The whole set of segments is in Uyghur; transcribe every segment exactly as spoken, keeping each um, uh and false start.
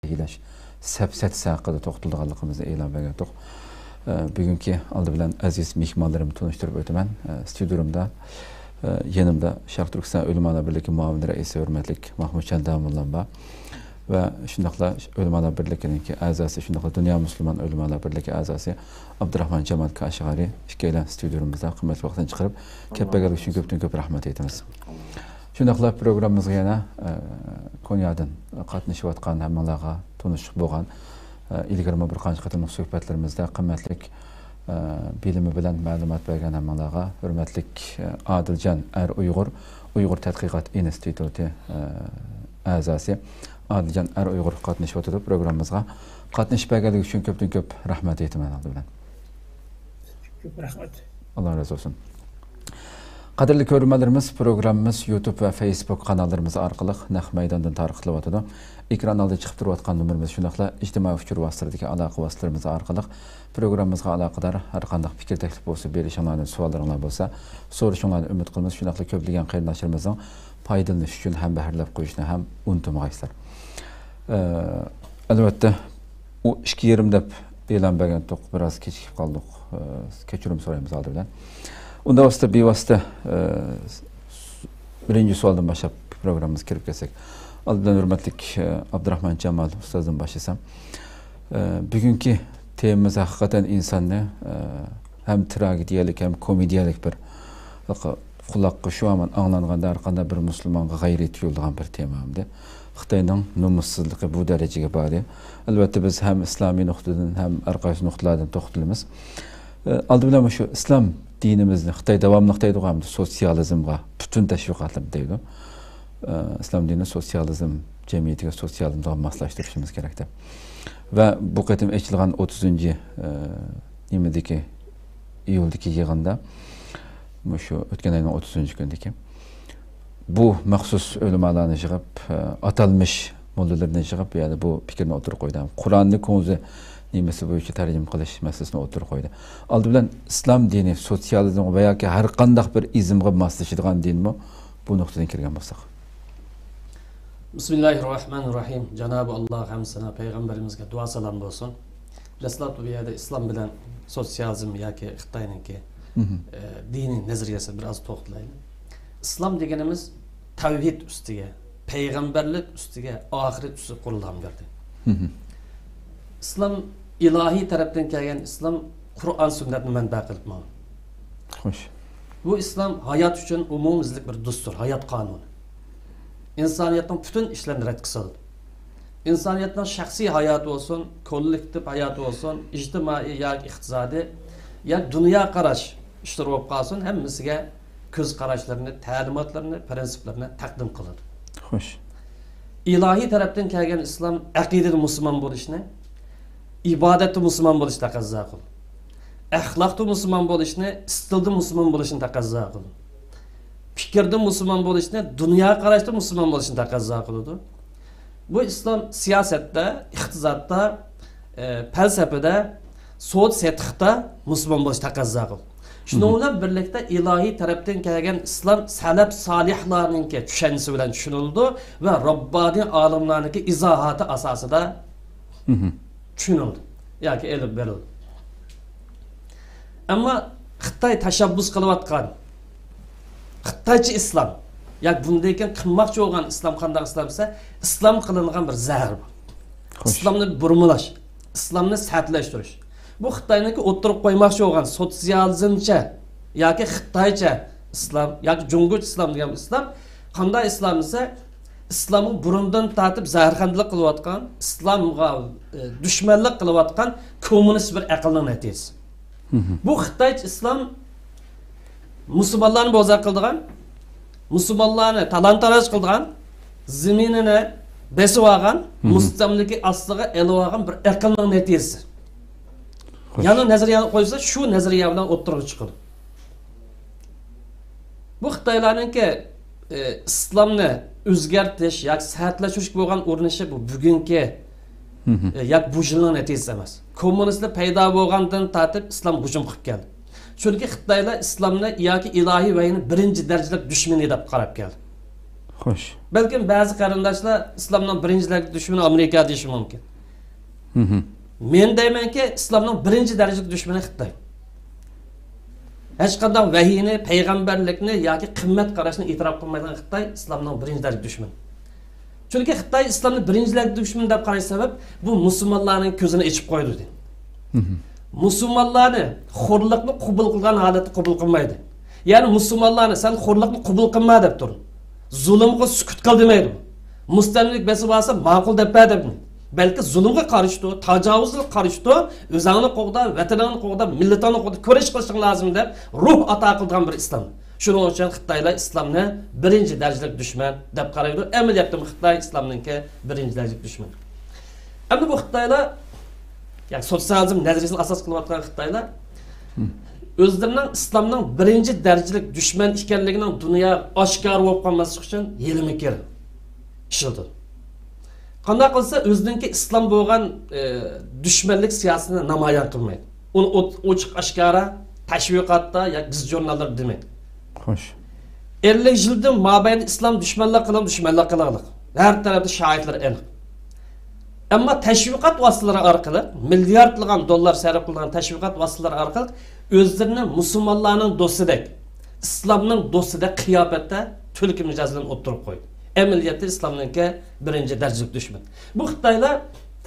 ئىگىلەش سەپسەتىسى ھەققىدە توختىلىدىغانلىقىمىزنى ئېلان بەرگەنتۇق. ئە، بۈگۈنكى ئالدى بىلەن ئەزىز مېھمانلىرىمنى تونۇشتۇرۇپ ئۆتىمەن. ئە، ستۇدىيەمدە، ئە، يېنىمدا شەرقىي تۈركىستان ئۆلىمالار بىرلىكى مۇئاۋىن رەئىسى ھۆرمەتلىك مەھمۇتجان داموللام بار ۋە شۇنداقلا ئۆلىمالار بىرلىكىنىڭكى ئەزاسى، شۇنداقلا دۇنيا مۇسۇلمان ئۆلىمالار بىرلىكى ئەزاسى ئابدۇراخمان جامال كاشغارى ئىككىيلەن ستۇدىيەمىزدا قىممەتلىك ۋاقتىنى چىقىرىپ كەپ بەرگەنلىكى ئۈچۈن كۆپتىن كۆپ رەھمەت ئېيتىمىز. شۇنداقلا پروگراممىمىزغا يەنە، ئە، كونيادىن قاتنىشىۋاتقان ھەممىڭلارغا تونۇشلۇق بولغان، ئە، ئىلگىرىمۇ بىر قانچە قېتىملىق سۆھبەتلىرىمىزدە قىممەتلىك، ئە، بىلىمى بىلەن مەلۇمات بەرگەن ھەممىڭلارغا ھۆرمەتلىك، ئە، ئادىلجان ئەر ئۇيغۇر، ئۇيغۇر تەتقىقات ئىنستىتۇتى، ئە، ئەزاسى ئادىلجان ئەر ئۇيغۇر قاتنىشىۋاتىدۇ پروگراممىمىزغا. قاتنىشىپ بەرگەنلىكى ئۈچۈن كۆپتىن كۆپ رەھمەت ئېيتىمەن ئالدى بىلەن. كۆپ رەھمەت. ئاللا رازى بولسۇن. قەدىرلىك كۆرۈرمەنلىرىمىز، پروگراممىمىز يۇتۇب ۋە فېيسبۇك قاناللىرىمىز ئارقىلىق نەق مەيداندىن تارقىتىلىۋاتىدۇ. ئېكران ئالدىدا چىقىپ تۇرۇۋاتقان نومۇرىمىز، شۇنداقلا ئىجتىمائىي ئۇچۇر ۋاسىتىلىرىدىكى ئالاقە ۋاسىتىلىرىمىز ئارقىلىق پروگراممىمىزغا ئالاقىدار ھەر قانداق پىكىر، تەكلىپ بولسا، بېرىشىڭلارنى، سوئاللىرىڭلار بولسا، سورىشىڭلارنى ئۈمىد قىلىمىز. شۇنداقلا كۆپلىگەن قېرىنداشلىرىمىزنىڭ پايدىلىنىش ئۈچۈن ھەمبەھىرلەپ قويۇشنى ھەم ئۇنتۇمىغايسىلەر. ئە، ئەلۋەتتە، ئۇ ئىككى يېرىم دەپ ئېلان بەرگەنتۇق، بىراز كېچىكىپ قالدۇق. ئە، كەچۈرۈم سورايمىز ئالدى بىلەن. ئۇنداق بولسا بىۋاسىتە، ئە، بىرىنچى سوئالدىن باشلاپ پروگراممىمىزغا كىرىپ كەتسەك. ئالدى بىلەن ھۆرمەتلىك، ئە، ئابدۇراخمان جامال ئۇستازدىن باشلىسام. ئە، بۈگۈنكى تېمىمىز ھەقىقەتەن ئىنساننى، ئە، ھەم تراگېدىيەلىك، ھەم كومېدىيەلىك بىر، قۇلاققا شۇ ھامان ئاڭلانغاندا ھەر قانداق بىر مۇسۇلمانغا غەيرىي تۇيۇلىدىغان بىر تېما ئەمدى. خىتاينىڭ نومۇسسىزلىقى بۇ دەرىجىگە باردى. ئەلۋەتتە، بىز ھەم ئىسلامىي نۇقتىدىن، ھەم ھەر قايسى نۇقتىلاردىن توختىلىمىز. ئە، ئالدى بىلەن مۇشۇ ئىسلام دىنىمىزنى خىتاي داۋاملىق دەيدىغۇ، ئەمدى سوتسىيالىزمغا پۈتۈن تەشۋىقاتلىرى دەيدۇ. ئە، ئىسلام دىنى سوتسىيالىزم جەمئىيىتىگە، سوتسىيالىزمغا ماسلاشتۇرۇشىمىز كېرەك دەپ. ۋە بۇ قېتىم ئېچىلغان ئوتتۇزىنچى، ئە، نېمىدىكى، ئىيۇلدىكى يىغىندا، مۇشۇ ئۆتكەن ئاينىڭ ئوتتۇزىنچى كۈنىدىكى، بۇ مەخسۇس ئۆلىمالارنى يىغىپ، ئە، ئاتالمىش موللىلىرىنى يىغىپ، يەنى بۇ پىكىرنى ئوتتۇرىغا قويدى. قۇرئاننى كۇڭزى نېمىسى بويىچە تەرجىمە قىلىش مەسىلىسىنى ئوتتۇرىغا قويدى. ئالدى بىلەن ئىسلام دىنى سوتسىيالىزمغا ۋە ياكى ھەر قانداق بىر ئىزمغا ماسلىشىدىغان دىنمۇ؟ بۇ نۇقتىدىن كىرگەن بولساق. بىسمىللاھىررەھمانىررەھىم. جانابى ئاللا ھەممىسىنىڭ پەيغەمبىرىمىزگە دۇئا سالام بولسۇن. دەسلەپتە بۇ يەردە ئىسلام بىلەن سوتسىيالىزم ياكى خىتاينىڭكى، مهم. ئە، دىنىي نەزەرىيەسىگە بىر ئاز توختىلايلى. ئىسلام دېگىنىمىز تەۋھىد ئۈستىگە، پەيغەمبەرلىك ئۈستىگە، ئاخىرەت ئۈستىگە قۇرۇلغان بىر دىن. مهم. ئىسلام ئىلاھىي تەرەپتىن كەلگەن ئىسلام قۇرئان سۈننەتنى مەنبە قىلىپ ماڭغان. خوش. بۇ ئىسلام ھايات ئۈچۈن ئومۇميۈزلۈك بىر دۇستۇر، ھايات قانۇنى. ئىنسانىيەتنىڭ پۈتۈن ئىشلىرىنى رەتكە سالىدۇ. ئىنسانىيەتنىڭ شەخسىي ھاياتى بولسۇن، كوللېكتىپ ھاياتى بولسۇن، ئىجتىمائىي ياكى ئىقتىسادىي، ياكى دۇنيا قاراش ئىشلىرى بولۇپ قالسۇن، ھەممىسىگە كۆز قاراشلىرىنى، تەلىماتلىرىنى، پىرىنسىپلىرىنى تەقدىم قىلىدۇ. خوش. ئىلاھىي تەرەپتىن كەلگەن ئىسلام ئەقىدىدە مۇسۇلمان بولۇشنى، ئىبادەتتە مۇسۇلمان بولۇشنى تەقەززا قىلىدۇ. ئەخلاقتا مۇسۇلمان بولۇشنى، ئىستىلدا مۇسۇلمان بولۇشنى تەقەززا قىلىدۇ. پىكىردە مۇسۇلمان بولۇشنى، دۇنيا قاراشتا مۇسۇلمان بولۇشنى تەقەززا قىلىدۇ. بۇ ئىسلام سىياسەتتە، ئىقتىسادتا، ئە، پەلسەپىدە، سودا سېتىقتا مۇسۇلمان بولۇشنى تەقەززا قىلىدۇ. شۇنىڭ بىلەن بىرلىكتە ئىلاھىي تەرەپتىن كەلگەن ئىسلام سەلەپ سالىھلارنىڭكى چۈشەنچىسى بىلەن چۈشىنىلىدۇ ۋە راببانىي ئالىملارنىڭكى ئىزاھاتى ئاساسىدا چۈشىنىلىدۇ ياكى ئېلىپ بېرىلىدۇ. ئەمما خىتاي تەشەببۇس قىلىۋاتقان خىتايچە ئىسلام ياكى بۇندىن كېيىن قىلماقچى بولغان ئىسلام قانداق ئىسلام دېسە، ئىسلام قىلىنغان بىر زەھەر بار. خوش. ئىسلامنى بۇرمىلاش، ئىسلامنى سەتلەشتۈرۈش. بۇ خىتاينىڭكى ئوتتۇرىغا قويماقچى بولغان سوتسىيالىزمچە ياكى خىتايچە ئىسلام ياكى جۇڭگوچە ئىسلام دېگەن ئىسلام قانداق ئىسلام دېسە، ئىسلامغا بۇرۇندىن تارتىپ زەھەرخەندىلىك قىلىۋاتقان، ئىسلامغا، ئە، دۈشمەنلىك قىلىۋاتقان كوممۇنىست بىر ئەقىلنىڭ نەتىجىسى. بۇ خىتايچە ئىسلام مۇسۇلمانلارنى بوزەك قىلىدىغان، مۇسۇلمانلارنى تالان-تاراج قىلىدىغان، زېمىنىنى بېسىۋالغان، مۇستەملىكە ئاستىغا ئېلىۋالغان بىر ئەقىلنىڭ نەتىجىسى. خوش. يەنى نەزەرىيەنى قويسا، شۇ نەزەرىيە بىلەن ئوتتۇرىغا چىقىدۇ. بۇ خىتايلارنىڭكى، ئى، ئىسلامنى ئۆزگەرتىش ياكى سەتلەشتۈرۈشكە بولغان ئۇرۇنۇشى بۇ بۈگۈنكى، ئى، ياكى بۇ يىلنىڭ نەتىجىسى ئەمەس. كوممۇنىستلار پەيدا بولغاندىن تارتىپ ئىسلام ھۇجۇم قىلىپ كەلدى. چۈنكى خىتايلار ئىسلامنى ياكى ئىلاھىي ۋەھىينى بىرىنچى دەرىجىلىك دۈشمىنى دەپ قاراپ كەلدى. خوش. بەلكىم بەزى قېرىنداشلار ئىسلامنىڭ بىرىنچى دەرىجىلىك دۈشمىنى ئامېرىكا دېيىشى مۇمكىن. مم. مەن دەيمەنكى، ئىسلامنىڭ بىرىنچى دەرىجىلىك دۈشمىنى خىتاي. ھېچقانداق ۋەھىينى، پەيغەمبەرلىكنى ياكى قىممەت قاراشنى ئېتىراپ قىلمايدىغان خىتاي ئىسلامنىڭ بىرىنچى دەرىجىلىك دۈشمىنى. چۈنكى خىتاي ئىسلامنى بىرىنچى دەرىجىلىك دۈشمىنى دەپ قاراش سەۋەب، بۇ مۇسۇلمانلارنىڭ كۆزىنى ئېچىپ قويدى، دېدى. مم. مۇسۇلمانلارنى خورلۇقنى قوبۇل قىلغان ھالەتتە قوبۇل قىلمايدۇ. يەنى مۇسۇلمانلارنى، سەن خورلۇقنى قوبۇل قىلما دەپ تۇر. زۇلۇمغا سۈكۈت قىل دېمەيدۇ. مۇستەملىك بېسىۋالسا ماقۇل دەپ بەر دەپ. بەلكى زۇلۇمغا قارشى تۇر، تاجاۋۇزغا قارشى تۇر، ئۆزۈڭنى قوغدا، ۋەتىنىڭنى قوغدا، مىللىتىڭنى قوغدا، كۈرەش قىلىشىڭ لازىم دەپ روھ ئاتا قىلىدىغان بىر ئىسلام. شۇنىڭ ئۈچۈن خىتايلار ئىسلامنى بىرىنچى دەرىجىلىك دۈشمەن دەپ قارايدۇ. ئەمەلىيەتتىمۇ خىتاي ئىسلامنىڭكى بىرىنچى دەرىجىلىك دۈشمىنى. ئەمدى بۇ خىتايلار، يەنى سوتسىيالىزم نەزەرىيىسىنى ئاساس قىلىۋاتقان خىتايلار، مم، ئۆزلىرىنىڭ ئىسلامنىڭ بىرىنچى دەرىجىلىك دۈشمەن ئىكەنلىكىنىڭ دۇنياغا ئاشكارا بولۇپ قالماسلىقى ئۈچۈن ھىيلە-مىكىر ئىشلىتىدۇ. قانداق قىلسا ئۆزىنىڭكى ئىسلام بولغان، ئى، دۈشمەنلىك سىياسىتىنى نامايان قىلمايدۇ. ئۇنى ئوت-، ئوچۇق ئاشكارا تەشۋىقاتتا ياكى گېزىت-ژۇرناللاردا دېمەيدۇ. خوش. ئەللىك يىلدىن مابەينى ئىسلام دۈشمەنلىك قىلىڭ، دۈشمەنلىك قىلىڭلار. ھەر تەرەپتە شاھىتلار ئېنىق. ئەمما تەشۋىقات ۋاسىتىلىرى ئارقىلىق، مىلياردلىغان دوللار سەرپ قىلىدىغان تەشۋىقات ۋاسىتىلىرى ئارقىلىق ئۆزلىرىنى مۇسۇلمانلارنىڭ دوستىدەك، ئىسلامنىڭ دوستىدەك قىياپەتتە تۈلكە مىجەز بىلەن ئوتتۇرىغا قويدى. ئەمەلىيەتتە ئىسلامنىڭكى بىرىنچى دەرىجىلىك دۈشمەن. بۇ خىتايلار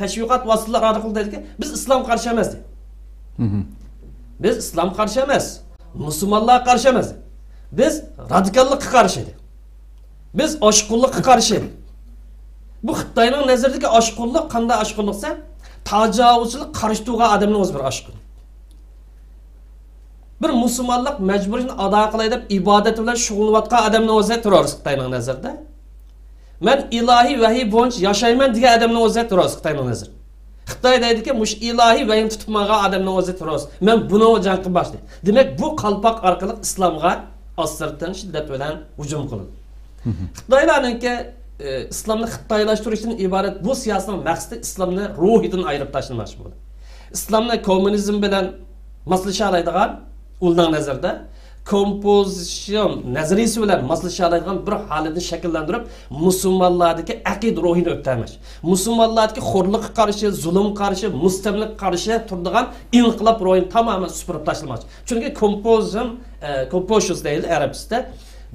تەشۋىقات ۋاسىتىلىرى ئارقىلىق دەيدىكى، بىز ئىسلامغا قارشى ئەمەس دەيدۇ. مم. بىز ئىسلامغا قارشى ئەمەس، مۇسۇلمانلارغا قارشى ئەمەس. بىز رادىكاللىققا قارشى. بىز ئاشقۇنلۇققا قارشى. بۇ خىتاينىڭ نەزىرىدىكى ئاشقۇنلۇق قانداق ئاشقۇنلۇق دېسە، تاجاۋۇزچىلىققا قارشى تۇرغان ئادەمنىڭ ئۆزى بىر ئاشقۇن. بىر مۇسۇلمانلىق مەجبۇرىيىتىنى ئادا قىلاي دەپ ئىبادەت بىلەن شۇغۇللىنىۋاتقان ئادەمنىڭ ئۆزى تېررورىست خىتاينىڭ نەزىرىدە. مەن ئىلاھىي ۋەھىي بويىچە ياشايمەن دېگەن ئادەمنىڭ ئۆزى تېررورىست خىتاينىڭ نەزىرىدە. خىتاي دەيدىكى، مۇشۇ ئىلاھىي ۋەھىينى تۇتۇپ ماڭغان ئادەمنىڭ ئۆزى تېررورىست. مەن بۇنىڭغا جەڭ قىلماقچى. دېمەك، بۇ قالپاق ئارقىلىق ئىسلامغا ئاستىرتىن شىددەت بىلەن ھۇجۇم قىلىدۇ. مم. خىتايلارنىڭكى، ئى، ئىسلامنى خىتايلاشتۇرۇشتىن ئىبارەت بۇ سىياسىتنىڭ مەقسىتى ئىسلامنى روھىدىن ئايرىپ تاشلىماقچى بولدى. ئىسلامنى كوممۇنىزم بىلەن ماسلىشالايدىغان، ئۇلارنىڭ نەزىرىدە، كومپوزىسىيون نەزەرىيىسى بىلەن ماسلىشالايدىغان بىر ھالەتنى شەكىللەندۈرۈپ، مۇسۇلمانلاردىكى ئەقىدە روھىنى ئۆتەلمەش. مۇسۇلمانلاردىكى خورلۇققا قارشى، زۇلۇمغا قارشى، مۇستەملىكىگە قارشى تۇرىدىغان ئىنقىلاب روھىنى تامامەن سۈپۈرۈپ تاشلىماقچى. چۈنكى كومپوزىم، ئە، كومپوشىس دەيلى ئەرەبچىسىدە.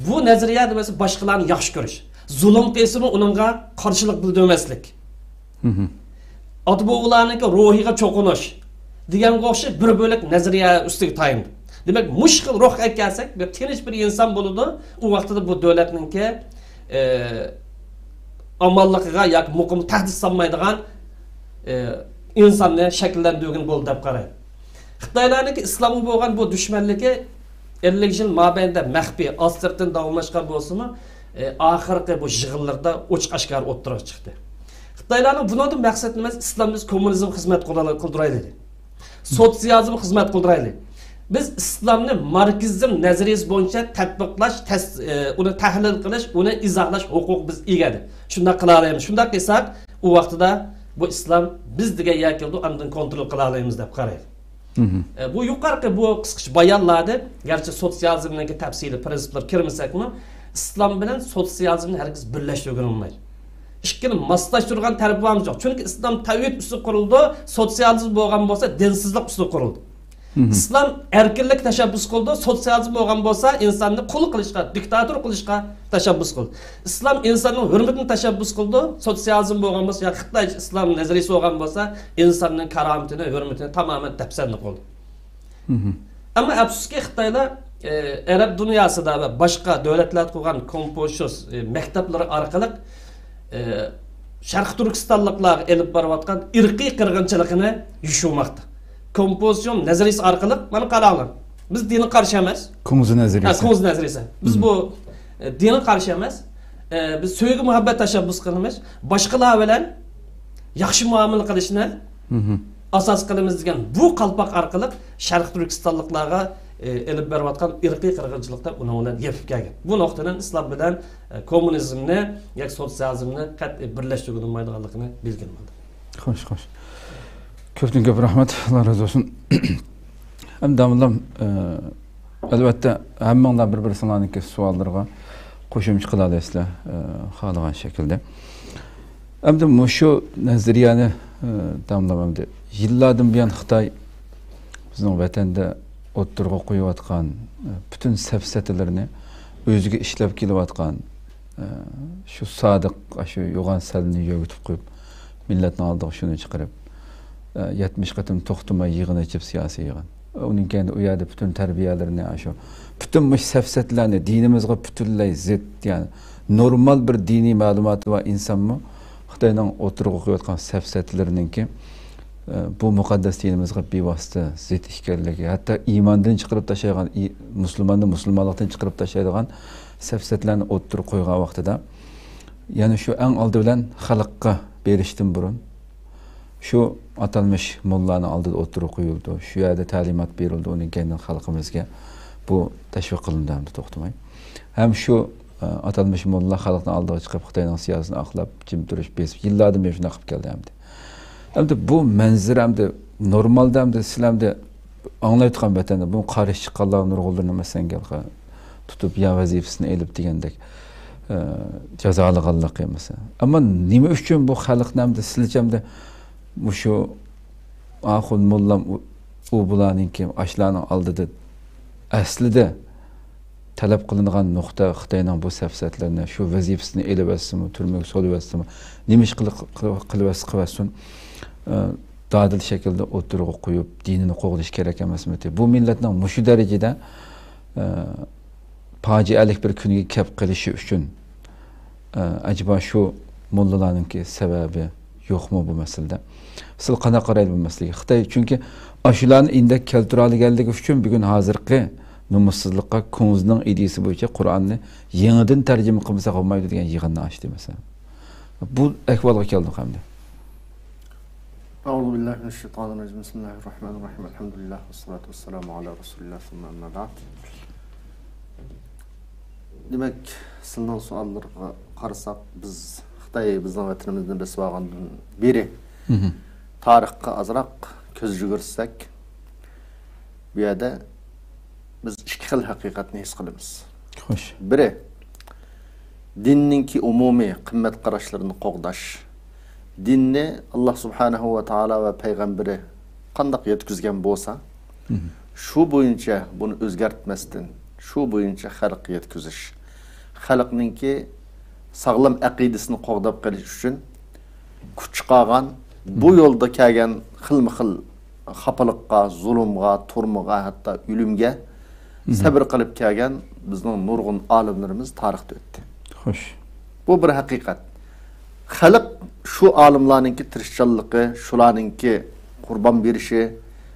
بۇ نەزەرىيە دېمەسە باشقىلارنى ياخشى كۆرۈش. زۇلۇم قىلسىمۇ ئۇنىڭغا قارشىلىق بىلدۈرمەسلىك. مم. ئاتا-بوۋىلارنىڭكى روھىغا چوقۇنۇش دېگەنگە ئوخشاش بىر بۆلەك نەزەرىيە ئۈستىگە تايىنىدۇ. دېمەك، مۇشۇ خىل روھقا كەلسەك، بىر تىنچ بىر ئىنسان بولىدۇ. ئۇ ۋاقتىدا بۇ دۆلەتنىڭكى، ئى، ئامانلىقىغا ياكى مۇقىمغا تەھدىت سالمايدىغان، ئى، ئىنساننى شەكىللەندۈرگىلى بولىدۇ دەپ قارايمەن. خىتايلارنىڭكى ئىسلامغا بولغان بۇ دۈشمەنلىكى ئەللىك يىل مابەينىدە مەخپىي، ئاستىرتىن داۋاملاشقان بولسىمۇ، ئى، ئاخىرقى بۇ يىغىنلىرىدا ئوچۇق ئاشكارا ئوتتۇرىغا چىقتى. خىتايلارنىڭ بۇنىڭدىن مەقسەت نېمە؟ ئىسلام بىز كوممۇنىزم خىزمەت قىل-، قىلدۇرايلى دېدى. سوتسىيالىزم خىزمەت قىلدۇرايلى. بىز ئىسلامنى ماركسىزم نەزەرىيىسى بويىچە تەتبىقلاش، تەس-، ئى، ئۇنى تەھلىل قىلىش، ئۇنى ئىزاھلاش ھوقۇقى بىز ئىگە ئىدى. شۇنداق قىلالايمىز. شۇنداق قىلساق، ئۇ ۋاقتىدا بۇ ئىسلام بىز دېگەن يەرگە كېلىدۇ، ئاندىن كونترول قىلالايمىز دەپ قارايدۇ. مم. ئە، بۇ يۇقىرىقى بۇ قىسقىچە بايانلاردىن، گەرچە سوتسىيالىزمنىڭكى تەپسىلىي پىرىنسىپلىرىغا كىرمىسەكمۇ، ئىسلام بىلەن سوتسىيالىزمنى ھەرگىز بىرلەشتۈرگىلى بولمايدۇ. ئىككىنى ماسلاشتۇرغان تەرىپى بارمۇ يوق؟ چۈنكى ئىسلام تەۋھىد ئۈستىدە قۇرۇلىدۇ، سوتسىيالىزم بولغان بولسا دىنسىزلىق ئۈستىدە قۇرۇلىدۇ. مم. ئىسلام ئەركىنلىككە تەشەببۇس قىلىدۇ، سوتسىيالىزم بولغان بولسا ئىنساننى قۇل قىلىشقا، دىكتاتور قىلىشقا تەشەببۇس قىلىدۇ. ئىسلام ئىنساننىڭ ھۆرمىتىنى تەشەببۇس قىلىدۇ، سوتسىيالىزم بولغان بولسا ياكى خىتايچە ئىسلام نەزەرىيىسى بولغان بولسا ئىنساننىڭ كارامىتىنى، ھۆرمىتىنى تامامەن دەپسەندە قىلىدۇ. مم. ئەمما ئەپسۇسكى، خىتايلار، ئى، ئەرەب دۇنياسىدا ۋە باشقا دۆلەتلەردە قۇرغان كونفۇشيۇس، ئى، مەكتەپلىرى ئارقىلىق، ئى، شەرقىي تۈركىستانلىقلارغا ئېلىپ بارىۋاتقان ئىرقىي قىرغىنچىلىقىنى يوشۇرماقتا. كونفۇشيۇس نەزەرىيىسى ئارقىلىق، مانا قاراڭلار، بىز دىنغا قارشى ئەمەس. كۇڭزى نەزەرىيىسى. ھە، كۇڭزى نەزەرىيىسى. بىز مم. بۇ، ئى، دىنغا قارشى ئەمەس. ئى، بىز سۆيگۈ مۇھەببەت تەشەببۇس قىلىمىز. باشقىلار بىلەن ياخشى مۇئامىلە قىلىشنى مم. ئاساس قىلىمىز دېگەن بۇ قالپاق ئارقىلىق شەرقىي تۈركىستانلىقلارغا، ئى، ئېلىپ بېرىۋاتقان ئىرقىي قىرغىنچىلىقتا ئۇنىڭ بىلەن يېپىپ كەلگەن. بۇ نۇقتىدىن ئىسلام بىلەن، ئى، كوممۇنىزمنى ياكى سوتسىيالىزمنى قەتئىي بىرلەشتۈرگىلى بولمايدىغانلىقىنى بىلگىلى بولىدۇ. خوش، خوش. كۆپتىن كۆپ رەھمەت. ئاللا رازى بولسۇن. ئەمدى داۋاملام، ئى، ئەلۋەتتە، ھەممىڭلار بىر-بىرسىڭلارنىڭكى سوئاللىرىغا قوشۇمچە قىلالايسىلەر، ئە، خالىغان شەكىلدە. ئەمدى مۇشۇ نەزەرىيەنى، ئە، تاماملاپ، ئەمدى يىللاردىن بۇيان خىتاي بىزنىڭ ۋەتەندە ئوتتۇرىغا قويۇۋاتقان، ئە، پۈتۈن سەپسەتىلىرىنى، ئۆزىگە ئىشلەپ كېلىۋاتقان، ئە، شۇ سادىق، شۇ يوغان سەلنى يۆگىتىپ قويۇپ، مىللەتنىڭ ئالدىغا شۇنى چىقىرىپ، ئە، يەتمىش قېتىم توختىماي يىغىن ئېچىپ، سىياسىي يىغىن. ئۇنىڭ كەينىدە ئۇ يەردە پۈتۈن تەربىيەلىرىنى، ئاشۇ پۈتۈن مۇشۇ سەپسەتىلەرنى، دىنىمىزغا پۈتۈنلەي زىت، يەنى نورمال بىر دىنىي مەلۇماتى بار ئىنسانمۇ خىتاينىڭ ئوتتۇرىغا قويۇۋاتقان سەپسەتىلىرىنىڭكى، ئە، بۇ مۇقەددەس دىنىمىزغا بىۋاسىتە زىت ئىكەنلىكى، ھەتتا ئىماندىن چىقىرىپ تاشلايدىغان، ئى-، مۇسۇلماننى مۇسۇلمانلىقتىن چىقىرىپ تاشلايدىغان سەپسەتىلەرنى ئوتتۇرىغا قويغان ۋاقتىدا، يەنى شۇ ئەڭ ئالدى بىلەن خەلققە بېرىشتىن بۇرۇن، شۇ ئاتالمىش موللانىڭ ئالدىدا ئوتتۇرىغا قويۇلىدۇ. شۇ يەردە تەلىمات بېرىلىدۇ. ئۇنىڭ كەينىدىن خەلقىمىزگە بۇ تەشۋىق قىلىنىدۇ، ئەمدى توختىماي. ھەم شۇ، ئە، ئاتالمىش موللا خەلقنىڭ ئالدىغا چىقىپ، خىتاينىڭ سىياسىتىنى ئاقلاپ، جىم تۇرۇش، بېسىپ، يىللاردىن بېرى شۇنداق قىلىپ كەلدى ئەمدى. ئەمدى بۇ مەنزىرە ئەمدى نورمالدا ئەمدى سىلەر ئەمدى ئاڭلايۋاتقان ۋەتەندە بۇ قارشى چىققانلار نۇرغۇنلىرىنى، مەسىلەن، گەلخا تۇتۇپ، يا ۋەزىپىسىنى ئېلىپ دېگەندەك، ئە، جازالىغانلىقى، مەسىلەن. ئەمما نېمە ئۈچۈن بۇ خەلقنى ئەمدى سىلىچە ئەمدى مۇشۇ ئاخۇن موللام ئۇ، ئۇ بۇلارنىڭكى ئاشۇلارنىڭ ئالدىدا ئەسلىدە تەلەپ قىلىنغان نۇقتا خىتاينىڭ بۇ سەپسەتلىرىنى، شۇ ۋەزىپىسىنى ئېلىۋەتسىمۇ، تۈرمىگە سولىۋەتسىمۇ، نېمە ئىش قىلىق-، قىلىۋەتسە قىلىۋەتسۇن، ئە، دادىل شەكىلدە ئوتتۇرىغا قويۇپ، دىنىنى قوغدىشى كېرەك ئەمەسمىتى؟ بۇ مىللەتنىڭ مۇشۇ دەرىجىدە، ئە، پاجىئەلىك بىر كۈنگە كەپ قېلىشى ئۈچۈن، ئە، ئەجەبا شۇ موللىلارنىڭكى سەۋەبى يوقمۇ بۇ مەسىلىدە؟ سىل قانداق قارايدۇ بۇ مەسىلىگە؟ خىتاي چۈنكى ئاشۇلارنى ئىندەك كەلتۈرەلىگەنلىكى ئۈچۈن بۈگۈن ھازىرقى نومۇسسىزلىققا، كۇڭزىنىڭ ئىدىيىسى بويىچە قۇرئاننى يېڭىدىن تەرجىمە قىلمىساق بولمايدۇ دېگەن يىغىننى ئاچتى، مەسىلەن. بۇ ئەھۋالغا كەلدۇق ئەمدى. أعوذ بالله من الشيطان الرجيم. بسم الله الرحمن الرحيم. الحمد لله والصلاة والسلام على رسول الله ثم أما بعد. دېمەك، سىلىنىڭ سوئاللىرىغا قارىساق، بىز خىتاي بىزنىڭ ۋەتىنىمىزنى بېسىپ ئالغاندىن بېرى تارىخقا ئازراق كۆز يۈگۈرتسەك، بۇ يەردە بىز ئىككى خىل ھەقىقەتنى ھېس قىلىمىز. خوش. بىرى، دىننىڭكى ئومۇمىي قىممەت قاراشلىرىنى قوغداش. دىننى ئاللا سۇبھانەھۇ ۋە تائالا ۋە پەيغەمبىرى قانداق يەتكۈزگەن بولسا، شۇ بويىچە بۇنى ئۆزگەرتمەستىن، شۇ بويىچە خەلققە يەتكۈزۈش. خەلقنىڭكى ساغلام ئەقىدىسىنى قوغداپ قېلىش ئۈچۈن كۈچ چىقارغان، بۇ يولدا كەلگەن خىلمۇ خىل خاپىلىققا، زۇلۇمغا، تۈرمىگە، ھەتتا ئۆلۈمگە سەۋر قىلىپ كەلگەن بىزنىڭ نۇرغۇن ئالىملىرىمىز تارىختا ئۆتتى. خوش. بۇ بىر ھەقىقەت. خەلق شۇ ئالىملارنىڭكى تىرىشچانلىقى، شۇلارنىڭكى قۇربان بېرىشى،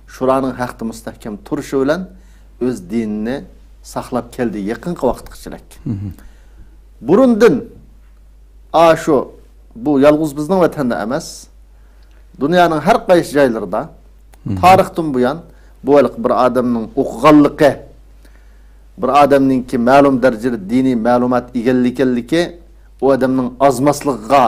شۇلارنىڭ ھەقتە مۇستەھكەم تۇرۇشى بىلەن ئۆز دىنىنى ساقلاپ كەلدى يېقىنقى ۋاقىتقىچىلىك. بۇرۇندىن ئاشۇ، بۇ يالغۇز بىزنىڭ ۋەتەندە ئەمەس، دۇنيانىڭ ھەر قايسى جايلىرىدا تارىختىن بۇيان بۇ ھېلىقى بىر ئادەمنىڭ ئوقۇغانلىقى، بىر ئادەمنىڭكى مەلۇم دەرىجىدە دىنىي مەلۇمات ئىگىلىگەنلىكى ئۇ ئادەمنىڭ ئازماسلىقىغا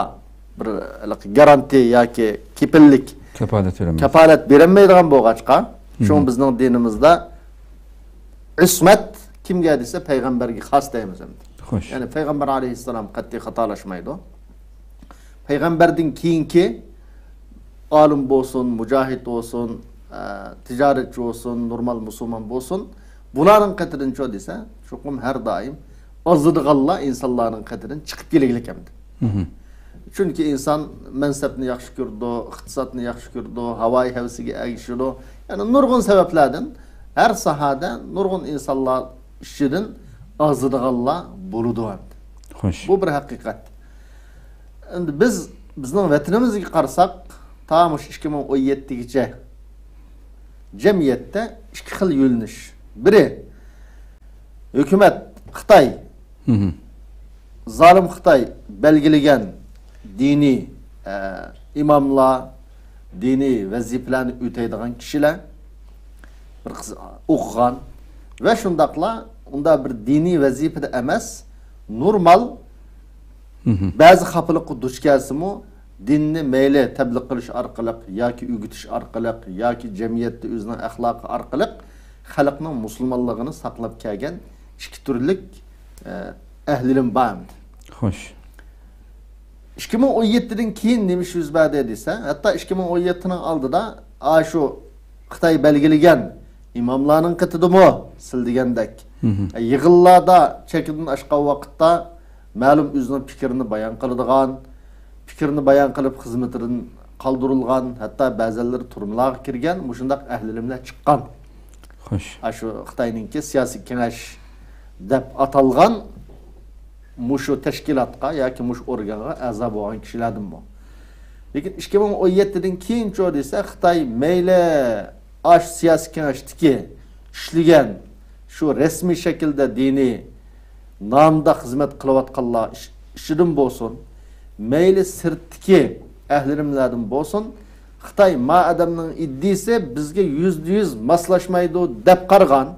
بىر ھېلىقى گارانتى ياكى كېپىللىك، كاپالەت بېرەلمەيدۇ. كاپالەت بېرەلمەيدىغان بولغاچقا، شۇڭا بىزنىڭ دىنىمىزدا ئىسمەت كىمگە دېسە، پەيغەمبەرگە خاس دەيمىز ئەمدى. خوش. يەنى پەيغەمبەر ئەلەيھىسسالام قەتئىي خاتالاشمايدۇ. پەيغەمبەردىن كېيىنكى ئالىم بولسۇن، مۇجاھىد بولسۇن، ئە، تىجارەتچى بولسۇن، نورمال مۇسۇلمان بولسۇن، بۇلارنىڭ قېتىدىنچۇ دېسە، چوقۇم ھەر دائىم ئازىدىغانلار ئىنسانلارنىڭ قېتىدىن چىقىپ كېلىگلىك ئەمدى. چۈنكى ئىنسان مەنسەپنى ياخشى كۆرىدۇ، ئىقتىسادنى ياخشى كۆرىدۇ، ھاۋايى ھەۋىسىگە ئەگىشىدۇ. يەنى نۇرغۇن سەۋەبلەردىن ھەر ساھەدە نۇرغۇن ئىنسانلار ئىچىدىن ئازىدىغانلار بولىدۇ ئەمدى. خوش. بۇ بىر ھەقىقەت. ئەمدى بىز، بىزنىڭ ۋەتىنىمىزگە قارىساق، تا مۇشۇ ئىككى مىڭ ئون يەتتىگىچە جەمئىيەتتە ئىككى خىل يۆنىلىش. بىرى، ھۆكۈمەت، خىتاي، زالىم خىتاي بەلگىلىگەن دىنىي، ئە، ئىماملار، دىنىي ۋەزىپىلەرنى ئۆتەيدىغان كىشىلەر، بىر قىز ئوقۇغان ۋە شۇنداقلا ئۇنداق بىر دىنىي ۋەزىپىدە ئەمەس، نورمال، بەزى خاپىلىققا دۇچ كەلسىمۇ، دىننى مەيلى تەبلىغ قىلىش ئارقىلىق ياكى ئۆگىتىش ئارقىلىق ياكى جەمئىيەتتە ئۆزىنىڭ ئەخلاقى ئارقىلىق خەلقنىڭ مۇسۇلمانلىقىنى ساقلاپ كەلگەن ئىككى تۈرلۈك، ئە، ئەھلىلىم بار ئەمدى. خوش. ئىككى مىڭ ئون يەتتىدىن كېيىن نېمە ئىش يۈز بەردى دېسە، ھەتتا ئىككى مىڭ ئون يەتتىنىڭ ئالدىدا ئاشۇ خىتاي بەلگىلىگەن ئىماملارنىڭ قېتىدىمۇ سىل دېگەندەك، مھم. يىغىنلاردا چەكلىدىن ئاشقان ۋاقىتتا مەلۇم ئۆزىنىڭ پىكرىنى بايان قىلىدىغان، پىكرىنى بايان قىلىپ، خىزمىتىدىن قالدۇرۇلغان، ھەتتا بەزەنلىرى تۈرمىلەرگە كىرگەن مۇشۇنداق ئەھلىلىملەر چىققان. خوش. ئاشۇ خىتاينىڭكى سىياسىي كېڭەش دەپ ئاتالغان مۇشۇ تەشكىلاتقا ياكى مۇشۇ ئورگانغا ئەزا بولغان كىشىلەردىنمۇ. لېكىن ئىككى مىڭ ئون يەتتىدىن كېيىنچۇ دېسە، خىتاي مەيلى ئاشۇ سىياسىي كېڭەشتىكى ئىشلىگەن شۇ رەسمىي شەكىلدە دىنىي نامدا خىزمەت قىلىۋاتقانلار ئىش-، ئىچىدىن بولسۇن، مەيلى سىرتتىكى ئەھلىلىملەردىن بولسۇن، خىتاي ما ئادەمنىڭ ئىدىيىسى بىزگە يۈزدە يۈز ماسلاشمايدۇ دەپ قارىغان،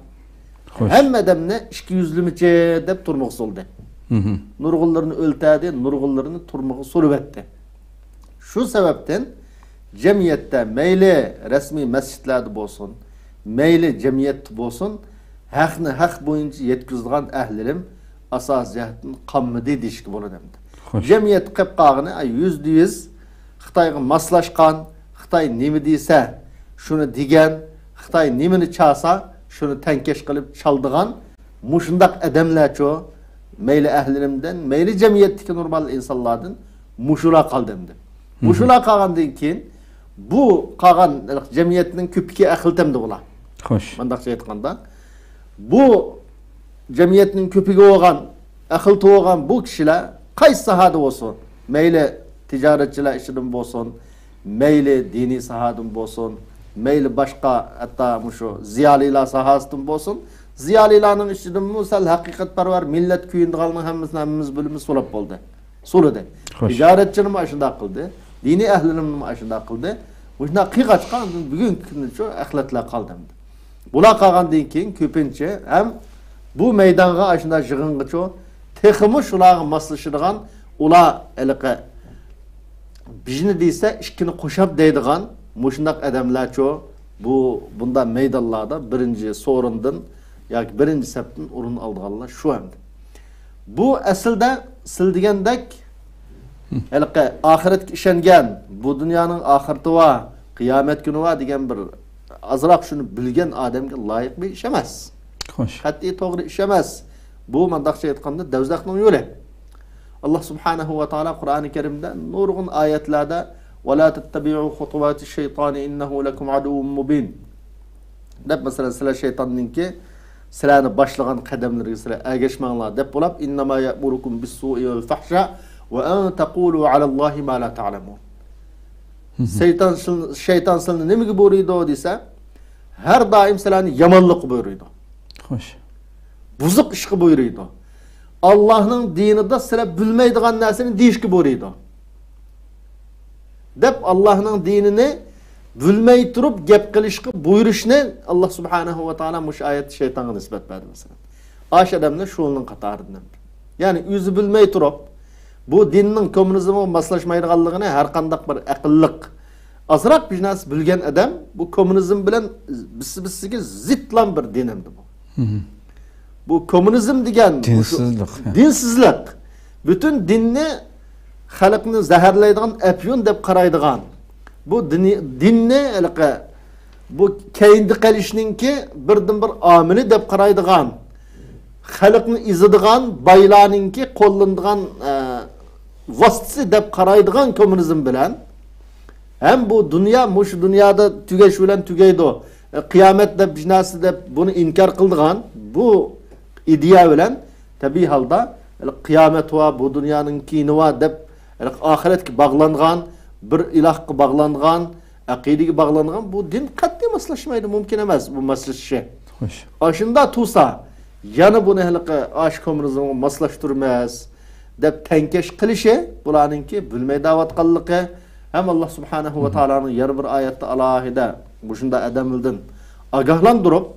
خوش. ھەممە ئادەمنى ئىككى يۈزلىمىچى دەپ تۈرمىگە سولدى. مھم. نۇرغۇنلىرىنى ئۆلتۈردى، نۇرغۇنلىرىنى تۈرمىگە سولىۋەتتى. شۇ سەۋەبتىن جەمئىيەتتە مەيلى رەسمىي مەسچىتلەردە بولسۇن، مەيلى جەمئىيەتتە بولسۇن، ھەقنى ھەق بويىچە يەتكۈزىدىغان ئەھلىلىم ئاساسىي جەھەتتىن قالمىدى دېيىشكە بولىدۇ ئەمدى. خوش. جەمئىيەتتە قېلىپ قالغىنى، ئاي، يۈزدە يۈز خىتايغا ماسلاشقان، خىتاي نېمە دېسە، شۇنى دېگەن، خىتاي نېمىنى چالسا، شۇنى تەڭكەش قىلىپ چالىدىغان مۇشۇنداق ئادەملەرچۇ، مەيلى ئەھلىلىمدىن، مەيلى جەمئىيەتتىكى نورمال ئىنسانلاردىن مۇشۇلار قالدى ئەمدى. مھم. مۇشۇلار قالغاندىن كېيىن، بۇ قالغان جەمئىيەتنىڭ كۆپىكى ئەقىلتەمدى بۇلار. خوش. مۇنداقچە ئېيتقاندا، بۇ جەمئىيەتنىڭ كۆپىكى بولغان، ئەقىلتە بولغان بۇ كىشىلەر قايسى ساھەدە بولسۇن، مەيلى تىجارەتچىلەر ئىچىدىن بولسۇن، مەيلى دىنىي ساھەدىن بولسۇن، مەيلى باشقا، ھەتتا مۇشۇ زىيالىيلار ساھەسىدىن بولسۇن، زىيالىيلارنىڭ ئىچىدىنمۇ سەل ھەقىقەتپەرۋەر، مىللەت كۆيۈنىدىغانلىرىنىڭ ھەممىسىنى ھەممىمىز بىلىمىز، سولاپ بولدى. سولىدى. خوش. تىجارەتچىنىمۇ ئاشۇنداق قىلدى. دىنىي ئەھلىلىرىنىمۇ ئاشۇنداق قىلدى. مۇشۇنداق قىلغاچقا، ئاندىن بۈگۈنكى كۈنگىچە ئەخلەتلەر قالدى ئەمدى. بۇلار قالغاندىن كېيىن كۆپىنچە ھەم بۇ مەيدانغا ئاشۇنداق يىغىنغىچۇ تېخىمۇ شۇلارغا ماسلىشىدىغان، ئۇلار ھېلىقى بىرنى دېسە ئىككىنى قوشاپ دەيدىغان مۇشۇنداق ئادەملەرچۇ بۇ، بۇنداق مەيدانلاردا بىرىنچى سورۇندىن ياكى بىرىنچى سەپتىن ئورۇن ئالىدىغانلار شۇ ئەمدى. بۇ ئەسلىدە سىل دېگەندەك، ھېلىقى ئاخىرەتكە ئىشەنگەن، بۇ دۇنيانىڭ ئاخىرىتى بار، قىيامەت كۈنى بار دېگەن بىر ئازراق شۇنى بىلگەن ئادەمگە لايىق بىر ئىش ئەمەس. خوش. قەتئىي توغرا ئىش ئەمەس. بۇ، مۇنداقچە ئېيتقاندا، دوزاخنىڭ يولى. ئاللا سۇبھانەھۇ ۋە تائالا قۇرئانى كەرىمدە نۇرغۇن ئايەتلەردە، «ۋە لا تەتتەبىئۇ خۇتۇۋاتىش شەيتانى ئىننەھۇ لەكۇم ئەدۇۋۋۇم مۇبىن» دەپ، مەسىلەن، سىلەر شەيتاننىڭكى سىلەرنى باشلىغان قەدەملىرىگە سىلەر ئەگەشمەڭلار دەپ بولۇپ، «ئىننەما يەئمۇرۇكۇم بىسسۇئى ۋەل فەھشا ۋە ئەن تەقۇلۇ ئەلەللاھى ما لا تەئلەمۇن». شەيتان، شەيتان سىلىنى نېمىگە بۇيرۇيدۇ دېسە، ھەر دائىم سىلەرنى يامانلىققا بۇيرۇيدۇ. خوش. بۇزۇق ئىشقا بۇيرۇيدۇ. ئاللاھنىڭ دىنىدا سىلەر بىلمەيدىغان نەرسىنى دېيىشكە بۇيرۇيدۇ. دەپ ئاللاھنىڭ دىنىنى بىلمەي تۇرۇپ گەپ قىلىشقا بۇيرۇشنى ئاللا سۇبھانەھۇ ۋە تائالا مۇشۇ ئايەتتە شەيتانغا نىسبەت بەردى، مەسىلەن. ئاشۇ ئادەملەر شۇنىڭ قاتارىدىن. يەنى ئۆزى بىلمەي تۇرۇپ، بۇ دىننىڭ كوممۇنىزمغا ماسلاشمايدىغانلىقىنى ھەر قانداق بىر ئەقىللىق، ئازراق بىر نەرسە بىلگەن ئادەم بۇ كوممۇنىزم بىلەن بىسسە-بىسسىگە زىتلام بىر دىن ئەمدى بۇ. مھم. بۇ كوممۇنىزم دېگەن مۇشۇ دىنسىزلىق. دىنسىزلىق. پۈتۈن دىننى خەلقنى زەھەرلەيدىغان ئەپيۈن دەپ قارايدىغان، بۇ دىنى، دىننى ھېلىقى بۇ كەينىدە قېلىشنىڭكى بىردىنبىر ئامىلى دەپ قارايدىغان، خەلقنى ئېزىدىغان بايلارنىڭكى قوللىنىدىغان، ئە، ۋاسىتىسى دەپ قارايدىغان كوممۇنىزم بىلەن، ھەم بۇ دۇنيا مۇشۇ دۇنيادا تۈگەش بىلەن تۈگەيدۇ، ئە، قىيامەت دەپ بىر نەرسە دەپ بۇنى ئىنكار قىلىدىغان بۇ ئىدىيە بىلەن تەبىئىي ھالدا قىيامەت بار، بۇ دۇنيانىڭ كېيىنى بار دەپ ئاخىرەتكە باغلانغان، بىر ئىلاھقا باغلانغان، ئەقىدىگە باغلانغان بۇ دىن قەتئىي ماسلاشمايدۇ، مۇمكىن ئەمەس بۇ ماسلىشىشى. خوش. ئاشۇنداق تۇرسا، يەنە بۇنى ھېلىقى ئاشۇ كوممۇنىزمغا ماسلاشتۇرىمىز دەپ تەڭكەش قىلىشى، بۇلارنىڭكى بىلمەي دەۋاتقانلىقى، ھەم ئاللا سۇبھانەھۇ ۋە تائالانىڭ يەنە بىر ئايەتتە ئالاھىدە مۇشۇنداق ئادەملەردىن ئاگاھلاندۇرۇپ،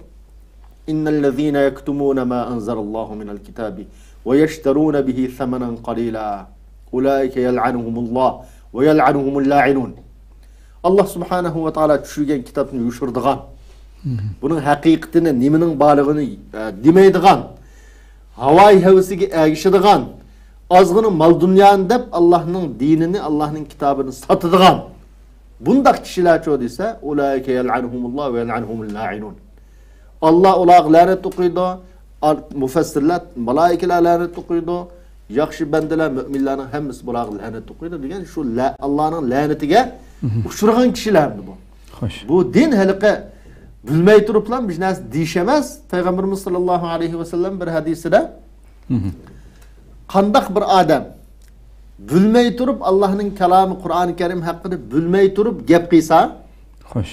إن الذين يكتمون ما أنزل الله من الكتاب ويشترون به ثمنا قليلا أولئك يلعنهم الله ويلعنهم اللاعنون. ئاللا سۇبھانەھۇ ۋە تائالا چۈشۈرگەن كىتابنى يوشۇرىدىغان، بۇنىڭ ھەقىقىتىنى، نېمىنىڭ بارلىقىنى، ئە، دېمەيدىغان، ھاۋايى ھەۋىسىگە ئەگىشىدىغان، ئازغىنا مال-دۇنيانى دەپ، ئاللاھنىڭ دىنىنى، ئاللاھنىڭ كىتابىنى ساتىدىغان بۇنداق كىشىلەرچۇ دېسە، ئۇلائىكە يەلئەنھۇمۇللاھ ۋە يەلئەنھۇمۇل لائىنۇن. ئاللاھ ئۇلارغا لەنەت ئوقۇيدۇ، ئار-، مۇفەسسىرلەر، مالائىكىلەر لەنەت ئوقۇيدۇ، ياخشى بەندىلەر، مۆمىنلەرنىڭ ھەممىسى بۇلارغا لەنەت ئوقۇيدۇ دېگەن شۇ لە-، ئاللاھنىڭ لەنىتىگە ئۇچرىغان كىشىلەر ئەمدى بۇ. خوش. بۇ دىن ھېلىقى بىلمەي تۇرۇپلا بىر نەرسە دېيىش ئەمەس. پەيغەمبىرىمىز ساللاللاھۇ ئەلەيھى ۋەسەللەم بىر ھەدىسىدە، قانداق بىر ئادەم بىلمەي تۇرۇپ ئاللاھنىڭ كالامى قۇرئانى كەرىم ھەققىدە بىلمەي تۇرۇپ گەپ قىلسا، خوش.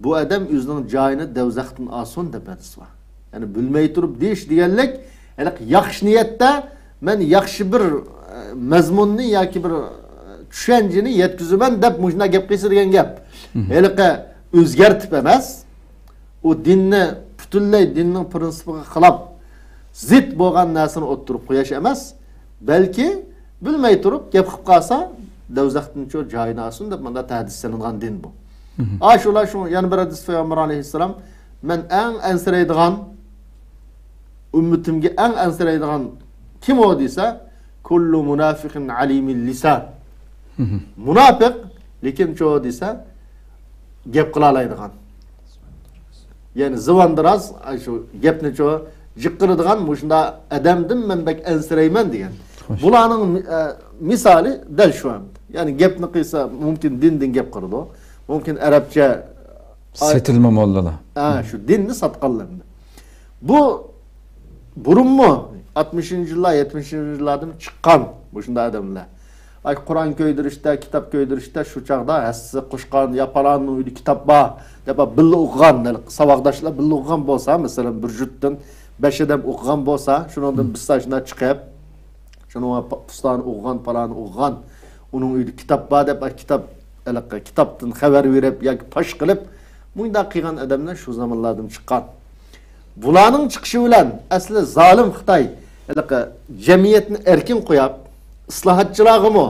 بۇ ئادەم ئۆزىنىڭ جايىنى دەۋزەختىن ئالسۇن دەپ ھەدىس بار. يەنى بىلمەي تۇرۇپ دېيىش دېگەنلىك، ھېلىقى ياخشى نىيەتتە مەن ياخشى بىر، ئە، مەزمۇننى ياكى بىر، ئە، چۈشەنچىنى يەتكۈزىمەن دەپ مۇشۇنداق گەپ قىلسا دېگەن گەپ. ھېلىقى ئۆزگەرتىپ ئەمەس، ئۇ دىننى پۈتۈنلەي دىننىڭ پرىنسىپىغا خىلاپ، زىت بولغان نەرسىنى ئوتتۇرىغا قويۇش ئەمەس، بەلكى بىلمەي تۇرۇپ گەپ قىلىپ قالسا، دەۋزەختىن شۇ جايىنى ئالسۇن دەپ مۇنداق تەھدىت سېلىنغان دىن بۇ. ئاشۇلا شۇ يەنە بىر ھەدىس پەيغەمبەر ئەلەيھىسسالام، مەن ئەڭ ئەنسىرەيدىغان، ئۈممىتىمگە ئەڭ ئەنسىرەيدىغان كىم ئۇ دېسە، كۇللۇ مۇنافىقىن ئەلىمىل لىسان. مۇناپىق، لېكىن چۇ دېسە، گەپ قىلالايدىغان. يەنى زۇۋاندىراز، ئاي شۇ گەپنى چۇ جىق قىلىدىغان مۇشۇنداق ئادەمدىن مەن بەك ئەنسىرەيمەن دېگەن. خوش. بۇلارنىڭ مى-، ئە، مىسالى دەل شۇ ئەمدى. يەنى گەپنى قىلسا مۇمكىن دىندىن گەپ قىلىدۇ. مۇمكىن ئەرەبچە ئاي-، سېتىلما موللىلار. ھە، شۇ دىننى ساتقانلار. بۇ بۇرۇنمۇ ئاتمىشىنچى يىللار، يەتمىشىنچى يىللاردىن چىققان مۇشۇنداق ئادەملەر. ئاي، قۇرئان كۆيدۈرۈشتە، كىتاب كۆيدۈرۈشتە شۇ چاغدا ھەسسە قوشقان يا پالاننىڭ ئۆيىدە كىتاب بار دەپ بىللە ئوقۇغان، ساۋاقداشلار بىللە ئوقۇغان بولسا، مەسىلەن، بىر جۈتتىن بەش ئادەم ئوقۇغان بولسا، شۇنىڭدىن بىر ساچنا چىقىپ، شۇنىڭ پۇستانى ئوقۇغان، پالانى ئوقۇغان، ئۇنىڭ ئۆيىدە كىتاب بار دەپ، ئاي، كىتاب، ھېلىقى كىتابتىن خەۋەر بېرىپ ياكى پاش قىلىپ، مۇنداق قىلغان ئادەملەر شۇ زامانلاردىن چىققان. بۇلارنىڭ چىقىشى بىلەن ئەسلى زالىم خىتاي ھېلىقى جەمئىيەتنى ئەركىن قويۇپ، ئىسلاھاتچىلارغىمۇ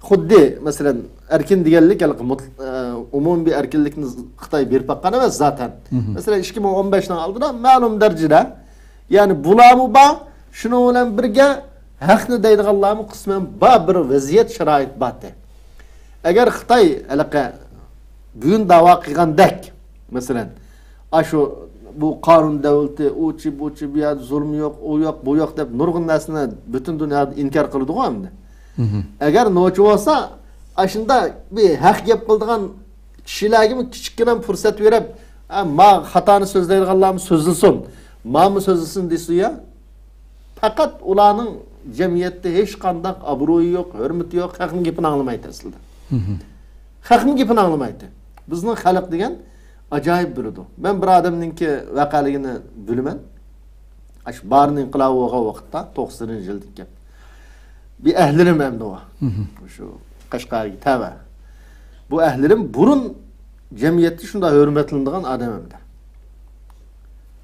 خۇددى، مەسىلەن، ئەركىن دېگەنلىك ھېلىقى مۇت-، ئە، ئومۇمىي بىر ئەركىنلىكنى خىتاي بېرىپ باققان ئەمەس زاتەن. مەسىلەن، ئىككى مىڭ ئون بەشنىڭ ئالدىدا مەلۇم دەرىجىدە، يەنى بۇلارمۇ بار، شۇنىڭ بىلەن بىرگە ھەقنى دەيدىغانلارمۇ قىسمەن بار، بىر ۋەزىيەت، شارائىت بارتى. ئەگەر خىتاي ھېلىقى بۈگۈن داۋا قىلغاندەك، مەسىلەن، ئاشۇ بۇ قانۇن دۆلىتى، ئۇچى، بۇچى، بۇ يەردە زۇلۇم يوق، ئۇ يوق، بۇ يوق دەپ نۇرغۇن نەرسىنى پۈتۈن دۇنيادا ئىنكار قىلىدىغۇ ئەمدى. ئەگەر نوچى بولسا، ئاشۇنداق بىر ھەق گەپ قىلىدىغان كىشىلەرگىمۇ كىچىككىنە پۇرسەت بېرىپ، ئە، ما خاتانى سۆزلەيدىغانلارمۇ سۆزلىسۇن، مامۇ سۆزلىسۇن دېسۇن يا. پەقەت ئۇلارنىڭ جەمئىيەتتە ھېچقانداق ئابرۇيى يوق، ھۆرمىتى يوق، خەقنىڭ گېپىنى ئاڭلىمايتتى ئەسلىدە. خەقنىڭ گېپىنى ئاڭلىمايتتى. بىزنىڭ خەلق دېگەن ئاجايىپ بىلىدۇ. مەن بىر ئادەمنىڭكى ۋەقەلىكىنى بىلىمەن. ئاشۇ بارىن ئىنقىلابى بولغان ۋاقىتتا، توقسىنىنچى يىلدىكى گەپ. بىر ئەھلىنىم ئەمدى ئۇ. شۇ قەشقەرگە تەۋە. بۇ ئەھلىنىم بۇرۇن جەمئىيەتتە شۇنداق ھۆرمەتلىنىدىغان ئادەم ئەمدى.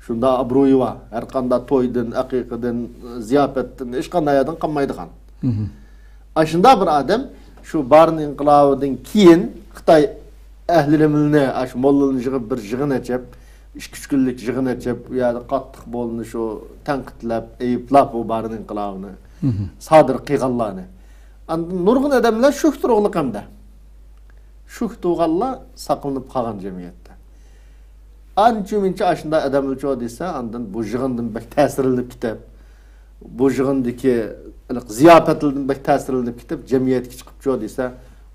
شۇنداق ئابرۇيى بار. ھەر قانداق تويدىن، ئەقىقىدىن، زىياپەتتىن، ھېچقانداق يەردىن قالمايدىغان. ئاشۇنداق بىر ئادەم شۇ بارىن ئىنقىلابىدىن كېيىن خىتاي ئەھلىلىرىنى، ئاشۇ موللىلىرىنى يىغىپ، بىر يىغىن ئېچىپ، ئىككى-ئۈچ كۈنلۈك يىغىن ئېچىپ، ئۇ يەردە قاتتىق بولۇنۇشۇ، تەنقىدلەپ، ئەيىبلەپ، ئۇ بارىن ئىنقىلابىنى سادىر قىلغانلارنى. ئاندىن نۇرغۇن ئادەملەر شۇ تۇرغۇلۇق ئەمدى. شۇ تۇغانلار ساقلىنىپ قالغان جەمئىيەتتە. ئانچە-مۇنچە ئاشۇنداق ئادەملەرچۇ دېسە، ئاندىن بۇ يىغىندىن بەك تەسىرلىنىپ كېتىپ، بۇ يىغىندىكى زىياپەتلەردىن بەك تەسىرلىنىپ كېتىپ، جەمئىيەتكە چىقىپچۇ دېسە،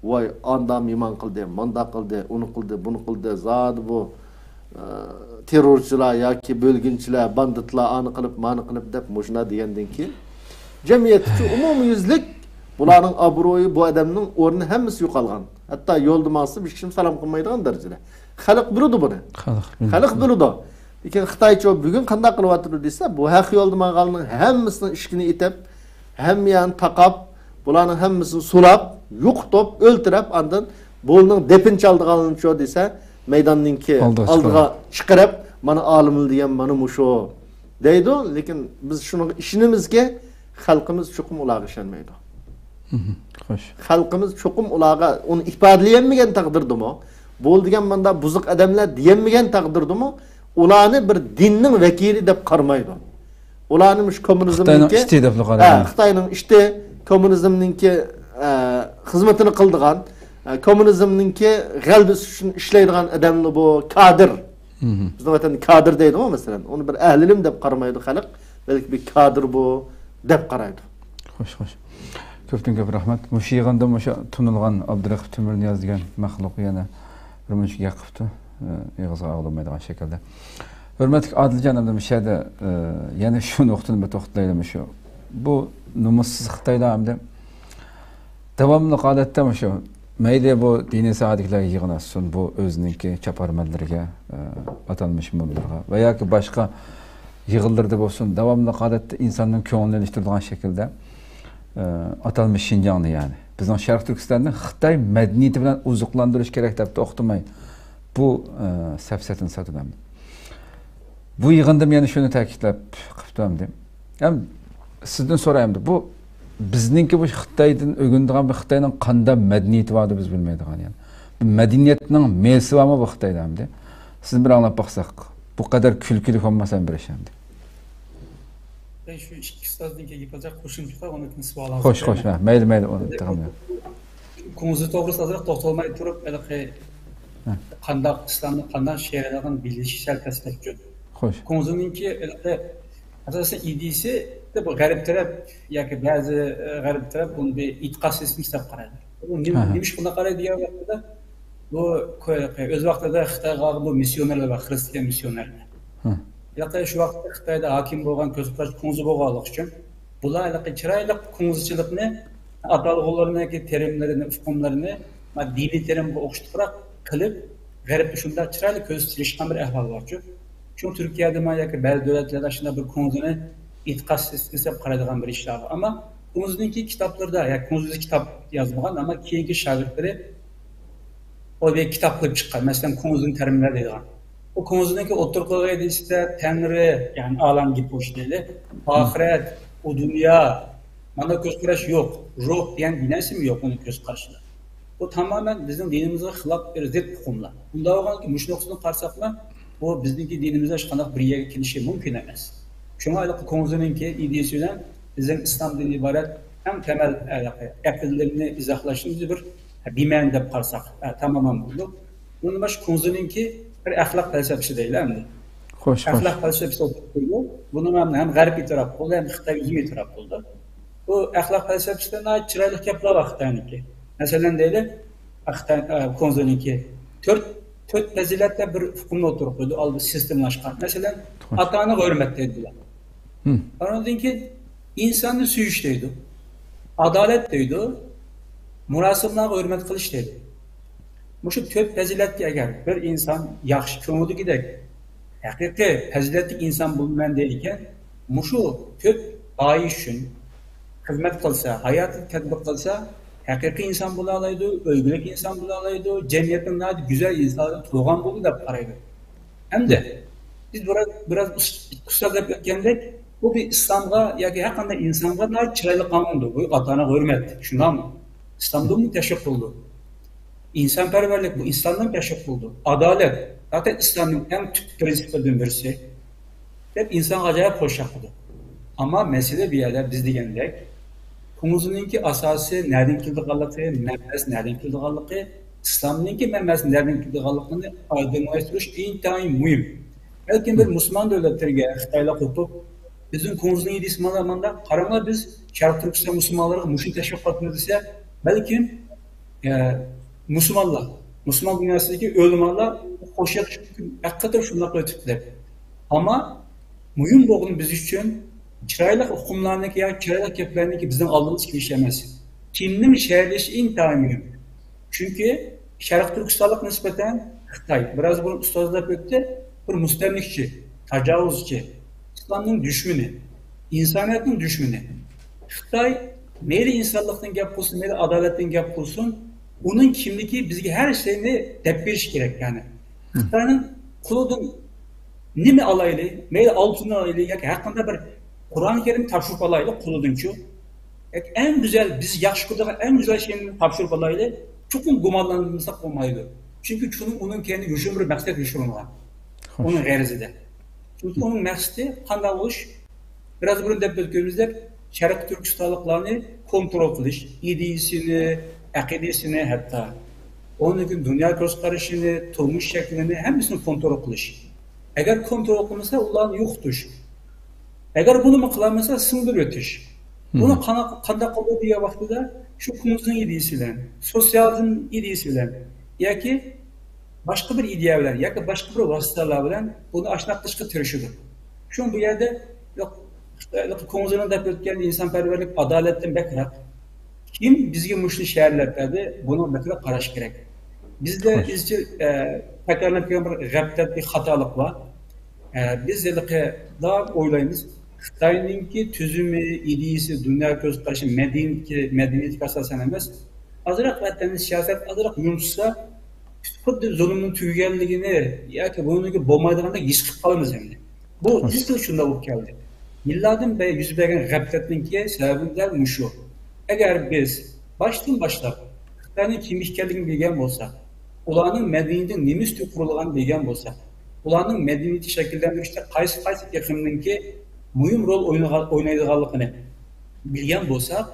ۋاي، ئاندا مېھمان قىلدى، ماندا قىلدى، ئۇنى قىلدى، بۇنى قىلدى، زادى بۇ، ئە، تېررورچىلار ياكى بۆلگۈنچىلەر، باندىتلار، ئانى قىلىپ، مانى قىلىپ دەپ مۇشۇنداق دېگەندىن كېيىن، جەمئىيەتتىكى ئومۇميۈزلۈك بۇلارنىڭ ئابرۇيى، بۇ ئادەمنىڭ ئورنى ھەممىسى يوقالغان. ھەتتا يولدا ماڭسا ھېچكىم سالام قىلمايدىغان دەرىجىدە. خەلق بىلىدۇ بۇنى. خەلق بىلىدۇ. خەلق بىلىدۇ. لېكىن خىتايچۇ بۈگۈن قانداق قىلىۋاتىدۇ دېسە، بۇ ھەق يولدا ماڭغانلارنىڭ ھەممىسىنىڭ ئىشىكىنى ئېتىپ، ھەممە يەرنى تاقاپ، بۇلارنىڭ ھەممىسىنى سولاپ، يوقىتىپ، ئۆلتۈرۈپ، ئاندىن بۇنىڭ دېپىنى چالىدىغانلىرىچۇ دېسە، مەيداننىڭكى ئالدىغا چىقىرىپ، مانا ئالىملار دېگەن مانا مۇشۇ دەيدۇ. لېكىن بىز شۇنىڭغا ئىشىنىمىزكى، خەلقىمىز چوقۇم ئۇلارغا ئىشەنمەيدۇ. خوش. خەلقىمىز چوقۇم ئۇلارغا ئۇنى ئىپادىلىيەلمىگەن تەقدىردىمۇ، بۇ دېگەن مانداق بۇزۇق ئادەملەر دېيەلمىگەن تەقدىردىمۇ، ئۇلارنى بىر دىننىڭ ۋەكىلى دەپ قارىمايدۇ. ئۇلارنى مۇشۇ خىتاينىڭ كوممۇنىزمنىڭكى، ئىتى دەپلا ھە، قارايدۇ. خىتاينىڭ ئىتى، كوممۇنىزمنىڭكى، ئە، خىزمىتىنى قىلىدىغان، ئە، كوممۇنىزمنىڭكى غەلىبىسى ئۈچۈن ئىشلەيدىغان ئادەملا بۇ كادىر. مھم. بىزنىڭ ۋەتەندە كادىر دەيدىغۇ، مەسىلەن. ئۇنى بىر ئەھلىلىم دەپ قارىمايدۇ خەلق، بەلكى بىر كادىر بۇ دەپ قارايدۇ. خوش، خوش. كۆپتىن كۆپ رەھمەت. مۇشۇ يىغىندا مۇشۇ تونۇلغان ئابدۇرېقىپ تۆمۈرنىياز دېگەن مەخلۇق يەنە بىر مۇنچە گەپ قىپتۇ. ئېغىزغا ئاغلىمايدىغان شەكىلدە. ھۆرمەتلىك ئادىلجان، ئەمدى مۇشۇ يەردە، ئە، يەنە شۇ نۇقتىنى بىر توختىلايلى، مۇشۇ. بۇ نومۇسسىز خىتايلار ئەمدى داۋاملىق ھالەتتە مۇشۇ، مەيلى بۇ دىنىي ساھەدىكىلەر يىغىنلاشسۇن، بۇ ئۆزىنىڭكى چاپارمەنلىرىگە، ئە، ئاتالمىش مۇنبىرىغا ۋە ياكى باشقا يىغىنلىرىدا بولسۇن، داۋاملىق ھالەتتە ئىنساننىڭ كۆڭلىنى ئېلىشتۇرىدىغان شەكىلدە، ئە، ئاتالمىش شىنجاڭنى، يەنى بىزنىڭ شەرقىي تۈركىستاننى خىتاي مەدەنىيىتى بىلەن ئوزۇقلاندۇرۇش كېرەك دەپ توختىماي، بۇ، ئە، سەپسەتىنى ساتىدۇ. بۇ يىغىندىمۇ يەنە شۇنى تەكىتلەپ قىپتۇ ئەمدى. ھەم سىزدىن سوراي ئەمدى، بۇ بىزنىڭكى بۇ خىتايدىن ئۆگىنىدىغان بىر خىتاينىڭ قانداق مەدەنىيىتى بار دەپ بىز بىلمەيدىغان يەنى. بىر مەدەنىيەتنىڭ مېسى بارمۇ بۇ خىتايدا ئەمدى؟ سىزدىن بىر ئاڭلاپ باقساق. بۇ قەدەر كۈلكىلىك بولمىسا بىر ئىش ئەمدى. مەن شۇ ئىككى ئۇستازدىن كېيىن گەپ قىلساق قوشۇمچە قىلىپ، ئۇنىڭدىن كېيىن سوئال خوش، خوش. ھە، مەيلى، مەيلى، ئۇنى تېخىمۇ. كۇڭزى توغرىسىدا ئازراق توختالماي تۇرۇپ، ھېلىقى ھە. قانداق ئىسلامنى قانداق شەرىئەتنى بىلىشى سەل تەسلىك ئۈچۈن. خوش. كۇڭزىنىڭكى ھېلىقى ئاساسىي ئىدىيىسى بۇ غەرب تەرەپ ياكى بەزى، ئە، غەرب تەرەپ بۇنى بىر ئېتىقاد سىستېمىسى دەپ قارايدۇ. بۇ نېمە، ھە، ھە. نېمە ئىش بۇنداق قارايدۇ دېگەن ۋاقىتتا، بۇ كو-، ئۆز ۋاقتىدا خىتايغا بۇ مىسسىيونېرلار بار، خرىستىيان مىسسىيونېرلار. ھە. ھېلىقى شۇ ۋاقىتتا خىتايدا ھاكىم بولغان كۆز قاراش كۇڭزى بولغانلىقى ئۈچۈن، بۇلار ھېلىقى چىرايلىق كۇڭزىچىلىقنى، ئاتالغۇلىرىنىڭكى تېرىملىرىنى، ئۇقۇملىرىنى، ما، دىنىي تېرىمغا ئوخشىتىپراق قىلىپ، غەربتە شۇنداق چىرايلىق كۆرسىتىپ چىققان بىر ئەھۋال بارچۇ. شۇڭا تۈركىيەدىمۇ ياكى بەزى دۆلەتلەردە شۇنداق بىر كۇڭزىنى ئېتىقاد سىستېمىسى دەپ قارايدىغان بىر ئىشلار بار. ئەمما كۇڭزىنىڭكى كىتابلىرىدا، يا كۇڭزى كىتاب يازمىغان، ئەمما كېيىنكى شاگىرتلىرى ئۇ بىر كىتاب قىلىپ چىققان. مەسىلەن، كۇڭزىنىڭ تەرىملىرى دەيدىغان. ئۇ كۇڭزىنىڭكى ئوتتۇرىغا قويغان ئىدىيىسىدە تەڭرى، يەنى ئالەم گېپى بولۇشى دەيلى، ئاخىرەت، ئۇ دۇنيا، مانا كۆز قاراش يوق، روھ دېگەن بىر نەرسىمۇ يوق ئۇنىڭ كۆز قارىشىدا. بۇ تامامەن بىزنىڭ دىنىمىزغا خىلاپ بىر زىت ئۇقۇملار. بۇنداق بولغاندىكىن مۇشۇ نۇقتىدىن قارىساقلا، بۇ بىزنىڭكى دىنىمىزدا ھېچقانداق بىر يەرگە كېلىشى مۇمكىن ئەمەس. شۇڭا ھېلىقى كۇڭزىنىڭكى ئىدىيىسى بىلەن بىزنىڭ ئىسلام دىنىدىن ئىبارەت ئەڭ تەمەل، ھە، ئەقىدىلىرىنى ئىزاھلاشنىمىز بىر بىمەنە دەپ قارىساق، ھە، تامامەن بولىدۇ. بۇندىن باشقا كۇڭزىنىڭكى بىر ئەخلاق پەلسەپىسى دەيلى ئەمدى. خوش، خوش. ئەخلاق پەلسەپىسى ئوتتۇرىغا قويۇلۇپ، بۇنىڭغا ھەم غەرب ئېتىراپ قىلدى، ھەم خىتاي ئۆزىمۇ ئېتىراپ قىلدى. بۇ ئەخلاق پەلسەپىسىدە ناھايىتى چىرايلىق گەپلەر بار خىتاينىڭكى. مەسىلەن، دەيلى، خىتاي، ئە، كۇڭزىنىڭكى تۆت، تۆت پەزىلەت دەپ بىر ئۇقۇمنى ئوتتۇرىغا قويدى، ئالدى سىستېمىلاشقان. مەسىلەن، خوش. ئاتا-ئانا ھۆرمەت دەيدۇ بۇلار. ھىم. ئاندىن كېيىن ئىنساننى سۆيۈش دەيدۇ. ئادالەت دەيدۇ. مۇراسىملارغا ھۆرمەت قىلىش دەيدۇ. مۇشۇ تۆت پەزىلەتكە ئەگەر بىر ئىنسان ياخشى كۆڭۈلدىكىدەك ھەقىقىي پەزىلەتلىك ئىنسان بولىمەن دەيدىكەن، مۇشۇ تۆت غايە ئۈچۈن خىزمەت قىلسا، ھاياتىدا تەتبىق قىلسا، ھەقىقىي ئىنسان بولالايدۇ، ئۈلگىلىك ئىنسان بولالايدۇ، جەمئىيەتنىڭ ناھايىتى گۈزەل ئىنسانلىرىدىن تولغان بولىدۇ دەپ قارايدۇ. ھەمدە بىز بىراز، بىراز ئۇس-، ئۇستاز دەپ ئۆتكەندەك، بۇ بىر ئىسلامغا ياكى ھەر قانداق ئىنسانغا ناھايىتى چىرايلىق قانۇندۇر. بۇ ئاتا-ئانا ھۆرمەت، شۇنداقمۇ؟ ئىسلامدا بۇنى تەشۋىق قىلىدۇ. ئىنسانپەرۋەرلىك بۇ ئىسلامدىن تەشۋىق قىلىدۇ. ئادالەت، زاتەن ئىسلامنىڭ ئەڭ تۈپ پىرىنسىپلىرىدىن بىرسى، دەپ ئىنسانغا ئاجايىپ خۇشياق قىلىدۇ. ئەمما مەسىلە بۇ يەردە بىز دېگەندەك، كۇڭزىنىڭكى ئاساسى نەدىن كېلىدىغانلىقى، مەنبەسى نەدىن كېلىدىغانلىقى، ئىسلامنىڭكى مەنبەسى نەدىن كېلىدىغانلىقىنى ئايدىڭلاشتۇرۇش ئىنتايىن مۇھىم. بەلكىم بىر مۇسۇلمان دۆلەتلىرىگە خىتايلار قوپۇپ، بىزنىڭ كۇڭزىنىڭ ئىدىيىسى مانا مانداق، قاراڭلار، بىز شەرقىي تۈركىستان مۇسۇلمانلىرىغا مۇشۇنى تەشۋىق قىلىمىز دېسە، بەلكىم ئە، مۇسۇلمانلار، مۇسۇلمان دۇنياسىدىكى ئۆلىمالار خوش يېقىشى مۇمكىن، ھەقىقەتەن شۇنداق ئۆتۈپتۇ دەپ. ئەمما مۇھىم بولغىنى بىز ئۈچۈن چىرايلىق ئۇقۇملارنىڭكى ياكى چىرايلىق گەپلەرنىڭكى بىزنىڭ ئالدىمىزغا كېلىشى ئەمەس. كىمنىڭ شەرلىشى ئىنتايىن مۇھىم. چۈنكى شەرقىي تۈركىستانلىققا نىسبەتەن خىتاي، بىراز بۇرۇن ئۇستاز دەپ ئۆتتى، بىر مۇستەملىكىچى، تاجاۋۇزچى، ئىسلامنىڭ دۈشمىنى، ئىنسانىيەتنىڭ دۈشمىنى. خىتاي مەيلى ئىنسانلىقتىن گەپ قىلسۇن، مەيلى ئادالەتتىن گەپ قىلسۇن، ئۇنىڭ كىملىكى بىزگە ھەر شەينى دەپ بېرىشى كېرەك، يەنى. خىتاينىڭ قولىدىن نېمە ئالايلى، مەيلى ئالتۇن ئالايلى ياكى ھەرقانداق بىر قۇرئان كەرىم تاپشۇرۇپ ئالايلى قولىدىنچۇ، ياكى ئەڭ گۈزەل، بىز ياخشى كۆرىدىغان ئەڭ گۈزەل شەينى تاپشۇرۇپ ئالايلى، چوقۇم گۇمانلانمىساق بولمايدۇ. چۈنكى شۇنىڭ، ئۇنىڭ كەينىدە يوشۇرۇن بىر مەقسەت يوشۇرۇنغان. خوش. ئۇنىڭ غەرىزىدە. چۈنكى ئۇنىڭ مەقسىتى قانداق بولۇش؟ بىراز بۇرۇن دەپ ئۆتكىنىمىزدەك، شەرقىي تۈركىستانلىقلارنى كونترول قىلىش، ئىدىيىسىنى، ئەقىدىسىنى، ھەتتا ئۇنىڭدىن كېيىن دۇنيا كۆز قارىشىنى، تۇرمۇش شەكلىنى، ھەممىسىنى كونترول قىلىش. ئەگەر كونترول قىلمىسا، ئۇلارنى يوقىتىش. ئەگەر بۇنىمۇ قىلالمىسا، سىڭدۈرۈۋېتىش. بۇنى قانا-، قانداق قىلدى دېگەن ۋاقتىدا، شۇ كوممۇنىزم ئىدىيىسى بىلەن، سوتسىيالىزم ئىدىيىسى بىلەن ياكى باشقا بىر ئىدىيە بىلەن ياكى باشقا بىر ۋاسىتىلەر بىلەن بۇنى ئاشۇنداق قىلىشقا تىرىشىدۇ. شۇڭا بۇ يەردە يوق، خىتايلىق كوڭزىنىڭ دەپ ئۆتكەن ئىنسانپەرۋەرلىك، ئادالەتتىن بەكرەك. كىم بىزگە مۇشۇنى شەرلەپ بەردى، بۇنىڭغا بەكرەك قاراش كېرەك. بىزدە ئىزچىل، ئە، تەكرارلىنىپ كەلگەن بىر غەپلەت، بىر خاتالىق بار. ئە، بىز ھېلىقى دائىم ئويلايمىز، خىتاينىڭكى تۈزۈمى، ئىدىيىسى، دۇنيا كۆز قارىشى، مەدەنىيىتى، مەدەنىيىتىگە ئاساسەن ئەمەس. ئازراق ۋەتەندە سىياسەت ئازراق يۇمشىسا، خۇددى زۇلۇمنىڭ تۈگىگەنلىكىنى ياكى بۇنىڭكى بولمايدىغاندەك ھېس قىلىپ قالىمىز ئەمدى. بۇ ئىزچىل شۇنداق بولۇپ كەلدى. يىللاردىن بېرى يۈز بەرگەن غەپلەتنىڭكى سەۋەبى دەل مۇشۇ. ئەگەر بىز باشتىن باشلاپ خىتاينىڭ كىم ئىكەنلىكىنى بىلگەن بولساق، ئۇلارنىڭ مەدەنىيىتى نېمە ئۈستىگە قۇرۇلغانلىقىنى بىلگەن بولساق، ئۇلارنىڭ مەدەنىيىتى شەكىللەندۈرۈشتە قايسى، قايسى ئېقىمنىڭكى مۇھىم رول ئوينىغان-، ئوينايدىغانلىقىنى بىلگەن بولساق،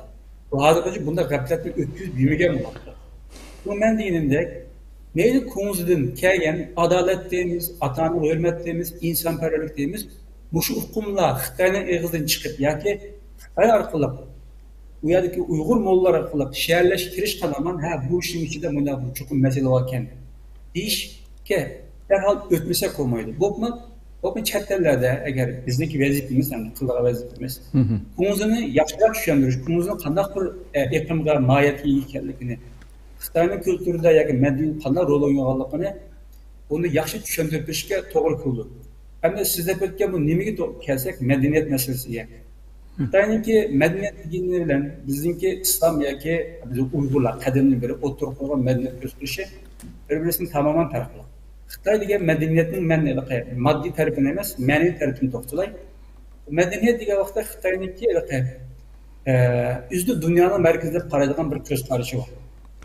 ھازىرغىچە بۇنداق غەپلەتنى ئۆتكۈزۈپ يۈرمىگەن بولاتتۇق. بۇ مەن دېگىنىمدەك، مەيلى كوڭزىدىن كەلگەن ئادالەت دەيمىز، ئاتا-ئانىغا ھۆرمەت دەيمىز، ئىنسانپەرۋەرلىك دەيمىز، مۇشۇ ئۇقۇملار خىتاينىڭ ئېغىزىدىن چىقىپ ياكى خىتاي ئارقىلىق، ئۇ يەردىكى ئۇيغۇر موللىلار ئارقىلىق شەھەرلەشكە كىرىشكەن ھامان، ھە، بۇ ئىشنىڭ ئىچىدە مۇنداق بىر چوقۇم مەسىلە باركەن دېيىشكە دەرھال ئۆتمىسەك بولمايدۇ. بولۇپمۇ، بولۇپمۇ چەت ئەللەردە ئەگەر بىزنىڭكى ۋەزىپىمىز، يەنى قىلىدىغان ۋەزىپىمىز، كوڭزىنى ياخشىراق چۈشەندۈرۈش، كوڭزىنىڭ قانداق بىر، ئە، ئېقىمغا، ماھىيەتكە ئىگە ئىكەنلىكىنى، خىتاينىڭ كۈلتۈرىدە ياكى مەدەنىيىتىدە قانداق رول ئوينىغانلىقىنى، بۇنى ياخشى چۈشەندۈرۈپ بېرىشكە توغرا كېلىدۇ. ئەمدى سىز دەپ ئۆتكەن بۇ نېمىگە تو-، كەلسەك، مەدەنىيەت مەسىلىسىگە. خىتاينىڭكى مەدەنىيەت دېگىنى بىلەن بىزنىڭكى ئىسلام ياكى بىز ئۇيغۇرلار قەدىمدىن بېرى ئوتتۇرىغا قويغان مەدەنىيەت كۆز قىلىشى بىر-بىرسىدىن تامامەن پەرقلىق. خىتاي دېگەن مەدەنىيەتنىڭ مەن ھېلىقى ماددىي تەرىپىنى ئەمەس، مەنىۋى تەرىپىنى توختىلاي. مەدەنىيەت دېگەن ۋاقىتتا خىتاينىڭكى ھېلىقى، ئە، ئۆزىنى دۇنيانىڭ مەركىزى دەپ قارايدىغان بىر كۆز قارىشى بار.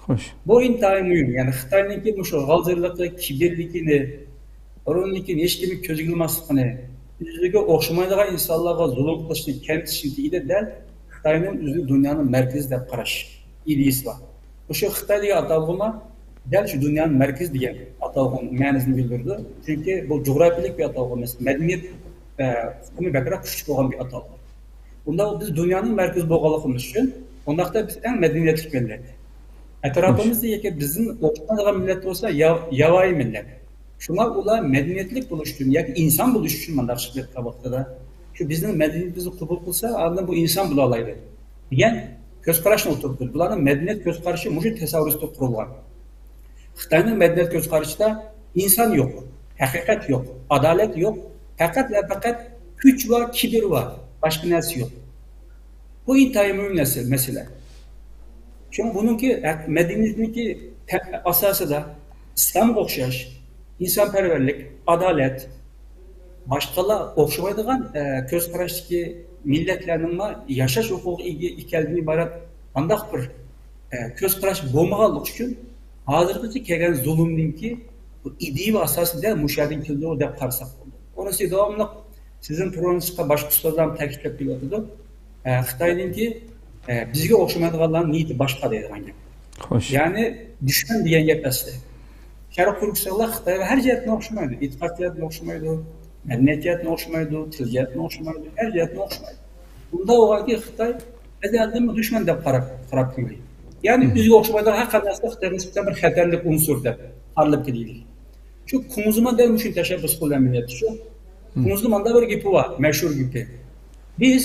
خوش. بۇ ئىنتايىن مۇھىم. يەنى خىتاينىڭكى مۇشۇ غالجىرلىقى، كىبىرلىكىنى، ئورۇندىن كېيىن ھېچكىمنى كۆزگە ئىلماسلىقىنى، ئۆزىگە ئوخشىمايدىغان ئىنسانلارغا زۇلۇم قىلىشنى، كەمسىتىشنى دېگىدە دەل خىتاينىڭ ئۆزىنى دۇنيانىڭ مەركىزى دەپ قاراش ئىدىيىسى بار. مۇشۇ خىتاي دېگەن ئاتالغۇمۇ دەل شۇ دۇنيانىڭ مەركىزى دېگەن ئاتالغۇنىڭ مەنىسىنى بىلدۈرىدۇ. چۈنكى بۇ جۇغراپىيەلىك بىر ئاتالغۇ ئەمەس، مەدەنىيەت، ئە، ئۇقۇمى بەكرەك كۈچلۈك بولغان بىر ئاتالغۇ. بۇنداق بىز دۇنيانىڭ مەركىزى بولغانلىقىمىز ئۈچۈن، ئۇنداقتا بىز ئەڭ مەدەنىيەتلىك مىللەت. ئەتراپىمىزدا ياكى بىزدىن ئوخشىمايدىغان مىللەت بولسا يا-، ياۋايى مىللەت. شۇڭا ئۇلار مەدەنىيەتلىك بولۇش ئۈچۈن ياكى ئىنسان بولۇش ئۈچۈن مانداق ئىش قىلىۋاتقان ۋاقتىدا، شۇ بىزنىڭ مەدەنىيىتىمىزنى قوبۇل قىلسا، ئاندىن بۇ ئىنسان بولالايدۇ دېگەن كۆز قاراشنى ئوتتۇرىغا قويدى. بۇلارنىڭ مەدەنىيەت كۆز قارىشى مۇشۇ تەسەۋۋۇر ئۈستىدە قۇرۇلغان. خىتاينىڭ مەدەنىيەت كۆز قارىشىدا ئىنسان يوق، ھەقىقەت يوق، ئادالەت يوق، پەقەت ۋە پەقەت كۈچ ۋە كىبىر بار، باشقا نەرسە يوق. بۇ ئىنتايىن مۇھىم نەرسە، مەسىلە. شۇڭا بۇنىڭكى ھەق-، مەدەنىيىتىنىڭكى تە-، ئاساسىدا ئىسلامغا ئوخشاش ئىنسانپەرۋەرلىك، ئادالەت، باشقىلار ئوخشىمايدىغان، ئە، كۆز قاراشتىكى مىللەتلەرنىڭمۇ ياشاش ھوقۇقىغا ئىگە ئىكەنلىكىدىن ئىبارەت مۇنداق بىر، ئە، كۆز قاراش بولمىغانلىقى ئۈچۈن ھازىرغىچە كەلگەن زۇلۇمنىڭكى بۇ ئىدىيە ۋە ئاساسى دەل مۇشۇ يەردىن كېلىدۇ دەپ قارىساق بولىدۇ. ئۇنىسى داۋاملىق سىزنىڭ پروگراممىڭىزغا باشقا ئۇستازلارمۇ تەكىتلەپ كېلىۋاتىدۇ. ئە، خىتاينىڭكى، ئە، بىزگە ئوخشىمايدىغانلارنىڭ نىيىتى باشقا دەيدىغان گەپ. خوش. يەنى دۈشمەن دېگەن گەپ ئەسلى. شەرقىي تۈركىستانلار خىتايغا ھەر جەھەتتىن ئوخشىمايدۇ. ئېتىقاد جەھەتتىن ئوخشىمايدۇ، مەدەنىيەت جەھەتتىن ئوخشىمايدۇ، تىل جەھەتتىن ئوخشىمايدۇ، ھەر جەھەتتىن ئوخشىمايدۇ. بۇنداق بولغاندىكىن خىتاي ئەزەلدىنمۇ دۈشمەن دەپ قاراپ، قاراپ كەلگەن. يەنى ئۆزىگە ئوخشىمايدىغان ھەر قانداق نەرسە خىتايغا نىسبەتەن بىر خەتەرلىك ئۇنسۇر دەپ قارىلىپ كېلىدۇ. شۇ كوڭزىمۇ دەل مۇشۇ تەشەببۇس قىلغان مىللەت شۇ. كوڭزىنىڭ مانداق بىر گېپى بار، مەشھۇر گېپى. بىز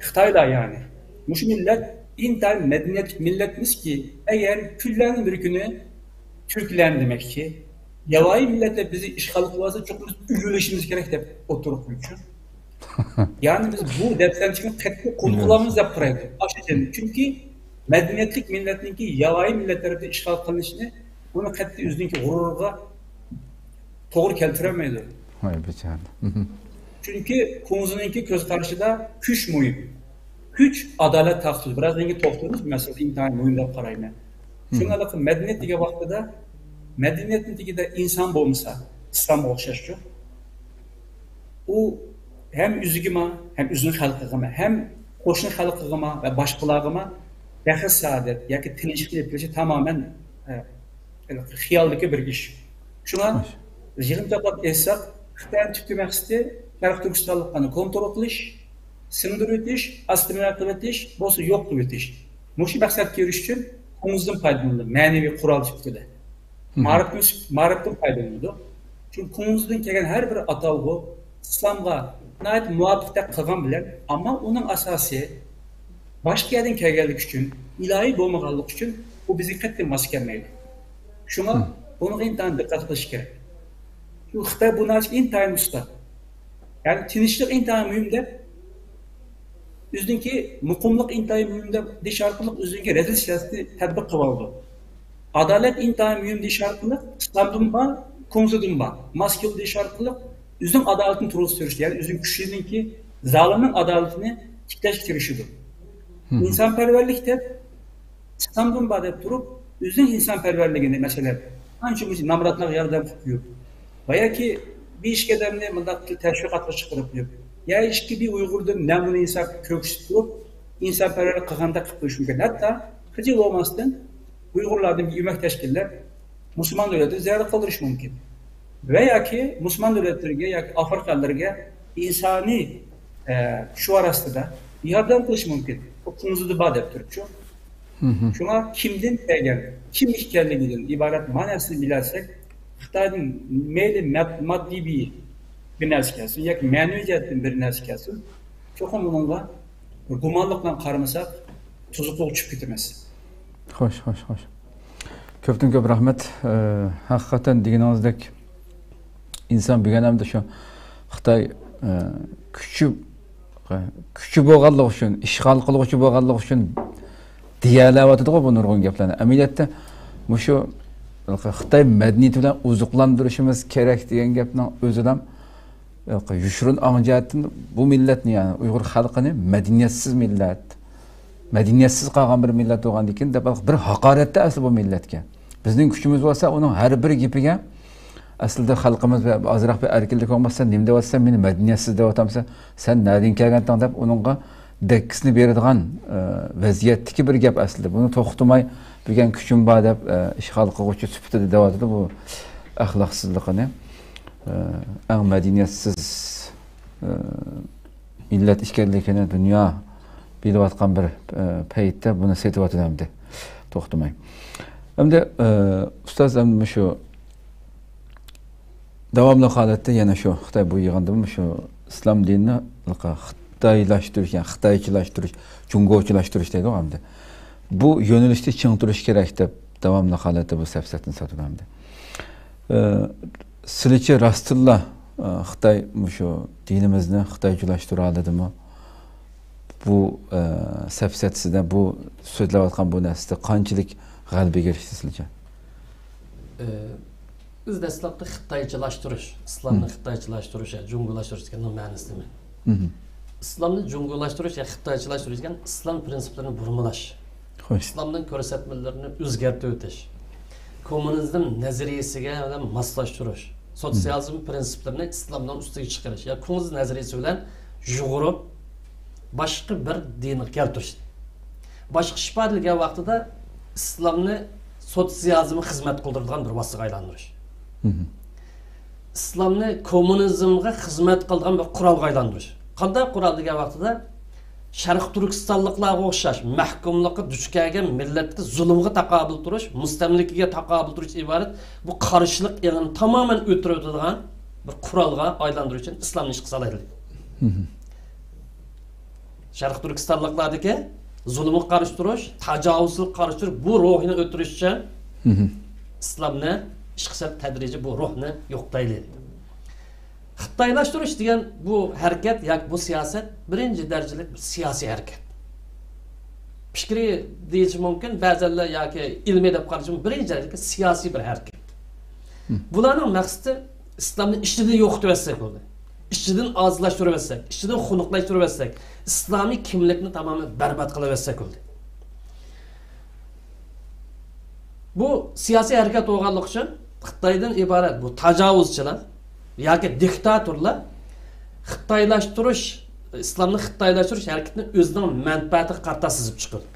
خىتايلار، يەنى مۇشۇ مىللەت ئىنتايىن مەدەنىيەتلىك مىللەتمىزكى، ئەگەر كۈنلەرنىڭ بىر كۈنى تۈركلەرنى دېمەكچى، ياۋايى مىللەتلەر بىزنى ئىشغال قىلىۋالسا، چوقۇم بىز ئۆگىنىشىمىز كېرەك دەپ ئوتتۇرىغا قويۇپتۇ. يەنى بىز بۇ دەپسەندىچىلىكنى قەتئىي قوبۇل قىلالمايمىز دەپ قارايدۇ. ئاشۇ جەھەتتىن. چۈنكى مەدەنىيەتلىك مىللەتنىڭكى ياۋايى مىللەت تەرىپىدىن ئىشغال قىلىنىشىنى ئۇنى قەتئىي ئۆزىنىڭكى غۇرۇرىغا توغرا كەلتۈرەلمەيدۇ. ۋاي بىچارە. چۈنكى كۇڭزىنىڭكى كۆز قارىشىدا كۈچ مۇھىم. كۈچ، ئادالەت، ھەق سۆز. بىرازدىن كېيىن توختىلىمىز، مەسىلە ئىنتايىن مۇھىم دەپ قارايمەن. شۇڭا مەدەنىيەت دېگەن ۋاقتىدا، مەدەنىيەتنىڭ تېگىدە ئىنسان بولمىسا، ئىسلامغا ئوخشاشچۇ، ئۇ ھەم ئۆزىگىمۇ، ھەم ئۆزىنىڭ خەلقىگىمۇ، ھەم قوشنا خەلقىگىمۇ ۋە باشقىلارغىمۇ بەخت-سائادەت ياكى تىنچلىقنى ئېلىپ كېلىشى تامامەن، ئە، خىيالدىكى بىر ئىش. شۇڭا يىغىنچاقلاپ ئېيتساق، خىتاينىڭ تۈپكى مەقسىتى شەرقىي تۈركىستانلىقلارنى كونترول قىلىش، سىڭدۈرۈۋېتىش، ئاستىمىنە قىلىۋېتىش، بولسا يوق قىلىۋېتىش. مۇشۇ مەقسەتكە ئېرىشىش ئۈچۈن كۇڭزىدىن پايدىلىنىدۇ، مەنىۋى قورال سۈپىتىدە. مم. مائارىپتىن، مائارىپتىن پايدىلىنىدۇ. چۈنكى كۇڭزىدىن كەلگەن ھەر بىر ئاتالغۇ ئىسلامغا ناھايىتى مۇۋاپىقتەك قىلغان بىلەن، ئەمما ئۇنىڭ ئاساسى باشقا يەردىن كەلگەنلىكى ئۈچۈن، ئىلاھىي بولمىغانلىقى ئۈچۈن ئۇ بىزگە قەتئىي ماس كەلمەيدۇ. شۇڭا مم. بۇنىڭغا ئىنتايىن دىققەت قىلىش كېرەك. شۇ خىتاي بۇ نەرسىگە ئىنتايىن ئۇستا. يەنى تىنچلىق ئىنتايىن مۇھىم دەپ، ئۆزىنىڭكى مۇقىملىق ئىنتايىن مۇھىم دەپ دېيىش ئارقىلىق ئۆزىنىڭكى رەزىل سىياسىتىنى تەتبىق قىلىۋالىدۇ. ئادالەت ئىنتايىن مۇھىم دېيىش ئارقىلىق ئىسلامدىن بار، كۇڭزىدىن بار، ماس كېلىدۇ دېيىش ئارقىلىق ئۆزىنىڭ ئادالىتىنى تۇرغۇزۇپ تۇرۇش، يەنى ئۆزىنىڭ كۈچىنىڭكى زالىمنىڭ ئادالىتىنى تىكلەشكە تىرىشىدۇ. مم. ئىنسانپەرۋەرلىك دەپ ئىسلامدىن بار دەپ تۇرۇپ، ئۆزىنىڭ ئىنسانپەرۋەرلىكىنى، مەسىلەن، قانچە مۇشۇ نامراتلارغا ياردەم قىلىپ يۈرۈپ، ۋە ياكى بىر ئىككى ئادەمنى مۇنداق تەشۋىقاتقا چىقىرىپ يۈرۈپ، يا ئىككى بىر ئۇيغۇردىن نەمۇنە ئىنسان كۆرسىتىپ تۇرۇپ، ئىنسانپەرۋەرلىك قىلغاندەك قىلىپ قويۇشى مۇمكىن. ھەتتا خىجىل بولماستىن، ئۇيغۇرلاردىن بىر ئۆمەك تەشكىللەپ، مۇسۇلمان دۆلەتنى زەرەر قىلدۇرۇشى مۇمكىن. ۋە ياكى مۇسۇلمان دۆلەتلىرىگە ياكى ئافرىقا ئەللىرىگە ئىنسانىي، ئە، شوئار ئاستىدا ياردەم قىلىشى مۇمكىن. بۇ كۇڭزىدا بار دەپ تۇرۇپچۇ. مم. شۇڭا كىمدىن كەلگەن، كىم ئىكەنلىكىدىن ئىبارەت مەنىسىنى بىلەلسەك، خىتايدىن مەيلى مەد-، ماددىي بىر، بىر نەرسە كەلسۇن ياكى مەنىۋى جەھەتتىن بىر نەرسە كەلسۇن، چوقۇم ئۇنىڭغا گۇمانلىق بىلەن قارىمىساق، تۇزۇقلۇققا چۈشۈپ كېتىمىز. خوش، خوش، خوش. كۆپتىن كۆپ رەھمەت. ئە، ھەقىقەتەن دېگىنىڭىزدەك ئىنسان بۈگۈن ئەمدى شۇ خىتاي، ئە، كۈچى، كۈچى بولغانلىقى ئۈچۈن، ئىشغال قىلغۇچى بولغانلىقى ئۈچۈن دېيەلەۋاتىدىغۇ بۇ نۇرغۇن گەپلەرنى. ئەمەلىيەتتە مۇشۇ خىتاي مەدەنىيىتى بىلەن ئوزۇقلاندۇرۇشىمىز كېرەك دېگەن گەپنىڭ ئۆزىدە يوشۇرۇن ئاڭ جەھەتتىن بۇ مىللەتنى، يەنى ئۇيغۇر خەلقىنى مەدەنىيەتسىز مىللەت، مەدەنىيەتسىز قالغان بىر مىللەت بولغاندىن كېيىن دەپ بىر ھاقارەتتە ئەسلى بۇ مىللەتكە. بىزنىڭ كۈچىمىز بولسا ئۇنىڭ ھەر بىر گېپىگە ئەسلىدە خەلقىمىز بىر ئازراق بىر ئەركىنلىك بولمىسا، سەن نېمە دەۋاتىسەن، مېنى مەدەنىيەتسىز دەۋاتامسەن، سەن نەدىن كەلگەنتىڭ دەپ ئۇنىڭغا دەككىسىنى بېرىدىغان، ئە، ۋەزىيەتتىكى بىر گەپ ئەسلىدە. بۇنى توختىماي بۈگۈن كۈچۈم بار دەپ، ئە، ئىشغال قىلغۇچى سۈپىتىدە دەۋاتىدۇ. بۇ ئەخلاقسىزلىقىنى، ئە، ئەڭ مەدەنىيەتسىز، ئە، مىللەت ئىكەنلىكىنى دۇنيا بىلىۋاتقان بىر، ئە، پەيتتە بۇنى سېتىۋاتىدۇ ئەمدى توختىماي. ئەمدى، ئە، ئۇستاز، ئەمدى مۇشۇ داۋاملىق ھالەتتە يەنە شۇ خىتاي بۇ يىغىندىمۇ شۇ ئىسلام دىنىنى خىتايلاشتۇرۇش، يەنى خىتايچىلاشتۇرۇش، جۇڭگوچىلاشتۇرۇش دەيدۇ ئەمدى. بۇ يۆنىلىشتە چىڭ تۇرۇش كېرەك دەپ داۋاملىق ھالەتتە بۇ سەپسەتىنى ساتىدۇ ئەمدى. ئە، سىلىچە راستتىنلا، ئە، خىتاي مۇشۇ دىنىمىزنى خىتايچىلاشتۇرالىدىمۇ؟ بۇ، ئە، سەپسەتىسىدە، بۇ سۆزلەۋاتقان بۇ نەرسىدە قانچىلىك غەلىبىگە ئېرىشتى سىلىچە؟ ئە، بىز دەسلەپتە خىتايچىلاشتۇرۇش، ئىسلامنى مم. خىتايچىلاشتۇرۇش، يا جۇڭگولاشتۇرۇش دېگەننىڭ مەنىسى نېمە؟ مم. ئىسلامنى جۇڭگولاشتۇرۇش يا خىتايچىلاشتۇرۇش دېگەن ئىسلام پىرىنسىپلىرىنى بۇرمىلاش. خوش. ئىسلامنىڭ كۆرسەتمىلىرىنى ئۆزگەرتىۋېتىش. كوممۇنىزم نەزەرىيىسىگە ماسلاشتۇرۇش. سوتسىيالىزم پىرىنسىپلىرىنى ئىسلامنىڭ ئۈستىگە چىقىرىش. يا كوممۇنىزم نەزەرىيىسى بىلەن يۇغۇرۇپ، باشقا بىر دىنغا كەلتۈرۈش. باشقا ئىش بار دېگەن ۋاقتىدا ئىسلامنى سوتسىيالىزمغا خىزمەت قىلدۇرىدىغان بىر ۋاسىتىگە ئايلاندۇرۇش. مم. ئىسلامنى كوممۇنىزمغا خىزمەت قىلىدىغان بىر قورالغا ئايلاندۇرۇش. قانداق قورال دېگەن ۋاقتىدا، شەرقىي تۈركىستانلىقلارغا ئوخشاش مەھكۇملۇققا دۇچ كەلگەن مىللەتكە زۇلۇمغا تاقابىل تۇرۇش، مۇستەملىكىگە تاقابىل تۇرۇشتىن ئىبارەت بۇ قارشىلىق ئېڭىنى تامامەن ئۆتۈرۈۋېتىدىغان بىر قورالغا ئايلاندۇرۇش ئۈچۈن ئىسلامنى ئىشقا سالايلى. مم. شەرقىي تۈركىستانلىقلاردىكى زۇلۇمغا قارشى تۇرۇش، تاجاۋۇزچىلىققا قارشى تۇرۇش، بۇ روھنى ئۆتۈرۈش ئۈچۈن مم. ئىسلامنى ئىشقا سېلىپ، تەدرىجىي بۇ روھنى يوقىتايلى. خىتايلاشتۇرۇش دېگەن بۇ ھەرىكەت ياكى بۇ سىياسەت بىرىنچى دەرىجىلىك بىر سىياسىي ھەرىكەت. پىكرىي دېيىشى مۇمكىن، بەزەنلەر ياكى ئىلمىي دەپ قارىشى مۇمكىن، بىرىنچى دەرىجىلىك سىياسىي بىر ھەرىكەت. مم. بۇلارنىڭ مەقسىتى ئىسلامنى ئىچىدىن يوقىتىۋەتسەك بولدى. ئىچىدىن ئازلاشتۇرۇۋەتسەك، ئىچىدىن خۇنۇقلاشتۇرۇۋەتسەك، ئىسلامىي كىملىكنى تامامەن بەربات قىلىۋەتسەك بولدى. بۇ سىياسىي ھەرىكەت بولغانلىقى ئۈچۈن خىتايدىن ئىبارەت بۇ تاجاۋۇزچىلار ياكى دىكتاتورلار خىتايلاشتۇرۇش، ئىسلامنى خىتايلاشتۇرۇش ھەرىكىتىنى ئۆزىنىڭ مەنپەئەتىگە قارىتا سىزىپ چىقىدۇ.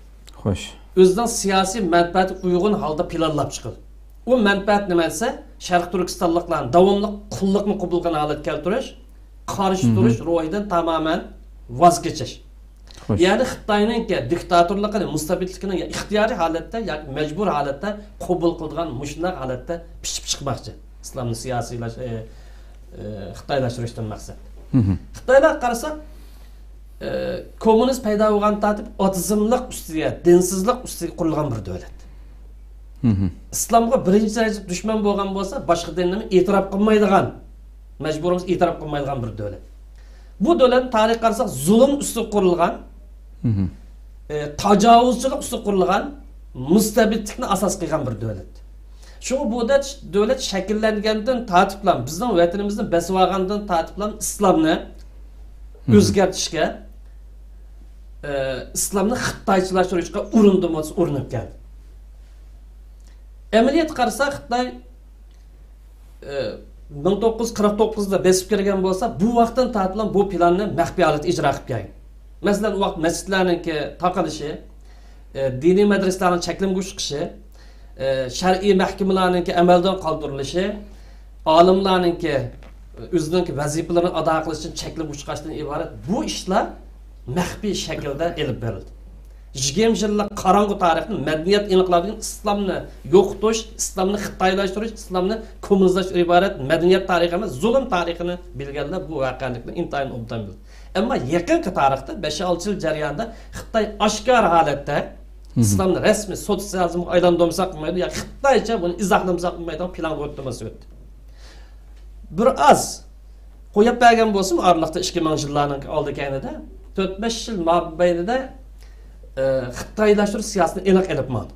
خوش. ئۆزىنىڭ سىياسىي مەنپەئەتىگە ئۇيغۇن ھالدا پىلانلاپ چىقىدۇ. ئۇ مەنپەئەت نېمە دېسە، شەرقىي تۈركىستانلىقلارنى داۋاملىق قۇللۇقنى قوبۇل قىلغان ھالەتكە كەلتۈرۈش، قارشى تۇرۇش روھىدىن تامامەن ۋاز كېچىش. خوش. يەنى خىتاينىڭكى دىكتاتورلۇقىنى، مۇستەبىتلىكىنى يا ئىختىيارىي ھالەتتە ياكى مەجبۇر ھالەتتە قوبۇل قىلىدىغان مۇشۇنداق ھالەتتە پىشىپ چىقماقچى. ئىسلامنى سىياسىيلاش-، ئى، ئى، خىتايلاشتۇرۇشتىن مەقسەت. خىتايلارغا قارىساق، ئى، كوممۇنىست پەيدا بولغان تارتىپ ئاتېئىزملىق ئۈستىگە، دىنسىزلىق ئۈستىگە قۇرۇلغان بىر دۆلەت. ئىسلامغا بىرىنچى دەرىجىدە دۈشمەن بولغان بولسا، باشقا دىننى ئېتىراپ قىلمايدىغان، مەجبۇرىي ئېتىراپ قىلمايدىغان بىر دۆلەت. بۇ دۆلەتنىڭ تارىخىغا قارىساق، زۇلۇم ئۈستىگە قۇرۇلغان، ئى، تاجاۋۇزچىلىق ئۈستىگە قۇرۇلغان، مۇستەبىتلىكنى ئاساس قىلغان بىر دۆلەت. شۇڭا بۇ دۆلەت، دۆلەت شەكىللەنگەندىن تارتىپلا، بىزنىڭ ۋەتىنىمىزنى بېسىۋالغاندىن تارتىپلا ئىسلامنى ئۆزگەرتىشكە، ئى، ئىسلامنى خىتايچىلاشتۇرۇشقا ئۇرۇندىمۇ ئۇرۇنۇپ كەلدى. ئەمەلىيەتكە قارىساق، خىتاي ئى، مىڭ توققۇز يۈز قىرىق توققۇزدا بېسىپ كىرگەن بولسا، بۇ ۋاقىتتىن تارتىپلا بۇ پىلاننى مەخپىي ھالەتتە ئىجرا قىلىپ كەلگەن. مەسىلەن، ئۇ ۋاقىت مەسچىتلەرنىڭكى تاقىلىشى، ئى، دىنىي مەدرىسىلەرنىڭ چەكلىمىگە ئۇچرىشى، ئى، شەرئىي مەھكىمىلەرنىڭكى ئەمەلدىن قالدۇرۇلۇشى، ئالىملارنىڭكى ئۆزىنىڭكى ۋەزىپىلىرىنى ئادا قىلىشتىن چەكلىمىگە ئۇچراشتىن ئىبارەت بۇ ئىشلار مەخپىي شەكىلدە ئېلىپ بېرىلدى. يىگىرمە يىللىق قاراڭغۇ تارىخنى، مەدەنىيەت ئىنقىلابىدىن ئىسلامنى يوقىتىش، ئىسلامنى خىتايلاشتۇرۇش، ئىسلامنى كوممۇنىزملاشتۇرۇش ئىبارەت مەدەنىيەت تارىخى ئەمەس، زۇلۇم تارىخىنى بىلگەنلەر بۇ ۋەقەلىكنى ئىنتايىن ئوبدان بىلدى. ئەمما يېقىنقى تارىختا، بەش-ئالتە يىل جەريانىدا خىتاي ئاشكارا ھالەتتە ئىسلامنى رەسمىي سوتسىيالىزمغا ئايلاندۇرمىساق بولمايدۇ ياكى خىتايچە بۇنى ئىزاھلىمىساق بولمايدىغان پىلانغا ئۆتتى. بىر ئاز قويۇپ بەرگەن بولسىمۇ، ئارىلىقتا ئىككى مىڭ يىللارنىڭ ئالدى كەينىدە، تۆت بەش يىل مابەينىدە، ئى، خىتايلاشتۇرۇش سىياسىتىنى ئېنىق ئېلىپ ماڭدى.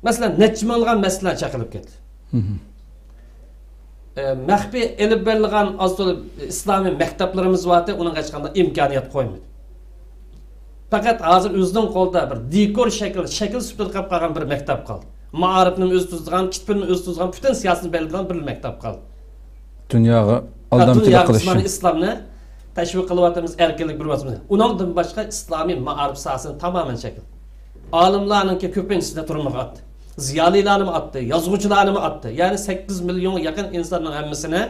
مەسىلەن، نەچچە مىڭلىغان مەسچىتلەر چېقىلىپ كەتتى. ئى، مەخپىي ئېلىپ بېرىلغان ئاز تولا ئىسلامىي مەكتەپلىرىمىز بارتى، ئۇنىڭغا ھېچقانداق ئىمكانىيەت قويمىدى. پەقەت ھازىر ئۆزىنىڭ قولىدا بىر دېكور شەكىل، شەكىل سۈپىتىدە قېلىپ قالغان بىر مەكتەپ قالدى. مائارىپنىمۇ ئۆزى تۈزىدىغان، كىتابىنى ئۆزى تۈزىدىغان، پۈتۈن سىياسىتىنى بەلگىلەيدىغان بىر مەكتەپ قالدى. دۇنياغا ھە، ئالدامچىلىق دۇنياغا قىلىش ئىسلامنى، ئۈچۈن. ئىسلامنى تەشۋىق قىلىۋاتىمىز، ئەركىنلىك بېرىۋاتىمىز. ئۇنىڭدىن باشقا ئىسلامىي مائارىپ ساھەسىنى تامامەن چەكلىدى. ئالىملارنىڭكى كۆپىنچىسىنى تۈرمىگە ئاتتى. زىيالىيلارنىمۇ ئاتتى، يازغۇچىلارنىمۇ ئاتتى. يەنى سەككىز مىليونغا يېقىن ئىنساننىڭ ھەممىسىنى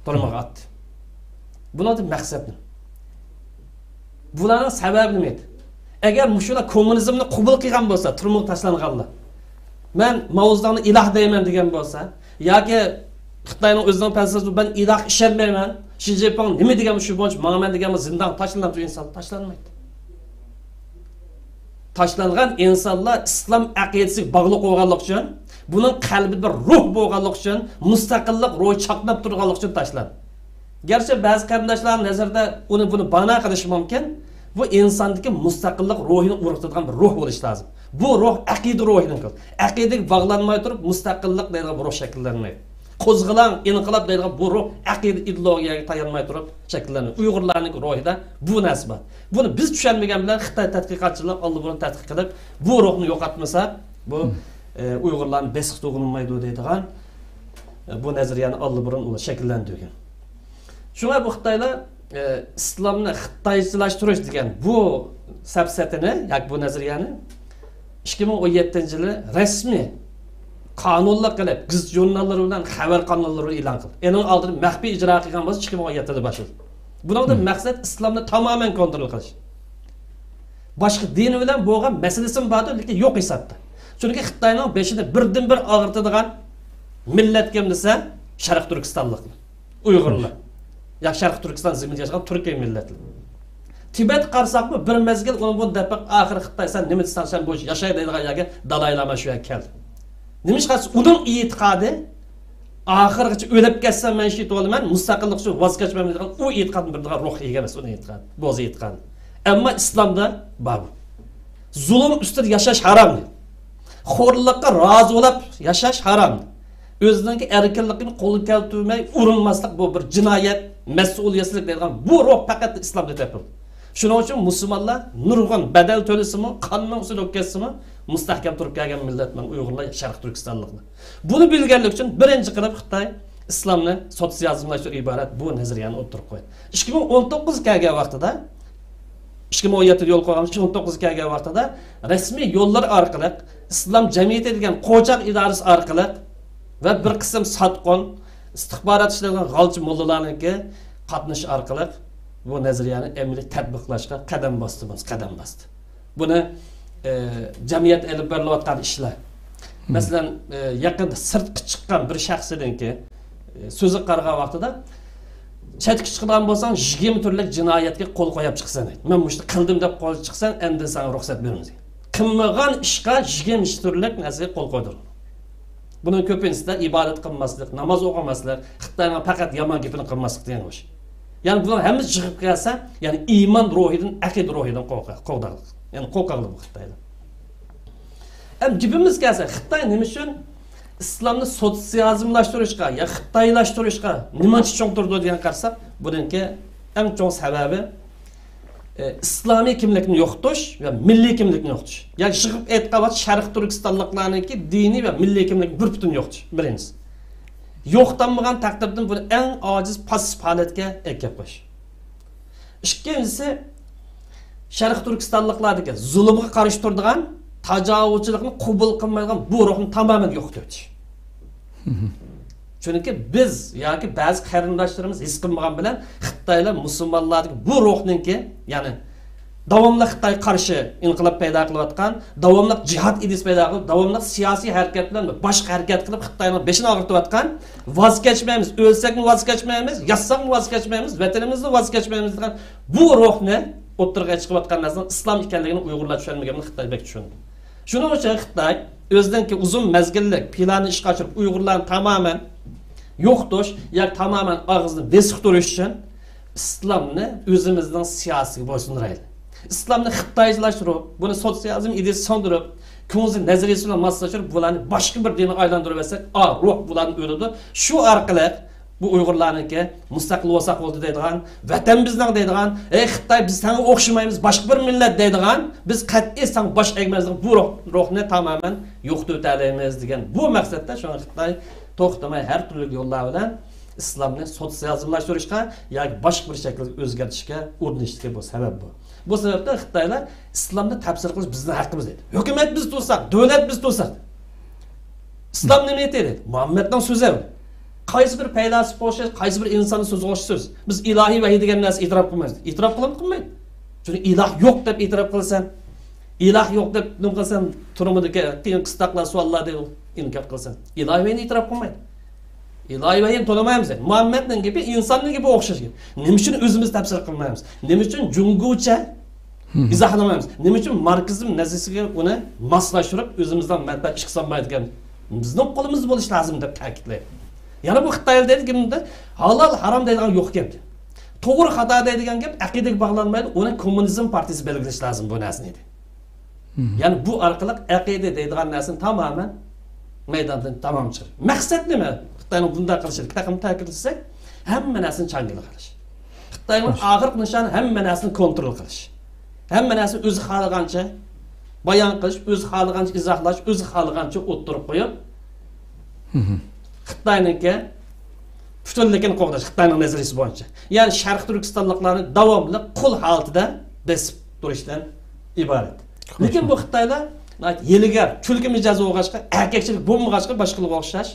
تۈرمىگە ئاتتى. بۇنىڭدىن مەقسەت نېمە؟ بۇلارنىڭ سەۋەبى نېمە ئىدى؟ ئەگەر مۇشۇلار كوممۇنىزمنى قوبۇل قىلغان بولسا، تۈرمىگە تاشلانغانلار، مەن ماۋزېدۇڭنى ئىلاھ دەيمەن دېگەن بولسا، ياكى خىتاينىڭ ئۆزىنىڭ پەلسەپىسى، مەن ئىلاھقا ئىشەنمەيمەن، شى جىنپىڭ نېمە دېگەن شۇ بويىچە ماڭىمەن دېگەن بولسا، زىندانغا تاشلىنامدۇ ئىنسان؟ تاشلانمايدۇ. تاشلانغان ئىنسانلار ئىسلام ئەقىدىسىگە باغلىق بولغانلىقى ئۈچۈن، بۇنىڭ قەلبىدە بىر روھ بولغانلىقى ئۈچۈن، مۇستەقىللىق روھى چاقناپ تۇرغانلىقى ئۈچۈن تاشلاندى. گەرچە بەزى قېرىنداشلارنىڭ نەزىرىدە ئۇنى، بۇنى بانا قىلىشى مۇمكىن، بۇ ئىنساندىكى مۇستەقىللىق روھىنى ئۇرغۇتىدىغان بىر روھ بولۇشى لازىم. بۇ روھ ئەقىدە روھىنىڭكى. ئەقىدىگە باغلانماي تۇرۇپ، مۇستەقىللىق دەيدىغان بىر روھ شەكىللەنمەيدۇ. قوزغىلاڭ، ئىنقىلاب دەيدىغان بۇ روھ ئەقىدە ئىدېئولوگىيەگە تايانماي تۇرۇپ شەكىللەنمەيدۇ. ئۇيغۇرلارنىڭ روھىدا بۇ نەرسە بار. بۇنى بىز چۈشەنمىگەن بىلەن خىتاي تەتقىقاتچىلار ئاللىبۇرۇن تەتقىق قىلىپ، بۇ روھنى يوقاتمىسا، بۇ، ئى، ئۇيغۇرلارنى بېسىقتا تۇغۇلمايدۇ دەيدىغان، ئى، بۇ نەزەرىيەنى ئاللىبۇرۇن ئۇلار شەكىللەندۈرگەن. شۇڭا بۇ خىتايلار، ئى، ئىسلامنى خىتايچىلاشتۇرۇش دېگەن بۇ سەپسەتىنى ياكى بۇ نەزەرىيەنى ئىككى مىڭ ئون يەتتىنچى يىلى رەسمىي قانۇنلۇق قىلىپ، گېزىت ژۇرناللىرى بىلەن خەۋەر قاناللىرى بىلەن ئېلان قىلدى. ئېنىڭ ئالدىدا مەخپىي ئىجرا قىلغان بولسا، ئىككى مىڭ ئون يەتتىدە باشلىدى. بۇنىڭدىن مەقسەت ئىسلامنى تامامەن كونترول قىلىش. باشقا دىن بىلەن بولغان مەسىلىسىمۇ باردۇر، لېكىن يوق ھېسابتا. چۈنكى خىتاينىڭ بېشىنى بىردىنبىر ئاغرىتىدىغان مىللەت كىم دېسە، شەرقىي تۈركىستانلىقلار. ئۇيغۇرلار. يا شەرقىي تۈركىستان زېمىنىدە ياشىغان تۈركىي مىللەتلەر. تىبەت قارىساقمۇ بىر مەزگىل ئۇنى بۇنى دەپ بېقىپ، ئاخىرى خىتاي سەن نېمە دېسەڭ سەن بويىچە ياشاي دەيدىغان يەرگە دالاي لاما شۇ يەرگە كەلدى. نېمىشقا دېسە ئۇنىڭ ئېتىقادى ئاخىرغىچە ئۆلۈپ كەتسەم مەن شېھىت بولىمەن، مۇستەقىللىق ئۈچۈن ۋاز كەچمەيمەن دەيدىغان ئۇ ئېتىقادنى بېرىدىغان روھ ئىگە ئەمەس ئۇنىڭ ئېتىقادى، بوزا ئېتىقادى. ئەمما ئىسلامدا بار بۇ. زۇلۇم ئۈستىدە ياشاش ھارام دېدى. خورلۇققا رازى بولۇپ ياشاش ھارام دېدى. ئۆزىنىڭكى ئەركىنلىكىنى قولغا كەلتۈرمەي ئۇرۇنماسلىق بۇ بىر جىنايەت، مەسئۇلىيەتسىزلىك دەيدىغان بۇ روھ پەقەت ئىسلامدا تېپىلدى. شۇنىڭ ئۈچۈن مۇسۇلمانلار نۇرغۇن بەدەل تۆلىسىمۇ، قاننىڭ ئۈستىدە ئۆتكەزسىمۇ، مۇستەھكەم تۇرۇپ كەلگەن مىللەت مانا ئۇيغۇرلار، شەرقىي تۈركىستانلىقلار. بۇنى بىلگەنلىكى ئۈچۈن بىرىنچى قىلىپ خىتاي ئىسلامنى سوتسىيالىزملاشتۇرۇش ئىبارەت بۇ نەزەرىيەنى ئوتتۇرىغا قويدى. ئىككى مىڭ ئون توققۇز كەلگەن ۋاقتىدا، ئىككى مىڭ ئون يەتتىدە يولغا قويغان، ئىككى مىڭ ئون توققۇز كەلگەن ۋاقتىدا رەسمىي يوللار ئارقىلىق، ئىسلام جەمئىيىتى دېگەن قوچاق ئىدارىسى ئارقىلىق ۋە بىر قىسىم ساتقۇن، ئىستىخبارات ئىشلەيدىغان غالچە موللىلارنىڭكى قاتنىشىشى ئارقىلىق بۇ نەزەرىيەنى ئەمەلىي تەتبىقلاشقا قەدەم باستى، قەدەم باستى. بۇنى، ئە، جەمئىيەت ئېلىپ بېرىلىۋاتقان ئىشلار. مەسىلەن، ئە، يېقىندا سىرتقا چىققان بىر شەخسنىڭكى، ئە، سۆزىگە قارىغان ۋاقتىدا، چەتكە چىقىدىغان بولساڭ، يىگىرمە تۈرلۈك جىنايەتكە قول قويۇپ چىقىسەن دەيدۇ. مەن مۇشۇنى قىلدىم دەپ قول چىقساڭ، ئەندىن ساڭا رۇخسەت بېرىمىز دەيدۇ. قىلمىغان ئىشقا يىگىرمە تۈرلۈك نەرسىگە قول قويدۇرىدۇ. بۇنىڭ كۆپىنچىسىدە ئىبادەت قىلماسلىق، ناماز ئوقۇماسلىق، خىتاينىڭ پەقەت يامان گېپىنى قىلماسلىق دېگەن ئىش. يەنى بۇلار ھەممىسى يىغىپ كەلسە، يەنى ئىمان روھىدىن، ئەقىدە روھىدىن قورقا-، قورقاقلىق. يەنى قورقاقلىق بۇ خىتايلار. ئەمدى گېپىمىزگە كەلسەك، خىتاي نېمە ئۈچۈن ئىسلامنى سوتسىيالىزملاشتۇرۇشقا يا خىتايلاشتۇرۇشقا نېمانچە چوڭ تۇرىدۇ دېگەن قارىساق، بۇنىڭكى ئەڭ چوڭ سەۋەبى، ئى، ئىسلامىي كىملىكنى يوقىتىش ۋە مىللىي كىملىكنى يوقىتىش. يا يىغىپ ئېيتقان ۋاقىت شەرقىي تۈركىستانلىقلارنىڭكى دىنىي ۋە مىللىي كىملىكىنى بىر پۈتۈن يوقىتىش، بىرىنچىسى. يوقىتالمىغان تەقدىردىن بۇنى ئەڭ ئاجىز پاسسىپ ھالەتكە ئەكەپ قويۇش. ئىككىنچىسى، شەرقىي تۈركىستانلىقلاردىكى زۇلۇمغا قارشى تۇرىدىغان، تاجاۋۇزچىلىقنى قوبۇل قىلمايدىغان بۇ روھنى تامامەن يوقىتىۋېتىش. چۈنكى بىز ياكى بەزى قېرىنداشلىرىمىز ھېس قىلمىغان بىلەن خىتايلار مۇسۇلمانلاردىكى بۇ روھنىڭكى، يەنى داۋاملىق خىتايغا قارشى ئىنقىلاب پەيدا قىلىۋاتقان، داۋاملىق جىھاد ئىدىيىسى پەيدا قىلىپ، داۋاملىق سىياسىي ھەرىكەت بىلەن باشقا ھەرىكەت قىلىپ خىتاينىڭ بېشىنى ئاغرىتىۋاتقان، ۋاز كەچمەيمىز، ئۆلسەكمۇ ۋاز كەچمەيمىز، ياتساقمۇ ۋاز كەچمەيمىز، ۋەتىنىمىزدىن ۋاز كەچمەيمىز دېگەن بۇ روھنى ئوتتۇرىغا چىقىۋاتقان نەرسىنىڭ ئىسلام ئىكەنلىكىنى ئۇيغۇرلار چۈشەنمىگەن، خىتاي بەك چۈشەندى. شۇنىڭ ئۈچۈن خىتاي ئۆزىنىڭكى ئۇزۇن مەزگىللىك پىلانىنى ئىشقا ئاشۇرۇپ، ئۇيغۇرلارنى تامامەن يوقىتىش ياكى تامامەن ئاغزىنى بېسىق تۇرۇش ئۈچۈن ئىسلامنى ئۆزىمىزنىڭ سىياسىتىگە بويسۇندۇرايلى. ئىسلامنى خىتايچىلاشتۇرۇپ، بۇنى سوتسىيالىزم ئىدىيىسىگە سىڭدۈرۈپ، كۇڭزى نەزەرىيىسى بىلەن ماسلاشتۇرۇپ، بۇلارنى باشقا بىر دىنغا ئايلاندۇرۇۋەتسەك، ئا، روھ بۇلاردىن ئۆلىدۇ. شۇ ئارقىلىق بۇ ئۇيغۇرلارنىڭكى مۇستەقىل بولساق بولدى دەيدىغان، ۋەتەن بىزنىڭ دەيدىغان، ئەي خىتاي، بىز ساڭا ئوخشىمايمىز، باشقا بىر مىللەت دەيدىغان، بىز قەتئىي ساڭا باش ئەگمەيمىز دەيدىغان بۇ روھ-، روھنى تامامەن يوقىتىۋېتەلەيمىز دېگەن بۇ مەقسەتتە شۇڭا خىتاي توختىماي ھەر تۈرلۈك يوللار بىلەن ئىسلامنى سوتسىيالىزملاشتۇرۇشقا ياكى باشقا بىر شەكىلگە ئۆزگەرتىشكە ئۇرۇنۇشتىكى بۇ سەۋەب بۇ. بۇ سەۋەبتىن خىتايلار ئىسلامنى تەپسىر قىلىش بىزنىڭ ھەققىمىز دەيدۇ. ھۆكۈمەت بىز تۇرساق، دۆلەت بىز تۇرساق. ئىسلام نېمە ئېيتتى دەيدۇ. مۇھەممەدنىڭ سۆزى ئەمدى. قايسى بىر پەيلاسوپقا ئوخشاش، قايسى بىر ئىنساننىڭ سۆزىگە ئوخشاش سۆز. بىز ئىلاھىي ۋەھىي دېگەن نەرسە ئېتىراپ قىلمايمىز. ئېتىراپ قىلىمۇ قىلمايدۇ. چۈنكى ئىلاھ يوق دەپ ئېتىراپ قىلىسەن. ئىلاھ يوق دەپ نېمە قىلسەن، تۈرمىدىكى قىيىن قىستاقلار، سوئاللار دەيدۇ. ئىنكار قىلىسەن. ئىلاھىي ۋەھىينى ئېتىراپ قىلمايدۇ. ئىلاھىي ۋەھىينى تونۇمايمىز. مۇھەممەدنىڭ گېپى ئىنساننىڭ گېپىگە ئوخشاش گەپ. نېمە ئۈچۈن ئۆزىمىز تەپسىر قىلمايمىز؟ نېمە ئۈچۈن جۇڭگوچە ئىزاھلىمايمىز؟ نېمە ئۈچۈن ماركسىزم نەزەرىيىسىگە ئۇنى ماسلاشتۇرۇپ، ئۆزىمىزنىڭ مەنپەئەت ئىشقا سالمايدىكەن؟ بىزنىڭ قولىمىزدا بولۇشى لازىم دەپ تەكىتلەيدۇ. يەنە بۇ خىتايلار دەيدىكەن، ھالال، ھارام دەيدىغان يوق گەپ. توغرا، خاتا دەيدىغان گەپ ئەقىدىگە باغلانمايدۇ، ئۇنى كوممۇنىزم پارتىيىسى بەلگىلىشى لازىم بۇ نەرسىنى دېدى. يەنى بۇ ئارقىلىق ئەقىدە دەيدىغان نەرسىنى تامامەن مەيداندىن تامام چىقىرىپ. مەقسەت نېمە؟ خىتاينىڭ بۇنداق قىلىشىنى تېخىمۇ تەكىتلىسەك، ھەممە نەرسىنى چاڭگىلى قىلىش. خىتاينىڭ ئاخىرقى نىشانى ھەممە نەرسىنى كونترول قىلىش. ھەممە نەرسىنى ئۆزى خالىغانچە بايان قىلىش، ئۆزى خالىغانچە ئىزاھلاش، ئۆزى خالىغانچە ئوتتۇرىغا قويۇپ، خىتاينىڭكى پۈتۈنلۈكىنى قوغداش، خىتاينىڭ نەزەرىيىسى بويىچە. يەنى شەرقىي تۈركىستانلىقلارنى داۋاملىق قۇل ھالىتىدە بېسىپ تۇرۇشتىن ئىبارەت. لېكىن بۇ خىتايلار ناھايىتى ھىيلىگەر، كۈلكە مىجەزى بولغاچقا، ئەركەكچىلىك بولمىغاچقا، باشقىلارغا ئوخشاش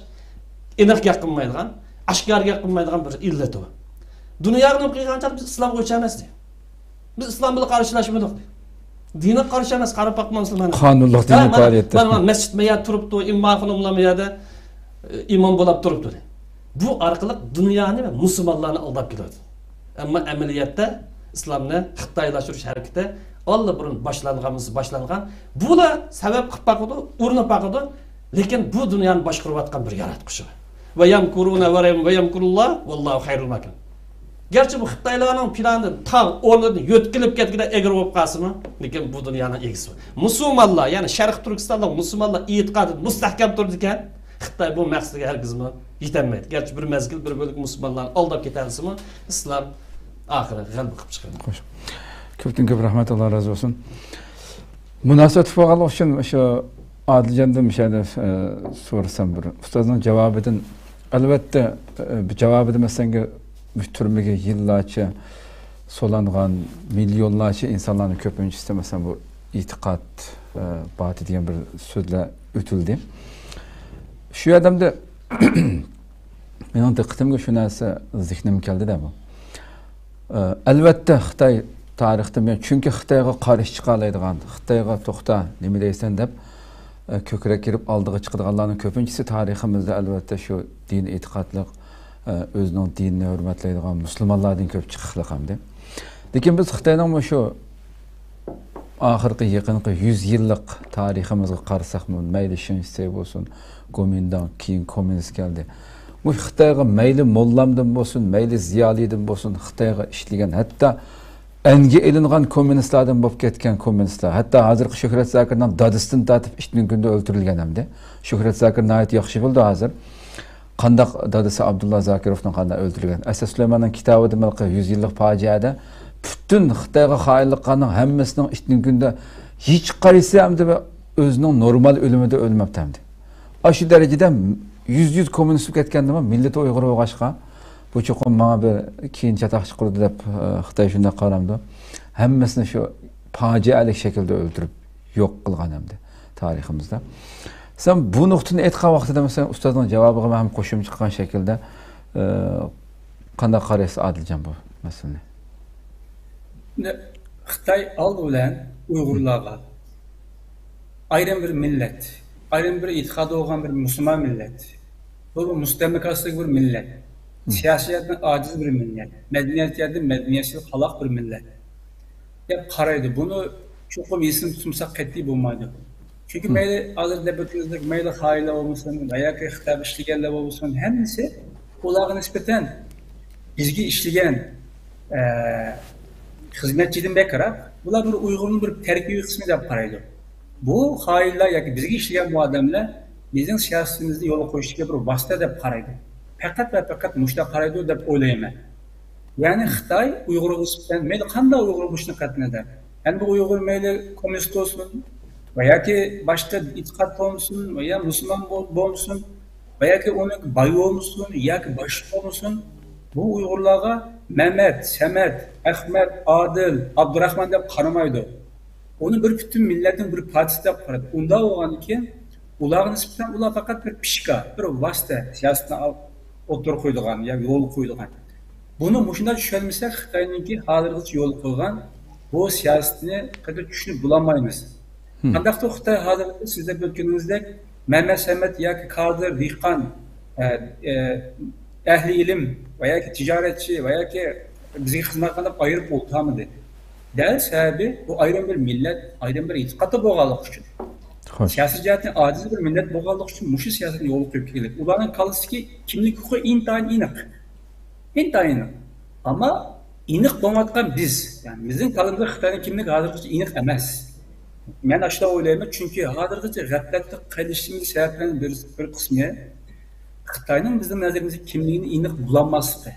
ئېنىق گەپ قىلمايدىغان، ئاشكارا گەپ قىلمايدىغان بىر ئىللىتى بار. دۇنياغا نېمە قىلغان چاغدا بىز ئىسلامغا ئۆچ ئەمەس دەيدۇ. بىز ئىسلام بىلەن قارشىلاشمىدۇق دەيدۇ. دىنغا قارشى ئەمەس، قارا پاقمانسىلەر مانا. قانۇنلۇق دىنىي پائالىيەتتە. مانا مەسچىت مەيەردە تۇرۇپتۇ، ئىمام خانىملار مەيەردە، ئە، ئىمام بولاپ تۇرۇپتۇ دەيدۇ. بۇ ئارقىلىق دۇنيانى ۋە مۇسۇلمانلارنى ئالداپ كېلىۋاتىدۇ. ئەمما ئەمەلىيەتتە ئىسلامنى خىتايلاشتۇرۇش ھەرىكىتى ئاللىبۇرۇن باشلانغانمىسى باشلانغان. بۇلا سەۋەب قىلىپ باقىدۇ، ئۇرۇنۇپ باقىدۇ، لېكىن بۇ دۇنيانى باشقۇرۇۋاتقان بىر ياراتقۇچى بار. ۋە يەمكۇرۇنە ۋە يەمكۇرۇللا ۋەللاھۇ خەيرۇل ماكىرىن. گەرچە بۇ خىتايلارنىڭ پىلانىدىن تاغ ئورنىدىن يۆتكىلىپ كەتكۈدەك ئېگىر بولۇپ قالسىمۇ، لېكىن بۇ دۇنيانىڭ ئىگىسى بار. مۇسۇلمانلار، يەنى شەرقىي تۈركىستانلىق مۇسۇلمانلار ئېتىقادىدا مۇستەھكەم تۇرىدىكەن، خىتاي بۇ مەقسىتىگە ھەرگىزمۇ يېتەلمەيدۇ. گەرچە بىر مەزگىل بىر بۆلەك مۇسۇلمانلارنى ئالداپ كېتەلىسىمۇ، ئىسلام ئاخىرى غەلىبە قىلىپ چىقىدۇ. خوش. كۆپتىن كۆپ رەھمەت، ئاللا رازى بولسۇن. مۇناسىۋەتلىك بولغانلىقى ئۈچۈن شۇ ئادىلجاندىن مۇشۇ يەردە، ئە، سورىسام بىر. ئۇستازنىڭ جاۋابىدىن ئەلۋەتتە، ئە، جاۋابىدا مەسىلەن، تۈرمىگە يىللارچە سولانغان مىليونلارچە ئىنسانلارنىڭ كۆپىنچىسى، مەسىلەن، بۇ ئېتىقاد، ئە، باتى دېگەن بىر سۆزلەر ئۆتۈلدى. شۇ يەردە مېنىڭ دىققىتىمگە شۇ نەرسە زېھنىمگە كەلدىدە بۇ. ئە، ئەلۋەتتە، خىتاي تارىختا، مەن، چۈنكى خىتايغا قارشى چىقالايدىغان، خىتايغا توختا، نېمە دەيسەن دەپ، ئە، كۆكرەك كېرىپ ئالدىغا چىقىدىغانلارنىڭ كۆپىنچىسى تارىخىمىزدا، ئەلۋەتتە، شۇ دىن ئېتىقادلىق، ئە، ئۆزىنىڭ دىنىنى ھۆرمەتلەيدىغان مۇسۇلمانلاردىن كۆپ چىقىشلىق ئەمدى. لېكىن بىز خىتاينىڭمۇ شۇ ئاخىرقى يېقىنقى يۈز يىللىق تارىخىمىزغا قارىساقمۇ، مەيلى شېڭ شىسەي بولسۇن، گومىنداڭ، كېيىن كوممۇنىست كەلدى. مۇشۇ خىتايغا مەيلى موللامدىن بولسۇن، مەيلى زىيالىيدىن بولسۇن، خىتايغا ئىشلىگەن، ھەتتا ئەنگە ئېلىنغان كوممۇنىستلاردىن بولۇپ كەتكەن كوممۇنىستلار، ھەتتا ھازىرقى شۆھرەت زاكىرنىڭ دادىسىدىن تارتىپ ئىتنىڭ كۈندە ئۆلتۈرۈلگەن ئەمدى. شۆھرەت زاكىر ناھايىتى ياخشى بىلىدۇ ھازىر. قانداق دادىسى ئابدۇللا زاكىروفنىڭ قانداق ئۆلتۈرۈلگەن. ئەسەد سۇلايماننىڭ كىتابىدا مەلقى يۈز يىللىق پاجىئەدە پۈتۈن خىتايغا خائىنلىق قىلغاننىڭ ھەممىسىنىڭ ئىتنىڭ كۈندە ھېچ قايسى ئەمدى ئۆزىنىڭ نورمال ئۆلۈمىدە ئۆلمەپتۇ ئەمدى. ئاشۇ دەرىجىدە يۈز يۈز كوممۇنىست بولۇپ كەتكەندىمۇ مىللىتى ئۇيغۇر بولغاچقا، بۇ چوقۇم ماڭا بىر كېيىن چاتاق چىقىرىدۇ دەپ، ئە، خىتاي شۇنداق قارامدۇ. ھەممىسىنى شۇ پاجىئەلىك شەكىلدە ئۆلتۈرۈپ يوق قىلغان ئەمدى تارىخىمىزدا. سەن بۇ نۇقتىنى ئېيتقان ۋاقتىدا، مەسىلەن، ئۇستازنىڭ جاۋابىغا مەن ھەم قوشۇمچە قىلغان شەكىلدە، ئە، قانداق قارايسىز، ئادىلجان، بۇ مەسىلىنى؟ خىتاي ئالدى بىلەن ئۇيغۇرلارغا ئايرىم بىر مىللەت، ئايرىم بىر ئېتىقادى بولغان بىر مۇسۇلمان مىللەت، بۇ مۇستەملىكە ئاستىدىكى بىر مىللەت، سىياسىي جەھەتتىن ئاجىز بىر مىللەت، مەدەنىيەت جەھەتتىن مەدەنىيەتسىز قالاق بىر مىللەت دەپ قارايدۇ. بۇنى چوقۇم ئېسىمىزدە تۇتمىساق قەتئىي بولمايدۇ. چۈنكى مەيلى ھازىر دەپ ئۆتكىنىمىزدەك، مەيلى خائىنلار بولمىسۇن، ۋە ياكى خىتايغا ئىشلىگەنلەر بولمىسۇن، ھەممىسى ئۇلارغا نىسبەتەن بىزگە ئىشلىگەن، ئە، خىزمەتچىدىن بەكرەك، بۇلار بىر ئۇيغۇرنىڭ بىر تەركىبىي قىسمى دەپ قارايدۇ. بۇ خائىنلار ياكى بىزگە ئىشلىگەن بۇ ئادەملەر بىزنىڭ سىياسىتىمىزنى يولغا قويۇشتىكى بىر ۋاسىتە دەپ قارايدۇ. پەقەت ۋە پەقەت مۇشۇنداق قارايدۇ دەپ ئويلايمەن. يەنى خىتاي ئۇيغۇرغا نىسبەتەن مەيلى قانداق ئۇيغۇر بولۇشىنى قەتئىينەزەر. يەنى بۇ ئۇيغۇر مەيلى كوممۇنىست بولسۇن، ۋە ياكى باشقا ئېتىقاد بولسۇن، ۋە يا مۇسۇلمان بول-، بولمىسۇن، ۋە ياكى ئۇنىڭ باي بولمىسۇن، ياكى باشقا بولمىسۇن، بۇ ئۇيغۇرلارغا مەمەت، سەمەت، ئەخمەت، ئادىل، ئابدۇراخمان دەپ قارىمايدۇ. ئۇنى بىر پۈتۈن مىللەتنىڭ بىر پارچىسى دەپ قارايدۇ. ئۇنداق بولغاندىن كېيىن ئۇلارغا نىسبەتەن ئۇلار پەقەت بىر پىشكا، بىر ۋاسىتە، سىياسەتنى ئال-، ئوتتۇرىغا قويىدىغان يا يولغا قويىدىغان. بۇنى مۇشۇنداق چۈشەنمىسەك، خىتاينىڭكى ھازىرغىچە يولغا قويغان بۇ سىياسىتىنى قايتا چۈشىنىپ بولالمايمىز. قانداقتۇر خىتاي ھازىر سىز دەپ ئۆتكىنىڭىزدەك مەمەت سەمەت ياكى كادىر، دېھقان، ئە، ئە، ئەھلى ئىلىم ۋە ياكى تىجارەتچى ۋە ياكى بىزگە خىزمەت قىلىپ ئايرىپ ئولتۇرالمىدى. دەل سەۋەبى بۇ ئايرىم بىر مىللەت، ئايرىم بىر ئېتىقادتا بولغانلىقى ئۈچۈن. خوش. سىياسىي جەھەتتىن ئاجىز بىر مىللەت بولغانلىقى ئۈچۈن مۇشۇ سىياسەتنى يولغا قويۇپ كەلدى. ئۇلارنىڭ كاللىسىدىكى كىملىك ھوقۇقى ئىنتايىن ئېنىق. ئىنتايىن ئېنىق. ئەمما ئېنىق بولمايۋاتقان بىز، يەنى بىزنىڭ كاللىمىزدا خىتاينىڭ كىملىكى ھازىرغىچە ئېنىق ئەمەس. مەن ئاشۇنداق ئويلايمەن، چۈنكى ھازىرغىچە غەپلەتتە قېلىشىمىزنىڭ سەۋەبلىرىنىڭ بىر، بىر قىسمى خىتاينىڭ بىزنىڭ نەزىرىمىزدە كىملىكىنى ئېنىق بىلالماسلىقى.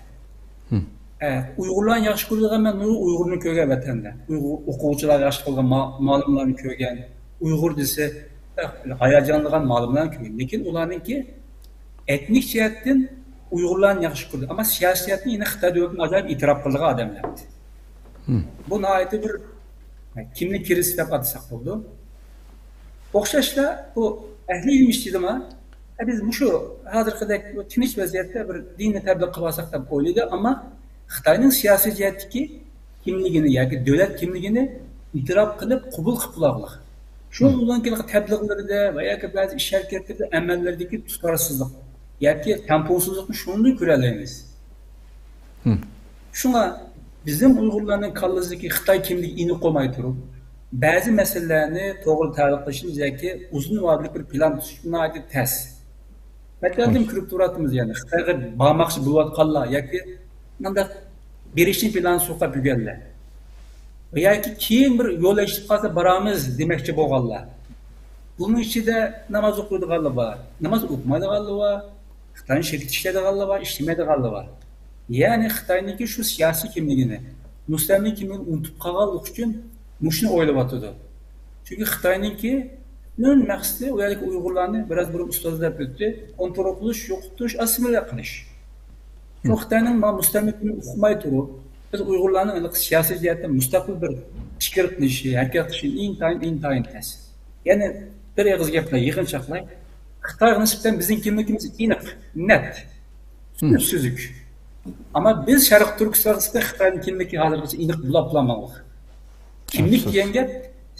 ئە، ئۇيغۇرلارنى ياخشى كۆرىدىغان، مەن نۇرغۇن ئۇيغۇرنى كۆرگەن ۋەتەندە. ئۇيغۇر ئوقۇغۇچىلار ياخشى قىلغان ما-، مۇئەللىملەرنى كۆرگەن. ئۇيغۇر دېسە، ئە، ھاياجانلىغان مۇئەللىملەرنى كۆرگەن. لېكىن ئۇلارنىڭكى ئېتنىك جەھەتتىن ئۇيغۇرلارنى ياخشى كۆرىدۇ. ئەمما سىياسىي جەھەتتىن يەنە خىتاي دۆلىتىنى ئاجايىپ ئېتىراپ قىلىدىغان ئادەملەر. بۇ ناھايىتى بىر، ئە، كىملىك كىرىزىسى دەپ ئاتىساق بولىدۇ. ئوخشاشلا بۇ ئەھلى ئىلىم ئىچىدىمۇ، ئە، بىز مۇشۇ ھازىرقىدەك بۇ تىنچ ۋەزىيەتتە بىر دىننى تەبلىغ قىلىۋالساق دەپ ئويلايدۇ، ئەمما خىتاينىڭ سىياسىي جەھەتتىكى كىملىكىنى ياكى دۆلەت كىملىكىنى ئېتىراپ قىلىپ قوبۇل قىلىپ بولغانلىق. شۇ ئۇلارنىڭكى تەبلىغلىرىدە ۋە ياكى بەزى ئىش ھەرىكەتلىرىدە، ئەمەللىرىدىكى تۇتاشسىزلىق ياكى تەڭپۇڭسىزلىقنى شۇندىن كۆرەلەيمىز. شۇڭا بىزنىڭ ئۇيغۇرلارنىڭ كاللىسىدىكى خىتاي كىملىكى ئېنىق بولماي تۇرۇپ، بەزى مەسىلىلەرنى توغرا تەلقىشىمىز ياكى ئۇزۇن ۋادىلىك بىر پىلان تۈزۈش ناھايىتى تەس. مەتبۇئاتتىن كۆرۈپ تۇراتتىمىز، يەنى خىتايغا بارماقچى بولۇۋاتقانلار ياكى مۇنداق بېرىشنى پىلانى سوقۇپ يۈرگەنلەر. ياكى كېيىن بىر يول ئېچىلىپ قالسا بارامىز دېمەكچى بولغانلار. بۇنىڭ ئىچىدە ناماز ئوقۇيدىغانلار بار، ناماز ئوقۇمايدىغانلار بار، خىتاينى شېكىتىشلەيدىغانلار بار، ئىشلىمەيدىغانلار بار. يەنى خىتاينىڭكى شۇ سىياسىي كىملىكىنى، مۇستەملىكە كىملىكىنى ئۇنتۇپ قالغانلىقى ئۈچۈن مۇشۇنى ئويلاۋاتىدۇ. چۈنكى خىتاينىڭكى پۈتۈن مەقسىتى ئۇ يەردىكى ئۇيغۇرلارنى، بىراز بۇرۇن ئۇستاز دەپ ئۆتتى، كونترول قىلىش، يوقىتىش، ئاسسىمىلياتسىيە قىلىش. شۇ خىتاينىڭ ما مۇستەملىكىنى ئۇقماي تۇرۇپ، بىز ئۇيغۇرلارنىڭ ھېلىقى سىياسىي جەھەتتە مۇستەقىل بىر پىكىر قىلىشى، ھەرىكەت قىلىشى ئىنتايىن، ئىنتايىن تەس. يەنە بىر ئېغىز گەپ بىلەن يىغىنچاقلاي. خىتايغا نىسبەتەن بىزنىڭ كىملىكىمىز ئېنىق، نەت، سۈزۈك. ئەمما بىز شەرقىي تۈركىستاندا خىتاينىڭ كىملىكى ھازىرغىچە ئېنىق بولاپ بولالمىغان. كىملىك دېگەن گەپ،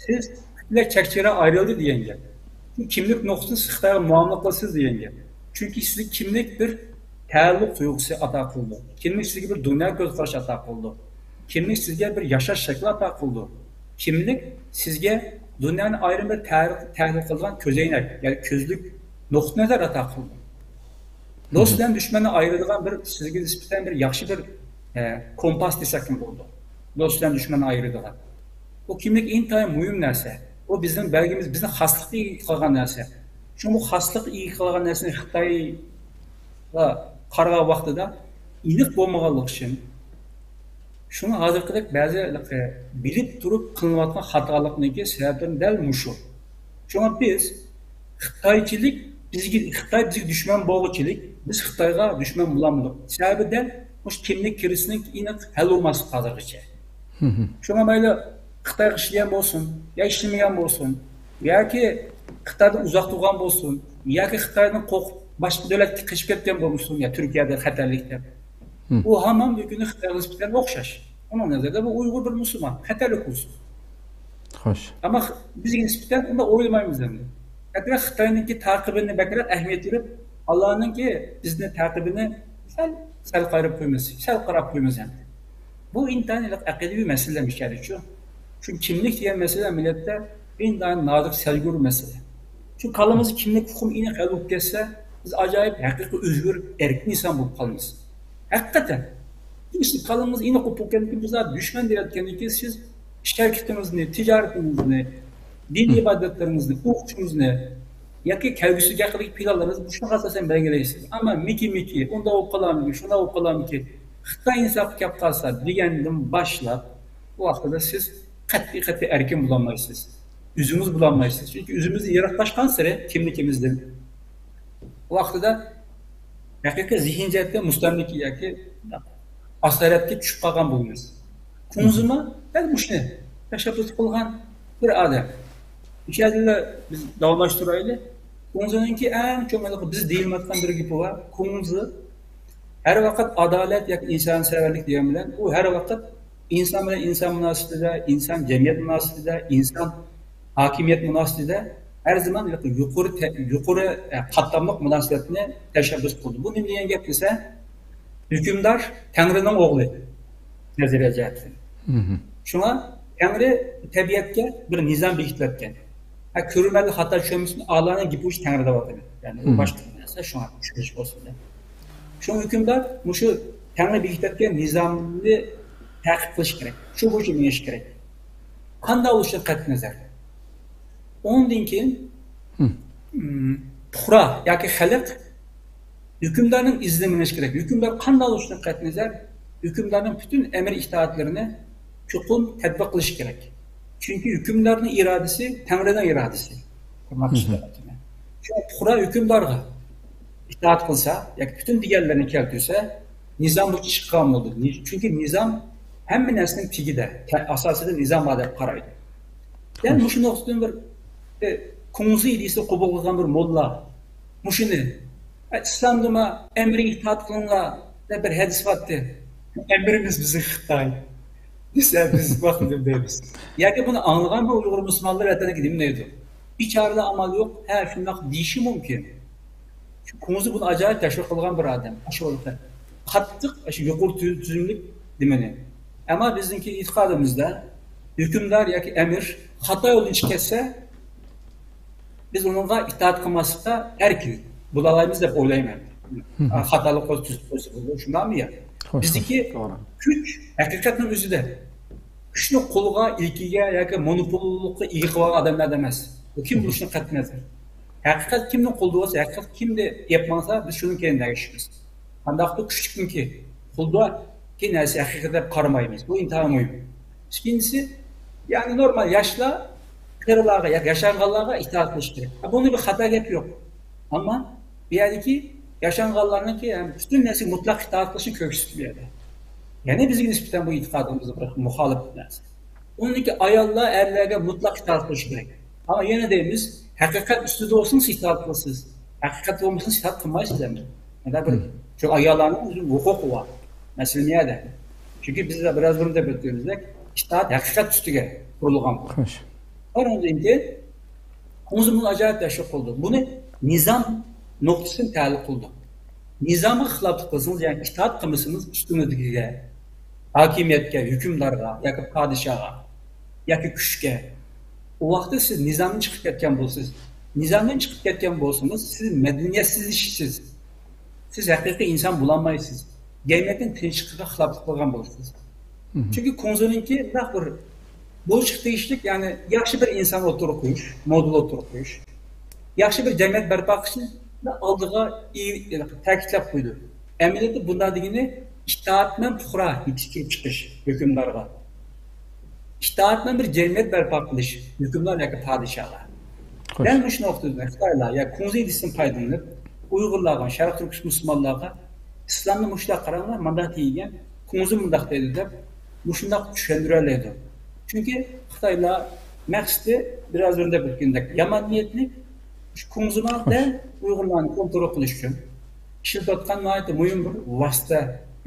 سىز پۈتۈنلەي چەك-چېگرا ئايرىلدى دېگەن گەپ. شۇ كىملىك نۇقتىسى خىتايغا مۇئامىلە قىلىسىز دېگەن گەپ. چۈنكى سىزگە كىملىك بىر تەئەللۇق تۇيغۇسى ئاتا قىلىدۇ. كىملىك سىزگە بىر دۇنيا كۆز قارىشى ئاتا قىلىدۇ. كىملىك سىزگە بىر ياشاش شەكلى ئاتا قىلىدۇ. كىملىك سىزگە دۇنيانى ئايرىم بىر تەرىخ-، تەھلىل قىلىدىغان كۆزەينەك، يەنى كۆزلۈك، نۇقتىئىنەزەر ئاتا قىلىدۇ. دوست بىلەن دۈشمەننى ئايرىيدىغان بىر سىزگە نىسبەتەن بىر ياخشى بىر، ئە، كومپاس دېسەكمۇ بولىدۇ. دوست بىلەن دۈشمەننى ئايرىيدىغان. بۇ كىملىك ئىنتايىن مۇھىم نەرسە. ئۇ بىزنىڭ بەلگىمىز، بىزنىڭ خاسلىققا ئىگە قىلغان نەرسە. شۇڭا بۇ خاسلىققا ئىگە قىلغان نەرسىنى خىتايغا قارىغان ۋاقتىدا ئېنىق بولمىغانلىقى ئۈچۈن، شۇڭا ھازىرقىدەك بەزى بىلىپ تۇرۇپ قىلىنىۋاتقان خاتالىقنىڭكى سەۋەبلىرى دەل مۇشۇ. شۇڭا بىز خىتايچىلىك بىزگە، خىتاي بىزگە دۈشمەن بولغۇچىلىك، بىز خىتايغا دۈشمەن بولالمىدۇق. سەۋەبى دەل مۇشۇ كىملىك كىرىزىسىنىڭ ئېنىق ھەل بولماسلىقى ھازىرغىچە. شۇڭا مەيلى خىتايغا ئىشلىگەن بولسۇن، يا ئىشلىمىگەن بولسۇن، ياكى خىتايدىن ئۇزاق تۇرغان بولسۇن، ياكى خىتايدىن قورقۇپ باشقا دۆلەتكە قېچىپ كەتكەن بولمىسۇن، يا تۈركىيەدە خەتەرلىك دەپ. ئۇ ھامان بۈگۈنى خىتايغا نىسبەتەن ئوخشاش. ئۇنىڭ نەزىرىدە بۇ ئۇيغۇر بىر مۇسۇلمان، خەتەرلىك ئۇيغۇر. خوش. ئەمما خ-، بىزگە نىسبەتەن ئۇنداق ئويلىمايمىز ئەمدى. بەكرەك خىتاينىڭكى تەقىبىنى بەكرەك ئەھمىيەت بېرىپ، ئاللانىڭكى بىزنى تەقىبىنى سەل، سەل قايرىپ قويىمىز، سەل قاراپ قويىمىز ئەمدى. بۇ ئىنتايىن ئەقىدىۋى مەسىلىلەر ئىكەن شۇ. چۈنكى كىملىك دېگەن مەسىلە مىللەتتە ئىنتايىن نازۇك، سەزگۈر مەسىلە. شۇ كاللىمىزدا كىملىك ئۇقۇمى ئېنىق ھەل بولۇپ كەتسە، بىز ئاجايىپ ھەقىقىي ئۆزگۈر، ئەركىن ئىنسان بولۇپ قالىمىز. ھەقىقەتەن. ئىشتە كاللىمىز ئېنىق بولۇپ كەتكەندىكىن بىز دۈشمەن دەۋەتكەندىن كېيىن سىز ئىش ھەرىكىتىڭىزنى، تىجارىتىڭىزنى، دىنىي ئىبادەتلىرىڭىزنى، ئوقۇشىڭىزنى ياكى كەلگۈسىگە ھەققىدىكى پىلانلىرىڭىزنى مۇشۇنىڭغا ئاساسەن بەلگىلەيسىز. ئەمما مىكى مىكى، ئۇنداق بولۇپ قالارمىكىن، شۇنداق بولۇپ قالارمىكىن، خىتاي ئىنساپقا كەپ قالسا دېگەندىن باشلاپ، ئۇ ۋاقتىدا سىز قەتئىي قەتئىي ئەركىن بولالمايسىز. ئۆزىڭىز بولالمايسىز. چۈنكى ئۆزىمىز يىراقلاشقانسېرى كىملىكىمىزدىن، ئۇ ۋاقتىدا ھەقىقىي زېھىن جەھەتتە مۇستەملىكە ياكى ئاسارەتكە چۈشۈپ قالغان بولىمىز. كۇڭزىمۇ دەل مۇشۇنى تەشەببۇس قىلغان بىر ئادەم. مۇشۇ يەردىلا بىز داۋاملاشتۇرايلى. كۇڭزىنىڭكى ئەڭ چوڭ ھېلىقى بىز دېيىلمەيۋاتقان بىر گېپى بار. كۇڭزى ھەر ۋاقىت ئادالەت ياكى ئىنسانسەۋەنلىك دېگەن بىلەن، ئۇ ھەر ۋاقىت ئىنسان بىلەن ئىنسان مۇناسىۋىتىدە، ئىنسان جەمئىيەت مۇناسىۋىتىدە، ئىنسان ھاكىمىيەت مۇناسىۋىتىدە ھەر زامان يۇقىرى تە-، يۇقىرى، ئە، قاتلاملىق مۇناسىۋەتنى تەشەببۇس قىلىدۇ. بۇ نېمە دېگەن گەپ دېسە، ھۆكۈمدار تەڭرىنىڭ ئوغلى نەزەرىيە جەھەتتىن. شۇڭا تەڭرى تەبىئەتكە بىر نىزام بېكىتىۋەتكەن. ھە، كۆرۈرمەنلەر خاتا چۈشەنمىسۇن، ئاللانىڭ گېپى ئۇ تەڭرى دەۋاتىمەن. يەنى ئۇ باشقا نەرسە، شۇڭا چۈشىنىش بولسۇن دەپ. شۇڭا ھۆكۈمدار مۇشۇ تەڭرى بېكىتىۋەتكەن نىزامنى تەقىب قىلىش كېرەك. شۇ بويىچە مېڭىش كېرەك. قانداق بولۇشىدىن قەتئىينەزەر. ئۇنىڭدىن كېيىن، م، پۇقرا ياكى خەلق ھۆكۈمدارنىڭ ئىزىدىن مېڭىش كېرەك. ھۆكۈمدار قانداق بولۇشىدىن قەتئىينەزەر، ھۆكۈمدارنىڭ پۈتۈن ئەمر ئىتائەتلىرىنى چوقۇم تەتبىق قىلىش كېرەك. چۈنكى ھۆكۈمدارنىڭ ئىرادىسى تەڭرىنىڭ ئىرادىسى. شۇڭا پۇقرا ھۆكۈمدارغا ئىتائەت قىلسا ياكى پۈتۈن دېگەنلىرىنى كەلتۈرسە، نىزام بويىچە ئىش قىلغان بولىدۇ. نى-، چۈنكى نىزام ھەممە نەرسىنىڭ تېگىدە، تە-، ئاساسىدا نىزام بار دەپ قارايدۇ. دەل مۇشۇ نۇقتىدىن بىر، ئە، كۇڭزى دېسە قوبۇل قىلغان بىر موللا مۇشۇنى، ئە، ئىسلامدىمۇ ئەمرىگە ئىتائەت قىلىڭلار دەپ بىر ھەدىس بارتتى. ئەمرىمىز بىزنىڭ خىتاي دېسە، بىز ۋاقتىدا دەيمىز. ياكى بۇنى ئاڭلىغان بىر ئۇيغۇر مۇسۇلمانلار ۋەتەندىكى نېمە دەيدۇ؟ بىچارىلەر ئامال يوق، ھە، شۇنداق دېيىشى مۇمكىن. شۇ كۇڭزى بۇنى ئاجايىپ تەشۋىق قىلغان بىر ئادەم. ئاشۇ ۋاقىتتا قاتتىق، ئاشۇ يۇقىرى تۈ-، تۈزۈملۈك نېمىنى. ئەمما بىزنىڭكى ئېتىقادىمىزدا ھۆكۈمدار ياكى ئەمىر خاتا يولدىن چىقىپ كەتسە، بىز ئۇنىڭغا ئىتائەت قىلماسلىققا ئەركىن بولالايمىز دەپ ئويلايمەن. خاتالىق قىلسا، تۈزۈپ قويسا بولىدۇ، شۇنداقمۇ يا؟ توغرا. بىزدىكى كۈچ ھەقىقەتنىڭ ئۆزىدە. كۈچنى قولغا، ئىلكىگە ياكى مونوپوللۇققا ئىگە قىلغان ئادەملەردە ئەمەس. بۇ كىم بولۇشىدىن قەتئىينەزەر. ھەقىقەت كىمنىڭ قولىدا بولسا، ھەقىقەت كىمدە گەپ ماڭسا، بىز شۇنىڭ كەينىدە ئەگىشىمىز. قانداقتۇر كۈچلۈكنىڭكى قولىدىكى نەرسە ھەقىقەت دەپ قارىمايمىز. بۇ ئىنتايىن مۇھىم. ئىككىنچىسى، يەنى نورمال ياشلار قېرىلارغا ياكى ياشانغانلارغا ئىتائەت قىلىش كېرەك. بۇنىڭدا بىر خاتا گەپ يوق. ئەمما بۇ يەردىكى ياشانغانلارنىڭكى ھەم پۈتۈن نەسلىگە مۇتلەق ئىتائەت قىلىشنى كۆرسىتىپ بۇ يەردە. يەنە بىزگە نىسبەتەن بۇ ئېتىقادىمىزدا بىر مۇخالىپ نەرسە. ئۇنىڭدىكى ئاياللار ئەرلەرگە مۇتلەق ئىتائەت قىلىشى كېرەك. ئەمما يەنە دەيمىز، ھەقىقەت ئۈستىدە بولسىڭىز ئىتائەت قىلىسىز. ھەقىقەت بولمىسا ئىتائەت قىلمايسىز ئەمدى. مانا بىر شۇ ئاياللارنىڭ ئۆزىنىڭ ھوقۇقى بار. مەسىلە نېمە يەردە؟ چۈنكى بىز بىراز بۇرۇن دەپ ئۆتكىنىمىزدەك، ئىتائەت ھەقىقەت ئۈستىگە قۇرۇلغان. خوش. ئۇنىڭدىن كېيىن كۇڭزى بۇنى ئاجايىپ تەشۋىق قىلدى. بۇنى نىزام نۇقتىسىدىن تەلىق قىلدى. نىزامغا خىلاپلىق قىلسىڭىز، يەنى ئىتائەت قىلمىسىڭىز ئۈستىڭىزدىكىگە، ھاكىمىيەتكە، ھۆكۈمدارغا ياكى پادىشاھغا ياكى كۈچكە، ئۇ ۋاقىتتا سىز نىزامدىن چىقىپ كەتكەن بولىسىز. نىزامدىن چىقىپ كەتكەن بولسىڭىز، سىز مەدەنىيەتسىزلىشىسىز. سىز ھەقىقىي ئىنسان بولالمايسىز. جەمئىيەتنىڭ تىنچلىقىغا خىلاپلىق قىلغان بولىسىز. چۈنكى كۇڭزىنىڭكى مۇنداق بىر بولۇشقا تېگىشلىك، يەنى ياخشى بىر ئىنسان ئوتتۇرىغا قويۇش، مودېل ئوتتۇرىغا قويۇش، ياخشى بىر جەمئىيەت بەرپا قىلىشنى ئالدىغا ئى-، تەكىتلەپ قويىدۇ. ئەمەلىيەتتە بۇنداق دېگىنى ئىتائەتمەن پۇقرا يېتىشىپ چىقىش ھۆكۈمدارغا. ئىتائەتمەن بىر جەمئىيەت بەرپا قىلىش ھۆكۈمدار ياكى پادىشاھلار. خوش. دەل مۇشۇ نۇقتىدىن خىتايلار يا كۇڭزى ئىدىيىسىدىن پايدىلىنىپ، ئۇيغۇرلارغا، شەرقىي تۈركىستان مۇسۇلمانلارغا ئىسلامنى مۇشۇنداق قاراڭلار، مانداق دېگەن، كۇڭزى مۇنداق دەيدۇ دەپ، مۇشۇنداق چۈشەندۈرەلەيدۇ. چۈنكى خىتايلار مەقسىتى بىراز ئۆندە بىلگىنىدەك يامان نىيەتلىك، شۇ كۇڭزىنىڭ دەل ئۇيغۇرلارنى كونترول قىلىش ئۈچۈن ئىشلىتىۋاتقان ناھايىتى مۇھىم بىر ۋاسىتە،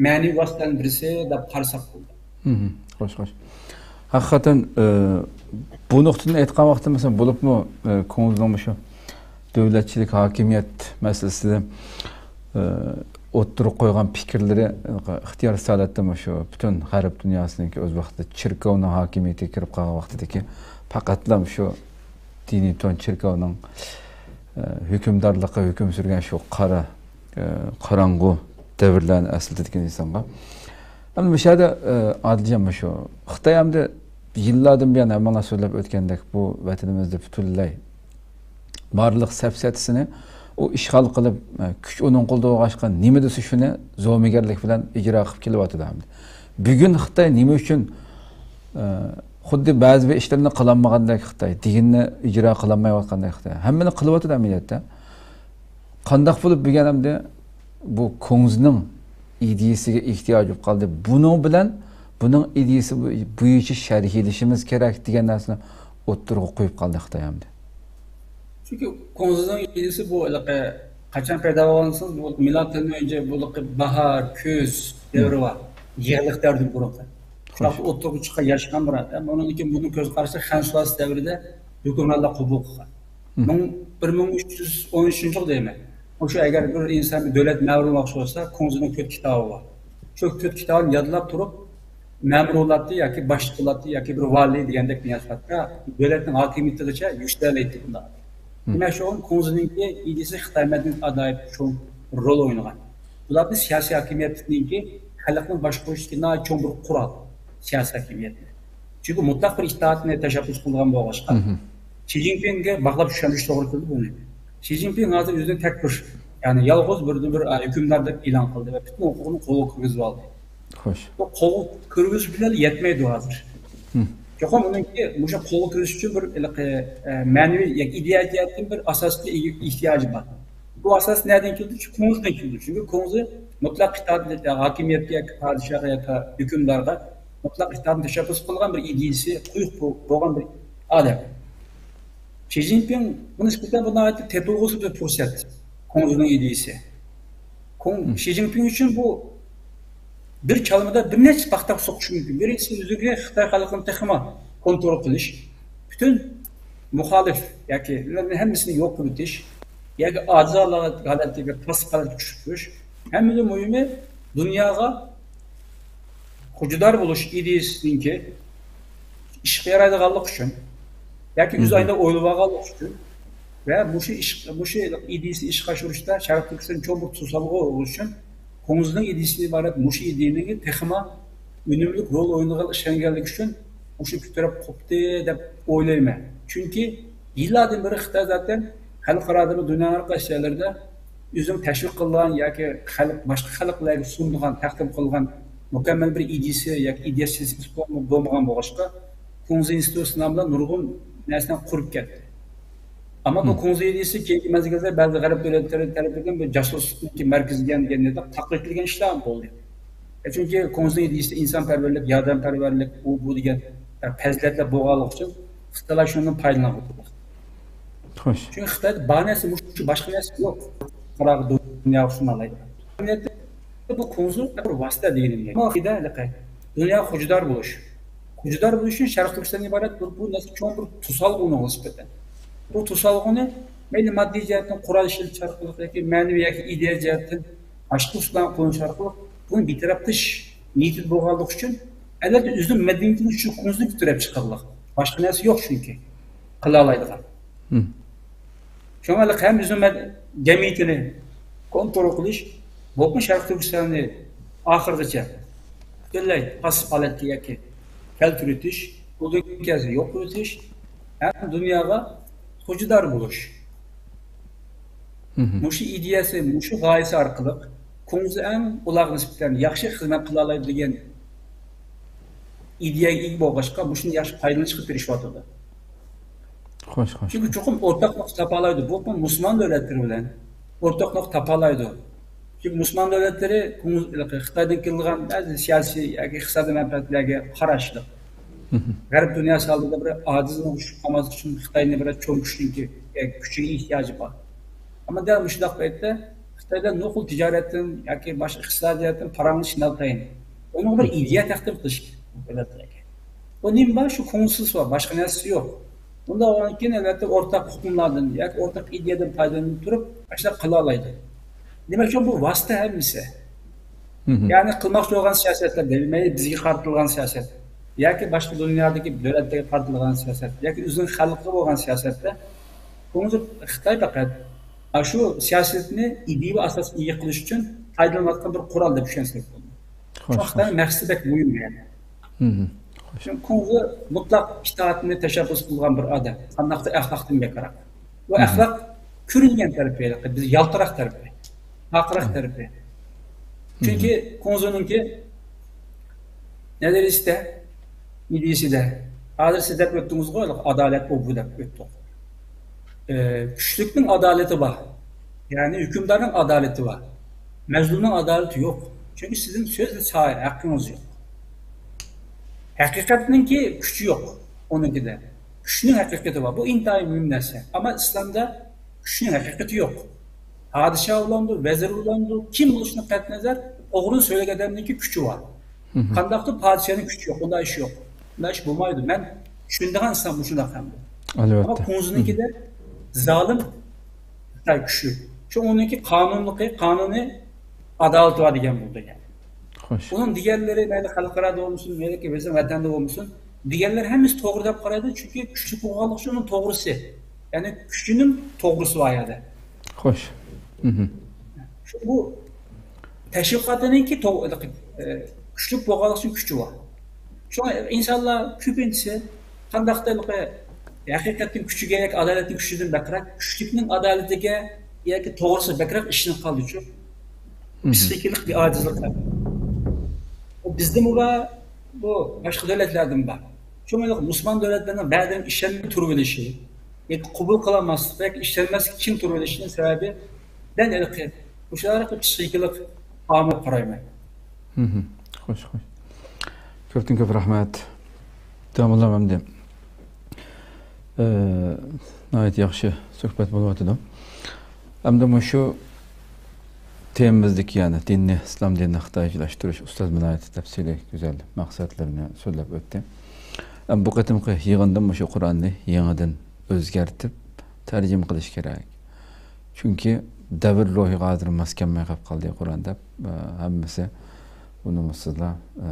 مەنىۋى ۋاسىتىلەرنىڭ بىرسى دەپ قارىساق بولىدۇ. خوش، خوش. ھەقىقەتەن، ئە، بۇ نۇقتىدىن ئېيتقان ۋاقىتتا، مەسىلەن، بولۇپمۇ، ئە، كۇڭزىنىڭ مۇشۇ دۆلەتچىلىك، ھاكىمىيەت مەسىلىسىدە، ئە، ئوتتۇرىغا قويغان پىكىرلىرى ئىختىيارسىز ھالەتتە مۇشۇ پۈتۈن غەرب دۇنياسىنىڭكى، ئۆز ۋاقتىدا چېركاۋنىڭ ھاكىمىيىتىگە كىرىپ قالغان ۋاقتىدىكى پەقەتلا مۇشۇ دىنىي تون چېركاۋنىڭ، ئە، ھۆكۈمدارلىقى، ھۆكۈم سۈرگەن شۇ قارا، ئە، قاراڭغۇ دەۋرلەرنى ئەسلىتىدىكەن ئىنسانغا. ئەمدى مۇشۇ يەردە، ئە، ئادىلجان، مۇشۇ خىتاي ئەمدى يىللاردىن بۇيان ھەممىڭلار سۆزلەپ ئۆتكەندەك بۇ ۋەتىنىمىزدە پۈتۈنلەي بارلىق سەپسەتىسىنى ئۇ ئىشغال قىلىپ، ئە، كۈچ ئۇنىڭ قولىدا بولغاچقا، نېمە دېسە شۇنى زومىگەرلىك بىلەن ئىجرا قىلىپ كېلىۋاتىدۇ ئەمدى. بۈگۈن خىتاي نېمە ئۈچۈن، ئە، خۇددى بەزى بىر ئىشلارنى قىلالمىغاندەك خىتاي، دېگىنىنى ئىجرا قىلالمايۋاتقاندەك خىتاي، ھەممىنى قىلىۋاتىدۇ ئەمەلىيەتتە. قانداق بولۇپ بۈگۈن ئەمدى بۇ كۇڭزىنىڭ ئىدىيىسىگە ئېھتىياج بولۇپ قالدى؟ بۇنىڭ بىلەن بۇنىڭ ئىدىيىسى بويىچە شەرھلىشىمىز كېرەك دېگەن نەرسىنى ئوتتۇرىغا قويۇپ قالدى خىتاي ئەمدى. چۈنكى كۇڭزىنىڭ ئىدىيىسى بۇ ھېلىقى قاچان پەيدا بولغان دېسىڭىز، بۇ مىلادتىن ئۆنجە بۇ ھېلىقى باھار، كۈز دەۋرى بار. يېغلىق دەۋردىن بۇرۇنقى. شۇنداق ئوتتۇرىغا چىققان ياشىغان بىر ئادەم. ئۇنىڭدىن كېيىن بۇنىڭ كۆز قارىشى خەن سۇلالىسى دەۋرىدە ھۆكۈمرانلار قوبۇل قىلغان. مىڭ، بىر مىڭ ئۈچ يۈز ئون ئۈچىنچى يىل دەيمەن. مۇشۇ ئەگەر بىر ئىنسان بىر دۆلەت مەمۇرى بولماقچى بولسا، كۇڭزىنىڭ تۆت كىتابى بار. شۇ تۆت كىتابىنى يادلاپ تۇرۇپ، مەمۇر بولاتتى ياكى باشلىق بولاتتى ياكى بىر ۋالىي دېگەندەك مۇناسىۋەتتە دۆلەتنىڭ ھاكىمىيىتىگىچە يۈكسىلەلەيتتى بۇنداق. دېمەك، شۇ كۇڭزىنىڭكى ئىدىيىسى خىتاي مەدەنىيىتىگە ئالاھىدە چوڭ رول ئوينىغان. بۇلارنى سىياسىي ھاكىمىيەتنىڭكى خەلقنى باشقۇرۇشتىكى ناھايىتى چوڭ بىر قورال، سىياسىي ھاكىمىيەتنى. چۈنكى مۇتلەق بىر ئىتائەتنى تەشەببۇس قىلغان بولغاچقا، شى جىنپىڭگە باغلاپ چۈشەندۈرۈش توغرا كېلىدۇ بۇنى. شى جىنپىڭ ھازىر ئۆزىنى تەك بىر، يەنى يالغۇز بىردىنبىر، ئە، ھۆكۈمدار دەپ ئېلان قىلدى ۋە پۈتۈن ھوقۇقنى قولىغا كىرگۈزۈپ ئالدى. خوش. بۇ قولغا كىرگۈزۈش بىلەن يەتمەيدۇ ھازىر. چوقۇم ئۇنىڭكى مۇشۇ قولغا كىرگۈزۈش ئۈچۈن بىر ھېلىقى، ئە، مەنىۋى ياكى ئىدىيە جەھەتتىن بىر ئاساسقا ئىگە ئېھتىياجى بار. بۇ ئاساس نەدىن كېلىدۇ؟ شۇ كۇڭزىدىن كېلىدۇ. چۈنكى كۇڭزى مۇتلەق ئىتائەت، ھاكىمىيەتكە ياكى پادىشاھقا ياكى ھۆكۈمدارغا مۇتلەق ئىتائەتنى تەشەببۇس قىلغان بىر ئىدىيىسى، قويۇق بو-، بولغان بىر ئادەم. شى جىنپىڭ بۇ نىسبەتەن بۇ ناھايىتى تېپىلغۇسىز بىر پۇرسەت. كۇڭزىنىڭ ئىدىيىسى. كۇڭ-، شى جىنپىڭ ئۈچۈن بۇ بىر چالمىدا بىر نەچچە پاختاق سوقۇشى مۇمكىن. بىرىنچىسى، ئۆزىگە خىتاي خەلقىنى تېخىمۇ كونترول قىلىش، پۈتۈن مۇخالىپ ياكى ئۇلارنىڭ ھەممىسىنى يوق قىلىۋېتىش ياكى ئاجىز ھالەتتىكى پاسسىپ ھالەتكە چۈشۈرۈپ قويۇش. ھەممىدىن مۇھىمى، دۇنياغا خوجىدار بولۇش ئىدىيىسىنىڭكى ئىشقا يارايدىغانلىقى ئۈچۈن ياكى ئۆز ئايدا ئويلىۋالغانلىقى ئۈچۈن ۋە مۇشۇ ئىش، مۇشۇ ئىدىيىسىنى ئىشقا ئاشۇرۇشتا شەرقىي تۈركىستان چوڭ بىر توسالغۇ بولۇش ئۈچۈن كۇڭزىنىڭ ئىدىيىسىدىن ئىبارەت مۇشۇ ئىدىيىنى تېخىمۇ ئۈنۈملۈك رول ئوينىغان ئىشەنگەنلىكى ئۈچۈن مۇشۇ پۈتتۈرۈپ قوپتى دەپ ئويلايمەن. چۈنكى يىللاردىن بېرى خىتاي زاتەن خەلقئارادا ۋە دۇنيانىڭ ھەر قايسى جايلىرىدا ئۆزىنىڭ تەشۋىق قىلغان ياكى خەلق، باشقا خەلقلەرگە سۇنىدىغان، تەقدىم قىلغان مۇكەممەل بىر ئىدىيىسى ياكى ئىدىيە سىستېمىسى بولمىغان بولغاچقا، كۇڭزى ئىنستىتۇتى نامى بىلەن نۇرغۇن نەرسىدىن قۇرۇپ كەتتى. ئەمما بۇ كۇڭزى ئىدىيىسى كېيىنكى مەزگىلدە بەزى غەرب دۆلەتلىرى تەرىپىدىن بىر جاسۇسلۇقتىكى مەركىزى دېگەن، دېگەن تەقلىد قىلگەن ئىشلار بولدى. چۈنكى كۇڭزى ئىدىيىسىدە ئىنسانپەرۋەرلىك، ياردەمپەرۋەرلىك، ئۇ بۇ دېگەن پەزىلەتلەر بولغانلىقى ئۈچۈن خىتايلار شۇنىڭدىن پايدىلانغۇدۇق. خوش. چۈنكى خىتايدا بار نەرسە مۇشۇ، باشقا نەرسە يوق. قاراغا دۇنياغا سۇنالايدۇ. ئەمەلىيەتتە بۇ كۇڭزى بىر ۋاسىتە دېگىنىم گەپ. ئەمما دۇنيا خوجىدار بولۇش. خوجىدار بولۇش ئۈچۈن شەرقىي تۈركىستاندىن ئىبارەت بۇ، بۇ نەرسە چوڭ بىر توسالغۇ ئۇنىڭغا نىسبەتەن. بۇ توسالغۇنى مەيلى ماددىي جەھەتتىن قورال ئىشلىتىش ئارقىلىق ياكى مەنىۋى ياكى ئىدىيە جەھەتتىن باشقا ئۇسۇللارنى قوللىنىش ئارقىلىق بۇنى بىتەرەپ قىلىش نىيىتىدە بولغانلىقى ئۈچۈن، ئەلۋەتتە، ئۆزىنىڭ مەدەنىيىتىنى شۇ كۇڭزىنى بىتەرەپ چىقارلىق. باشقا نەرسە يوق چۈنكى. قىلالايدىغان. شۇڭا ھېلىقى ھەم ئۆزىنىڭ مەد-، جەمئىيىتىنى كونترول قىلىش، بولۇپمۇ شەرقىي تۈركىستاننى ئاخىرغىچە پۈتۈنلەي پاسسىپ ھالەتكە ياكى كەلتۈرۈۋېتىش، ئۇدۇل كەلسە يوق قىلىۋېتىش ھەم دۇنياغا خوجىدار بولۇش. مۇشۇ ئىدىيەسى، مۇشۇ غايىسى ئارقىلىق كۇڭزى ئەڭ ئۇلارغا نىسبەتەن ياخشى خىزمەت قىلالايدۇ دېگەن ئىدىيەگە ئىگە بولغاچقا، مۇشۇنى ياخشى پايدىلىنىشقا تىرىشىۋاتىدۇ. خوش، خوش. چۈنكى چوقۇم ئورتاق نۇقتا تاپالايدۇ. بۇ مۇسۇلمان دۆلەتلىرى بىلەن ئورتاق نۇقتا تاپالايدۇ. چۈنكى مۇسۇلمان دۆلەتلىرى كۇڭ-، خىتايدىن كېلىدىغان بەزى سىياسىي ياكى ئىقتىسادىي مەنپەئەتلەرگە قاراشلىق. غەرب دۇنياسى ھالىدا بىر ئاجىزلىققا چۈشۈپ قالماسلىق ئۈچۈن خىتاينى بىر چوڭ كۈچنىڭكى، ياكى كۈچىگە ئېھتىياجى بار. ئەمما دەل مۇشۇنداق پەيتتە خىتاي بىلەن نوقۇل تىجارەتتىن ياكى باشقا ئىقتىسادىيەتتىن پاراڭلىشىش ناتايىن. ئۇنىڭغا بىر ئىدىيە تەقدىم قىلىش كېرەك دۆلەتلەرگە. بۇ نېمە بار؟ شۇ كۇڭزىسى بار، باشقا نەرسىسى يوق. بۇنداق بولغاندىن كېيىن، ئەلۋەتتە، ئورتاق ئۇقۇملاردىن ياكى ئورتاق ئىدىيەدىن پايدىلىنىپ تۇرۇپ، ئاشۇنداق قىلالايدۇ. دېمەك، بۇ ۋاسىتە ھەممىسى. يەنى قىلماقچى بولغان سىياسەتلەردە، مەيلى بىزگە قارىتىلغان سىياسەت ياكى باشقا دۇنيادىكى دۆلەتلەرگە قارىتىلغان سىياسەت ياكى ئۆزىنىڭ خەلقىگە بولغان سىياسەتتە، بۇنىڭ ئۈچۈن خىتاي پەقەت ئاشۇ سىياسەتنى ئىدىيە ئاساسىنى ئىگە قىلىش ئۈچۈن پايدىلىنىۋاتقان بىر قورال دەپ چۈشەنسەك بولىدۇ. شۇڭا خىتاينىڭ مەقسىتى بەك مۇھىم يەنى. چۈنكى كۇڭزى مۇتلەق ئىتائەتنى تەشەببۇس قىلغان بىر ئادەم. قانداقتۇر ئەخلاقتىن بەكرەك. بۇ ئەخلاق كۆرۈنگەن تەرىپى، بىز يالتىراق تەرىپى، پارقىراق تەرىپى. چۈنكى كۇڭزىنىڭكى نەزەرىيىسىدە، ئىدىيىسىدە، ھازىر سىز دەپ ئۆتتىڭىزغۇ، ئادالەت ئوبۇ دەپ ئۆتتۇق. ئى، كۈچلۈكنىڭ ئادالىتى بار. يەنى ھۆكۈمدارنىڭ ئادالىتى بار. مەزلۇمنىڭ ئادالىتى يوق. چۈنكى سىزنىڭ سۆز ساھە ھەققىڭىز يوق. ھەقىقەتنىڭكى كۈچى يوق ئۇنىڭكىدە. كۈچنىڭ ھەقىقىتى بار. بۇ ئىنتايىن مۇھىم نەرسە. ئەمما ئىسلامدا كۈچنىڭ ھەقىقىتى يوق. پادىشاھ بولامدۇ، ۋەزىر بولامدۇ، كىم بولۇشىدىن قەتئىينەزەر، توغرىنى سۆزلىگەن ئادەمنىڭكى كۈچى بار. قانداقتۇر پادىشاھنىڭ كۈچى يوق، ئۇنداق ئىش يوق. ئۇنداق ئىش بولمايدۇ. مەن چۈشىنىدىغان ئىسلام مۇشۇنداق ئەمدى. ئەمما كۇڭزىنىڭكىدە زالىم خىتاي كۈچلۈك. شۇ ئۇنىڭكى قانۇنلۇقى، قانۇنى، ئادالىتى بار دېگەن بولىدۇ يەنى. خوش. ئۇنىڭ دېگەنلىرى مەيلى خەلقئارادا بولمىسۇن، مەيلى بىزنىڭ ۋەتەندە بولمىسۇن، دېگەنلەر ھەممىسى توغرا دەپ قارايدۇ، چۈنكى كۈچلۈك بولغانلىقى ئۈچۈن ئۇنىڭ توغرىسى. يەنى كۈچىنىڭ توغرىسى بار يەردە. خوش. شۇ بۇ تەشۋىقاتىنىڭكى تو-، ئە، كۈچلۈك بولغانلىقى ئۈچۈن كۈچى بار. شۇڭا ئىنسانلار كۆپىنچىسى قانداقتۇر ھەقىقەتنىڭ كۈچىگە ياكى ئادالەتنىڭ كۈچىدىن بەكرەك، كۈچلۈكنىڭ ئادالىتىگە ياكى توغرىسىغا بەكرەك ئىشىنىپ قالدىچۇ. پسىخىكىلىق بىر ئاجىزلىق. ئۇ بىزدىمۇ بار، بۇ باشقا دۆلەتلەردىمۇ بار. شۇڭا مۇسۇلمان دۆلەتلەرنىڭ بەزىدە ئىشەنمەي تۇرۇۋېلىشى ياكى قوبۇل قىلالماسلىق ياكى ئىشەنمەسلىك ئۈچۈن تۇرۇۋېلىشىنىڭ سەۋەبى دەل ھېلىقى مۇشۇ پسىخىكىلىق ئامىل قارايمەن. خوش، خوش. كۆپتىن كۆپ رەھمەت. داۋاملىق ئەمدى. ئى، ناھايىتى ياخشى سۆھبەت بولۇۋاتىدۇ. ئەمدى مۇشۇ تېمىمىزدىكى، يەنى دىننى، ئىسلام دىنىنى خىتايچىلاشتۇرۇش، ئۇستاز ناھايىتى تەپسىلىي، گۈزەل مەقسەتلىرىنى سۆزلەپ ئۆتتى. ئەمما بۇ قېتىمقى يىغىندا مۇشۇ قۇرئاننى يېڭىدىن ئۆزگەرتىپ، تەرجىمە قىلىش كېرەك. چۈنكى دەۋر روھىغا ھازىر ماس كەلمەي قېلىپ قالدى قۇرئان دەپ، ئە، ھەممىسى ئۇنىمۇسىزلا، ئە،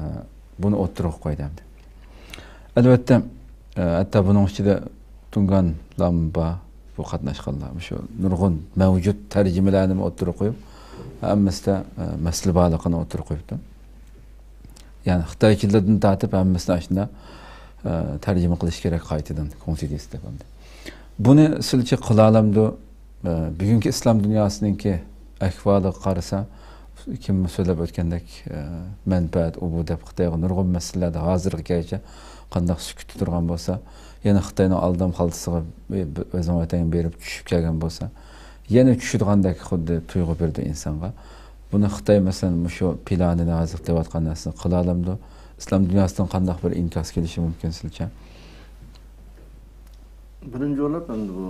بۇنى ئوتتۇرىغا قويدى ئەمدى. ئەلۋەتتە، ئە، ھەتتا بۇنىڭ ئىچىدە تۇڭگان لامما بار، بۇ قاتناشقانلار. شۇ نۇرغۇن مەۋجۇت تەرجىمىلەرنىمۇ ئوتتۇرىغا قويۇپ، ھەممىسىدە، ئە، مەسىلە بارلىقىنى ئوتتۇرىغا قويۇپتۇ. يەنى خىتايچىلىرىدىن تارتىپ ھەممىسىنى ئاشۇنداق، ئە، تەرجىمە قىلىش كېرەك قايتىدىن، كۇڭزى ئىدىيىسى دەپ ئەمدى. بۇنى سىلچە قىلالامدۇ؟ ئە، بۈگۈنكى ئىسلام دۇنياسىنىڭكى ئەھۋالىغا قارىسا، كىم سۆزلەپ ئۆتكەندەك، ئە، مەنپەئەت، ئۇ بۇ دەپ خىتايغا نۇرغۇن مەسىلىلەردە ھازىرغا كەلگۈچە قانداق سۈكۈتتە تۇرغان بولسا، يەنە خىتاينىڭ ئالدام خالتىسىغا بى-، بى-، ئۆزىنىڭ ۋەتەنگە بېرىپ چۈشۈپ كەلگەن بولسا، يەنە چۈشىدىغاندەك خۇددى تۇيغۇ بېرىدۇ ئىنسانغا. بۇنى خىتاي، مەسىلەن، مۇشۇ پىلانىنى ھازىر دەۋاتقان نەرسىنى قىلالامدۇ؟ ئىسلام دۇنياسىدىن قانداق بىر ئىنكاس كېلىشى مۇمكىن سىلچە؟ بىرىنچى بولۇپ، ئەمدى بۇ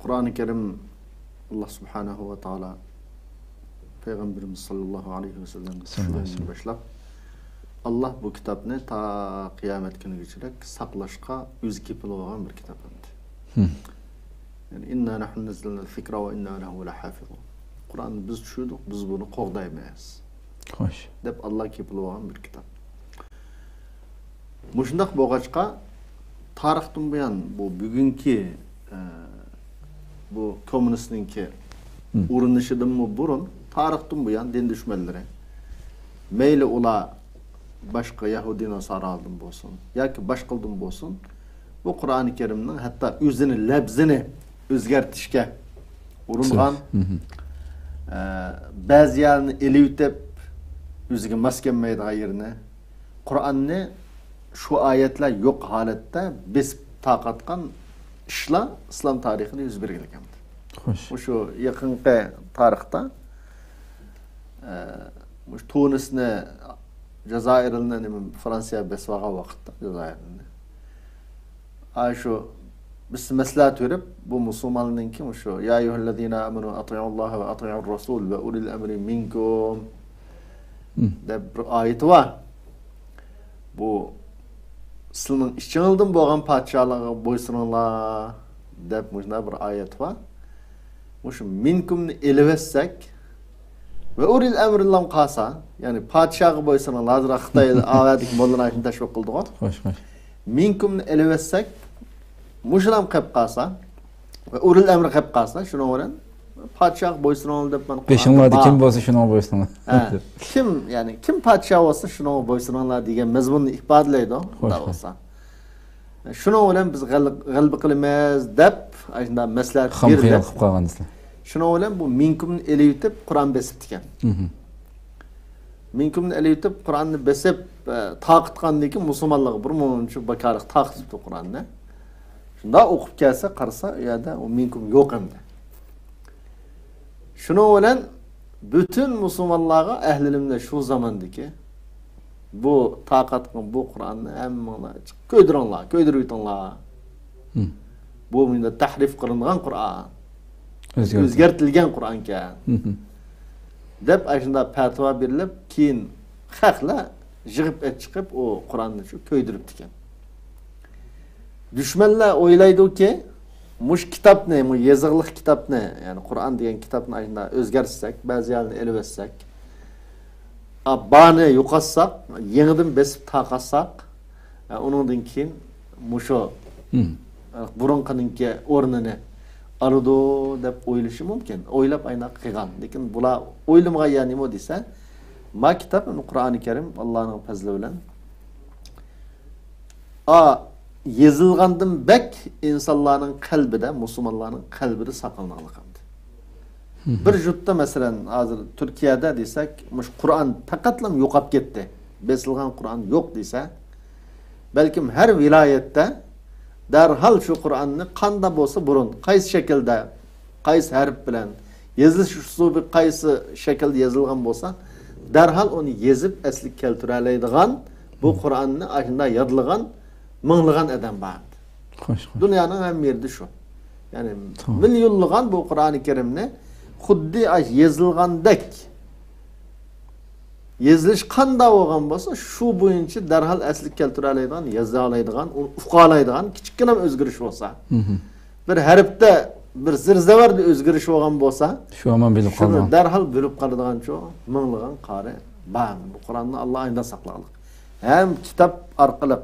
قۇرئانى كەرىم، ئاللا سۇبھانەھۇ ۋە تائالا پەيغەمبىرىمىز ساللاللاھۇ ئەلەيھى ۋەسەللەمگە ساللاللاھۇ ئەلەيھى چۈشۈرگەندىن باشلاپ، ئاللا بۇ كىتابنى تا قىيامەت كۈنىگىچىلىك ساقلاشقا ئۆزى كېپىل بولغان بىر كىتاب ئەمدى. ھىم. يەنى، «ئىننا نەھنۇ نەززەلنە زىكرا ۋە ئىننا لەھۇ لەھافىزۇن.» قۇرئاننى بىز چۈشۈردۇق، بىز بۇنى قوغدايمىز، خوش، دەپ ئاللا كېپىل بولغان بىر كىتاب. مۇشۇنداق بولغاچقا، تارىختىن بۇيان بۇ بۈگۈنكى، ئە، بۇ كوممۇنىستنىڭكى ھىم. ئۇرۇنۇشىدىنمۇ بۇرۇن، تارىختىن بۇيان دىن دۈشمەنلىرى، مەيلى ئۇلار باشقا يەھۇدىي ناسارادىن بولسۇن ياكى باشقىلىدىن بولسۇن، بۇ قۇرئانى كەرىمنىڭ ھەتتا ئۆزىنى، لەپزىنى ئۆزگەرتىشكە ئۇرۇنغان. ھىم. ئە، بەزى يەرنى ئېلىۋېتىپ، ئۆزىگە ماس كەلمەيدىغان يېرىنى، قۇرئاننى شۇ ئايەتلەر يوق ھالەتتە بېسىپ تارقاتقان ئىشلار ئىسلام تارىخىدا يۈز بەرگەن ئىكەن. خوش. مۇشۇ يېقىنقى تارىختا، ئە، مۇشۇ تۇنىسنى، جازائىرنى، نېمە، فرانسىيە بېسىۋالغان ۋاقىتتا جازائىرنى. ئاي شۇ بىز مەسلىھەت بېرىپ، بۇ مۇسۇلماننىڭكى مۇشۇ، «يا أيها الذين آمنوا أطيعوا الله وأطيعوا الرسول وأولي الأمر منكم» ھىم. دەپ بىر ئايىتى بار. بۇ سىلىنىڭ ئىچىڭىزدىن بولغان پادىشاھلارغا بويسۇنۇڭلار دەپ مۇشۇنداق بىر ئايەت بار. مۇشۇ «مىنكۇم»نى ئېلىۋەتسەك، «ۋە ئۇلىل ئەمرىللام» قالسا، يەنى پادىشاھقا بويسۇنۇڭلار، ھازىر خىتاي ئاۋەدىكى موللىلار شۇنداق تەشۋىق قىلىدىغۇ. خوش، خوش. «مىنكۇم»نى ئېلىۋەتسەك، مۇشۇلام قېلىپ قالسا، «ۋە ئۇلىل ئەمرى» قېلىپ قالسا، شۇنىڭ بىلەن «پادىشاھقا بويسۇنۇڭلار» دەپ مانا بېشىڭلاردا قۇرئاندا كىم بار. بولسا شۇنىڭغا بويسۇنۇڭلار. ھە، كىم، يەنى كىم پادىشاھ بولسا شۇنىڭغا بويسۇنۇڭلار دېگەن مەزمۇننى ئىپادىلەيدۇ، خوش، ئۇنداق خوش. بولسا. شۇنىڭ بىلەن بىز غەل-، غەلىبە قىلىمىز دەپ، ئاشۇنداق مەسلىھەت خام خىيال بېرىلىپ، قىلىپ قالغان دېسە. شۇنىڭ بىلەن بۇ «مىنكۇم»نى ئېلىۋېتىپ، قۇرئان بېسىپتىكەن. ھىم. «مىنكۇم»نى ئېلىۋېتىپ، قۇرئاننى بېسىپ، ئە، تارقىتقاندىن كېيىن مۇسۇلمانلارغا بىر مۇنچە بىكارلىق تارقىتىپتۇ قۇرئاننى. شۇنداق ئوقۇپ كەلسە، قارىسا، ئۇ يەردە ئۇ «مىنكۇم» يوق ئەمدى. شۇنىڭ بىلەن پۈتۈن مۇسۇلمانلارغا، ئەھلى ئىلىملەر شۇ زاماندىكى، بۇ تارقاتقان بۇ قۇرئاننى ھەممىڭلار كۆيدۈرۈڭلار، كۆيدۈرۈۋېتىڭلار. ھىم. بۇ مۇنداق تەھرىف قىلىنغان قۇرئان. ئۆزگەرتىلگەن. ئۆزگەرتىلگەن قۇرئانكەن. ھىم. دەپ ئاشۇنداق پەتىۋا بېرىلىپ، كېيىن خەقلەر يىغىپ ئەچىقىپ ئۇ قۇرئاننى شۇ كۆيدۈرۈپتىكەن. دۈشمەنلەر ئويلايدۇكى، مۇشۇ كىتابنى، مۇ يېزىقلىق كىتابنى، يەنى قۇرئان دېگەن كىتابنى ئاشۇنداق ئۆزگەرتسەك، بەزى يەرلەرنى ئېلىۋەتسەك، ئا، بارنى يوقاتساق، يېڭىدىن بېسىپ تارقاتساق، ئە، ئۇنىڭدىن كېيىن مۇشۇ، ھىم. ئە، بۇرۇنقىنىڭكى ئورنىنى ئالىدۇ دەپ ئويلىشى مۇمكىن. ئويلاپ ئايناق قىلغان. لېكىن بۇلار ئويلىمىغان يەر نېمە دېسە، ما كىتاب، قۇرئانى كەرىم، ئاللانىڭ پەزلى بىلەن، ئا، يېزىلغاندىن بەك ئىنسانلارنىڭ قەلبىدە، مۇسۇلمانلارنىڭ قەلبىدە ساقلىنىدىغان. ھىم. بىر يۇرتتا، مەسىلەن، ھازىر تۈركىيەدە دېسەك، مۇشۇ قۇرئان پەقەتلا يوقاپ كەتتى، بېسىلغان قۇرئان يوق دېسە، بەلكىم ھەر ۋىلايەتتە دەرھال شۇ قۇرئاننى قانداق بولسا بۇرۇن، قايسى شەكىلدە، قايسى ھەرپ بىلەن، يېزىلىش ئۇسلۇبى قايسى شەكىلدە يېزىلغان بولسا، دەرھال ئۇنى يېزىپ ئەسلىگە كەلتۈرەلەيدىغان، بۇ قۇرئاننى ئاشۇنداق يادلىغان مىڭلىغان ئادەم بار. خوش، خوش. دۇنيانىڭ ھەممە يېرىدە شۇ. يەنى توغرا. مىليونلىغان بۇ قۇرئانى كەرىمنى خۇددى ئاش يېزىلغاندەك، يېزىلىش قانداق بولغان بولسا، شۇ بويىچە دەرھال ئەسلىگە كەلتۈرەلەيدىغان، يېزالايدىغان، ئۇنى ئۇقالايدىغان كىچىككىنە ئۆزگىرىش بولسا، ھىم. بىر ھەرپتە بىر زىرزەۋەردە ئۆزگىرىش بولغان بولسا، شۇ ھامان بىلىپ شۇنى قالىدىغان. دەرھال بىلىپ قالىدىغان شۇ مىڭلىغان قارى بار. بۇ قۇرئاننى ئاللا ئاينىدا ساقلىغانلىق. ھەم كىتاب ئارقىلىق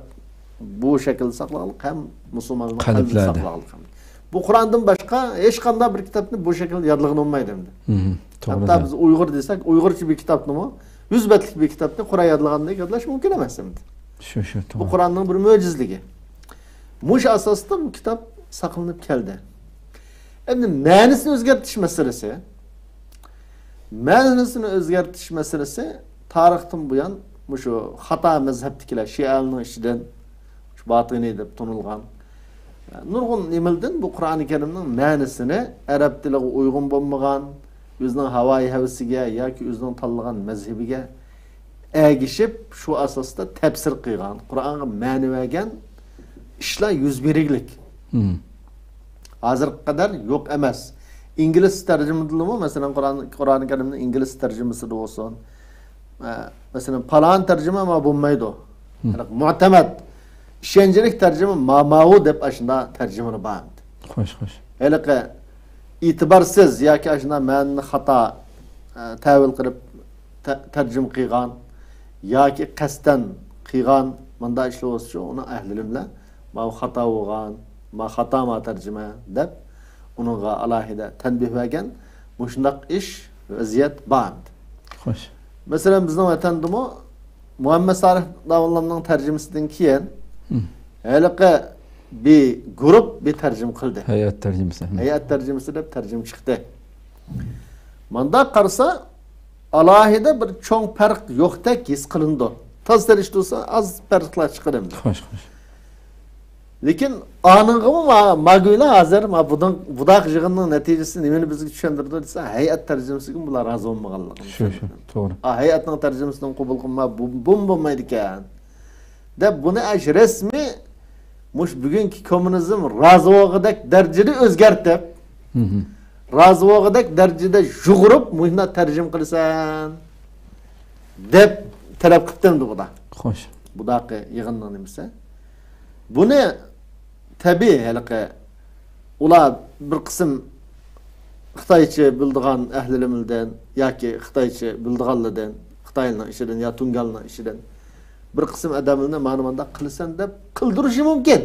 بۇ شەكىلدە ساقلىغانلىق، ھەم مۇسۇلمانلار قەلبىدە قەلبلەردە ساقلىغانلىق. بۇ قۇرئاندىن باشقا ھېچقانداق بىر كىتابنى بۇ شەكىلدە يادلىغىلى بولمايدۇ ئەمدى. ھىم، توغرا. ھەتتا بىز ئۇيغۇر دېسەك، ئۇيغۇرچە بىر كىتابنىمۇ، يۈز بەتلىك بىر كىتابنى قۇرئان يادلىغاندەك يادلاش مۇمكىن ئەمەس ئەمدى. شۇ، شۇ، بۇ توغرا. قۇرئاننىڭ بىر مۆجىزىلىكى. مۇشۇ ئاساستا بۇ كىتاب ساقلىنىپ كەلدى. ئەمدى مەنىسىنى ئۆزگەرتىش مەسىلىسى. مەنىسىنى ئۆزگەرتىش مەسىلىسى تارىختىن بۇيان مۇشۇ خاتا مەزھەپتىكىلەر، شىئەلەرنىڭ ئىچىدىن شۇ باتىنىي دەپ تونۇلغان نۇرغۇن نېمىلدىن بۇ قۇرئانى كەرىمنىڭ مەنىسىنى ئەرەب تىلىغا ئۇيغۇن بولمىغان، ئۆزىنىڭ ھاۋايى ھەۋىسىگە ياكى ئۆزىنىڭ تاللىغان مەزھىپىگە ئەگىشىپ، شۇ ئاساستا تەپسىر قىلغان، قۇرئانغا مەنە بەرگەن ئىشلار يۈز بېرىگلىك. ھازىرغا قەدەر يوق ئەمەس. ئىنگلىز تەرجىمىدىمۇ، مەسىلەن، قۇرئان، قۇرئانى كەرىمنىڭ ئىنگلىز تەرجىمىسىدە بولسۇن، ئە، مەسىلەن، پالان تەرجىمە ما بولمايدۇ. مۇئتەمەد، ئىشەنچلىك تەرجىمە ما، ماۋۇ دەپ ئاشۇنداق تەرجىمىلەر بار ئەمدى. خوش، خوش. ھېلىقى ئېتىبارسىز ياكى ئاشۇنداق مەنىنى خاتا، ئە، تەۋىل قىلىپ تە-، تەرجىمە قىلغان ياكى قەستەن قىلغان مۇنداق ئىشلار بولسىچۇ، ئۇنىڭ ئەھلى ئىلىملەر ماۋۇ خاتا بولغان، ما خاتا ما تەرجىمە دەپ، ئۇنىڭغا ئالاھىدە تەنبىھ بەرگەن، مۇشۇنداق ئىش، ۋەزىيەت بار ئەمدى. خوش. مەسىلەن، بىزنىڭ ۋەتەندىمۇ مۇھەممەد سالىھ داۋۇللامنىڭ تەرجىمىسىدىن كېيىن ھېلىقى بىر گۇرۇپ بىر تەرجىمە قىلدى. ھەيئەت تەرجىمىسى. ھەيئەت تەرجىمىسى دەپ تەرجىمە چىقتى. مانداق قارىسا، ئالاھىدە بىر چوڭ پەرق يوقتەك ھېس قىلىنىدۇ. تاز سېلىشتۇرسا، ئاز پەرقلەر چىقىدۇ ئەمدى. خوش، خوش. لېكىن ئانىڭغىمۇ ما-، ماگۈيلا ھازىر ما بۇداڭ-، بۇداق يىغىننىڭ نەتىجىسى نېمىنى بىزگە چۈشەندۈرىدۇ دېسە، ھەيئەت تەرجىمىسىگە بۇلار رازى بولمىغانلىقىنى شۇ، شۇ، چۈشەندۈردى. توغرا. ئا، ھەيئەتنىڭ تەرجىمىسىنى قوبۇل قىلما، بۇ، بۇمۇ بولمايدىكەن. دەپ بۇنى ئەش رەسمىي مۇش بۈگۈنكى كوممۇنىزم رازى بولغۇدەك دەرىجىدە ئۆزگەرتىپ، رازى بولغۇدەك دەرىجىدە يۇغۇرۇپ مۇشۇنداق تەرجىمە قىلىسەن دەپ تەلەپ قىپتىمدى بۇدا. خوش. بۇداقى يىغىننىڭ نېمىسى. بۇنى تەبىئىي ھېلىقى ئۇلار بىر قىسىم خىتايچە بىلىدىغان ئەھلىلىرىمىزدىن ياكى خىتايچە بىلىدىغانلاردىن، خىتايلارنىڭ ئىچىدىن يا تۇڭگانلارنىڭ ئىچىدىن بىر قىسىم ئادەملەرنى مانا مانداق قىلىسەن دەپ قىلدۇرۇشى مۇمكىن.